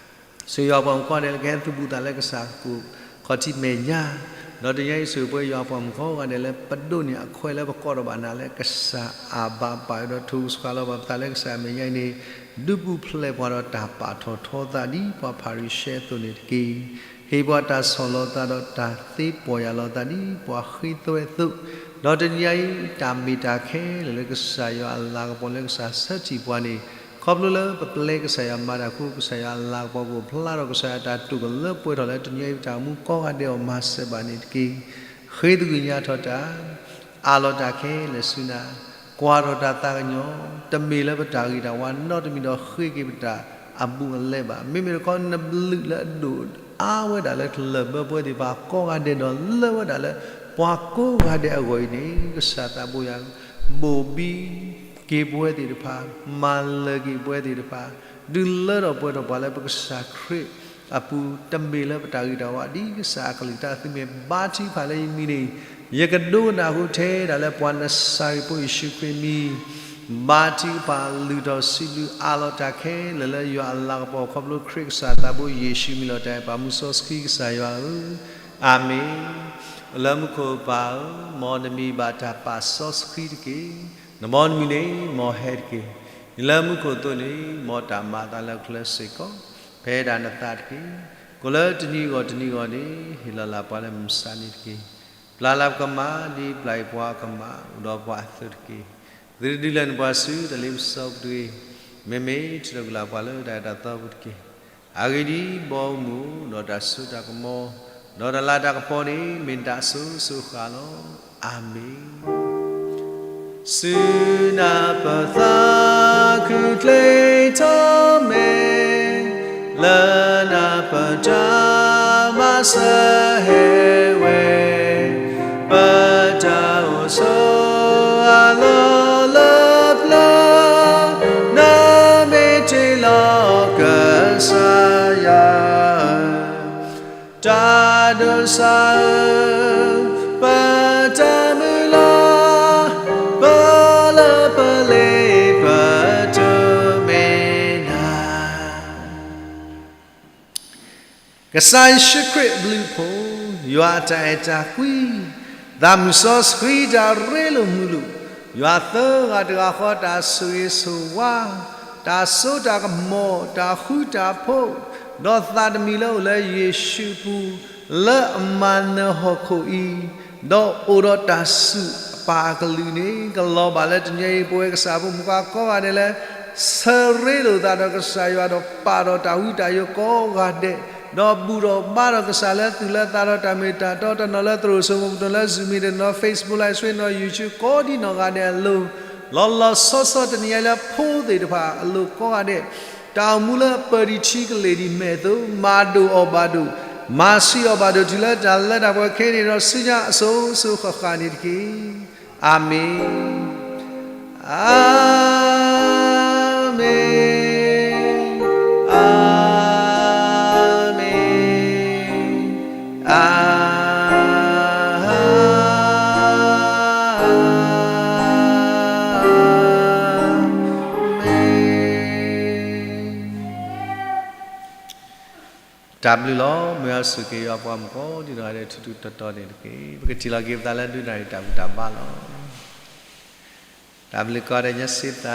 ဆိၣ်ဂ့ၤယွၤပှၤမုၣ်ကိးဂၤဒဲးလၢကဟဲသူၣ်ဘူၣ်သးလၢကစၢ်ကိၣ်ခီၣ်ထံးမဲာ်ညါ, ဒီးတနံၤအံၤဆိၣ်ဂ့ၤပဝဲယွၤပှၤမုၣ်ကိးဂၤဒဲးလၢပဒိးန့ၢ်အခွဲးလၢပကိးထီၣ်ဘၣ်နၤလၢကစၢ်အဘၣ်ပာ်ဒီး ထိၣ်ဆှးလီၤဘၣ်ပသးလၢကစၢ်အမဲာ်ညါအံၤန့ၣ်, ဒုးပူၤဖျဲးပှၤဒီးတၢ်ပာ်ထီၣ်ထီသးဒ်ပှၤဖၤရံၤၡဲအသိးန့ၣ်တက့ၢ်. ဟ့ၣ်ပှၤတၢ်ဆီၣ်လီၤသးဒီးတၢ်သ့ပီၢ်ယၢ်လီၤသးဒ်ပှၤဃ့သွဲအသိး, ဒီးတနံၤအံၤ တၢ်မ့ၢ်တၢ်ခဲလၢာ်လၢကစၢ်ယွၤအလၤကပီၤလၢကစၢ်ဆၢထံၣ်ပှၤန့ၣ်, ခီဖျိလၢပပျဲကစၢ်ယွၤမၤတၢ်အဃိ ကစၢ်ယွၤအလၤကပီၤကအိၣ်ဖျါထီၣ် ကစၢ်ယွၤတၢ်တိာ်ကလၢပှဲၤထီၣ်လၢတနံၤအံၤပတၢ်အိၣ်မူကိးဂၤဒဲးအီၤ မၤစၢၤဘၣ်န့ၣ်တက့ၢ်. ဃ့သကွံၢ်ညါထီၣ်တၢ် အးလီၤတၢ်ခဲလၢာ်ဆူနၤ, ကွၢ်ထီၣ်တၢ်သးကညီၤ, တမ့ၢ်လၢပတၢ်ဂ့ၤတၢ်ဝါနီတမံၤဒီးဃ့က့ၤပတၢ်အဘူးအလဲဘၣ်. မ့မ့ၢ်တခီ နဘျုးလၢအဒိၣ်အါဝဲဒၣ်လၢကလၢၢ်ဘၢပဝဲသ့ၣ်တဖၣ်ကိးဂၤဒဲးဒီး လၢဝဲဒၣ်လၢပှၤကိးဂၤဒဲးအဂီၢ်အံၤန့ၣ် ကစၢ်သးဘိယွၤ ဘိၣ်ဘံက့ၤပဝဲသ့ၣ်တဖၣ်, မၤလၢာ်က့ၤပဝဲသ့ၣ်တဖၣ်, ဒုးလၢထီၣ်ပှဲၤထီၣ်ပှၤလၢပကစၢ်ခရံာ်အပူၤ တမ့ၢ်လၢပတၢ်ဂ့ၤတၢ်ဝါ ဒ်ကစၢ်အကလုၢ်ကထါ သုမ့ၢ်ဘါထုကဖၣ်လၢယမံၤန့ၣ်, ယကဒိကနၣ်ဃုာ်ထဲဒၣ်လၢပှၤနစၤရ့းဖိယ့ၣ်ၡူးခရံာ်မံၤ, ဘါထုကဖၣ်လုၢ်ထီၣ်စံးဘျုးအးလီၤတၢ်ခဲလၢာ်လၢယွၤအလၤကပီၤခီဖျိခရံာ်ကစၢ်သးဘိယ့ၣ်ၡူးမံၤလီၤတၢ် ပၢ်မူစီဆှံကစၢ်ယွၤဧၢ, အၤမ့ၣ်. လၢမူခိၣ်ပၢ်ဧၢ, မ်နမံၤဘၣ်တၢ်ပာ်စီဆှံတက့ၢ်. နမ်နမုၢ်န့ၣ် မ်ဟဲတက့ၢ်. လၢမူခိၣ်အသိးန့ၣ် မ်တၢ်မၤအသးလၢအချၢစ့ၢ်ကီး ဖဲဒၣ်နသးတက့ၢ်. ကိးလၢတနံၤဂီၢ်တနံၤဂီၢ်န့ၣ် ဟ့ၣ်လီၤလၢပှၤလၢမုၢ်မဆါန့ၣ်တက့ၢ်. ပျၢ်လၢပကမၢ် ဒ်ပျၢ်အံၤပှၤကမၢ် အိၣ်ဒီးပှၤအသိးတက့ၢ်. သုတဒုးလဲၤနပှၤဆူတၢ်လ့ပစီပူၤတဂ့ၤ. မ့မ့ၢ်ထုးထီၣ်ကွံာ်လၢပှၤလၢတၢ်အဲၣ်တၢ်သီပူၤတက့ၢ်. အဂ့ၢ်ဒ်အံၤ, ဘီမုၢ်ဒီးတၢ်စိတၢ်ကမီၤ, ဒီးတၢ်လၤတၢ်ကပီၤန့ၣ် မ့ၢ်နတၢ်အစိၤစိၤဃၣ်ဃၣ်လီၤ. အၤမ့ၣ်. ဆူနၢ်ပၢၢ်သးခုၣ်ကျဲထီၣ်မဲာ်, လၢနၢ်ပၢၢ်တၢ်မၤစၢၤဟဲဝဲ, ပတၢ်အိၣ်ဆိးအလီၢ်လၢပျၢၤ, နမ့ၢ်တ့ၢ်လီၤကစၢ်ယွၤ တၢ်ဒိးစၢ်ဧၢ, ပတၢ်မုၢ်လၢ်, ပလၢပလ့ပတိၢ်မ့ၢ်နၤ. ကစၢ်ယ့ၣ်ၡူးခရံာ်အဘျုးအဖှိၣ်, ယွၤအတၢ်အဲၣ်တၢ်ကွံ, သးမုၢ်စီဆှံတၢ်ရ့လိာ်မုာ်လိာ်, ယွၤသၢဂၤတဂၤဃီတၢ်ဆိၣ်ဂ့ၤဆိၣ်ဝါ, တၢ်စိတၢ်ကမီၤ, တၢ်ဃူတၢ်ဖိး, ဒီးသးတမံၤလၢအိၣ်လၢယ့ၣ်ၡူးအပူၤ, လၢအမၤနၢၤဟီၣ်ခိၣ်အံၤ, ဒီးအိၣ်ဒီးတၢ်ဆူၣ်အပၢ်အကလုာ်န့ၣ် ကလီၤဘၣ်လၢတနံၤအံၤ ပဝဲကစၢ်ဖိမုၣ်ခွါကိးဂၤဒဲးလၢ ဆၢရ့လိာ်သးဒီးကစၢ်ယွၤဒီး ပာ်ဒီးတၢ်ဝံတၢ်ယိးကိးဂၤဒဲး, ဒီးဘူၣ်ဒီးဘါဒီးကစၢ်လၢသူၣ်လၢသးဒီးတၢ်မ့ၢ်တၢ်တီ တနီၤလၢသရိာ်စိမိၤ တနီၤလၢ Zoom တနီၤ Facebook Live Stream တနီၤ YouTube ကိးဒံနီၢ်ဂၤဒဲးအလိၤ, လီၤလီၤဆီဆီတနံၤအံၤလၢဖိသ့ၣ်တဖၣ်အလိၤကိးဂၤဒဲး, တၢ်အိၣ်မူလၢအပၢၢ်ဒံးထံကလ့ၢ်ဒံးမဲာ်အသိး မၤဒိၣ်အီၤဘၣ်ဒိၣ်, မၤဆံးအီၤဘၣ်ဒိၣ်တုၤလၢတၢ်လၢတၢ်ပှဲၤခဲအံၤန့ၣ်ဒီး ဆူညါအစိၤစိၤဃၣ်ဃၣ်န့ၣ်တက့ၢ်. အၤမ့ၣ်, အၤမ့ၣ်, အၤမ့ၣ်, အၤမ့ၣ်. တၢ်ဘျုးလီၤ. မုၢ်အါစုက့ၤယွၤပှၤမုၣ်ကိးဒံနီၢ်ဂၤဒဲး ထူးထူးတီၤတီၤန့ၣ်တက့ၢ်. ပကထံၣ်လီၤက့ၤပသးလၢဒုးနၣ်ရံၣ်တၢ်ဘူၣ်တၢ်ဘါလီၤ. တၢ်ဘျုးကိးဂၤဒဲး ညါစ့သး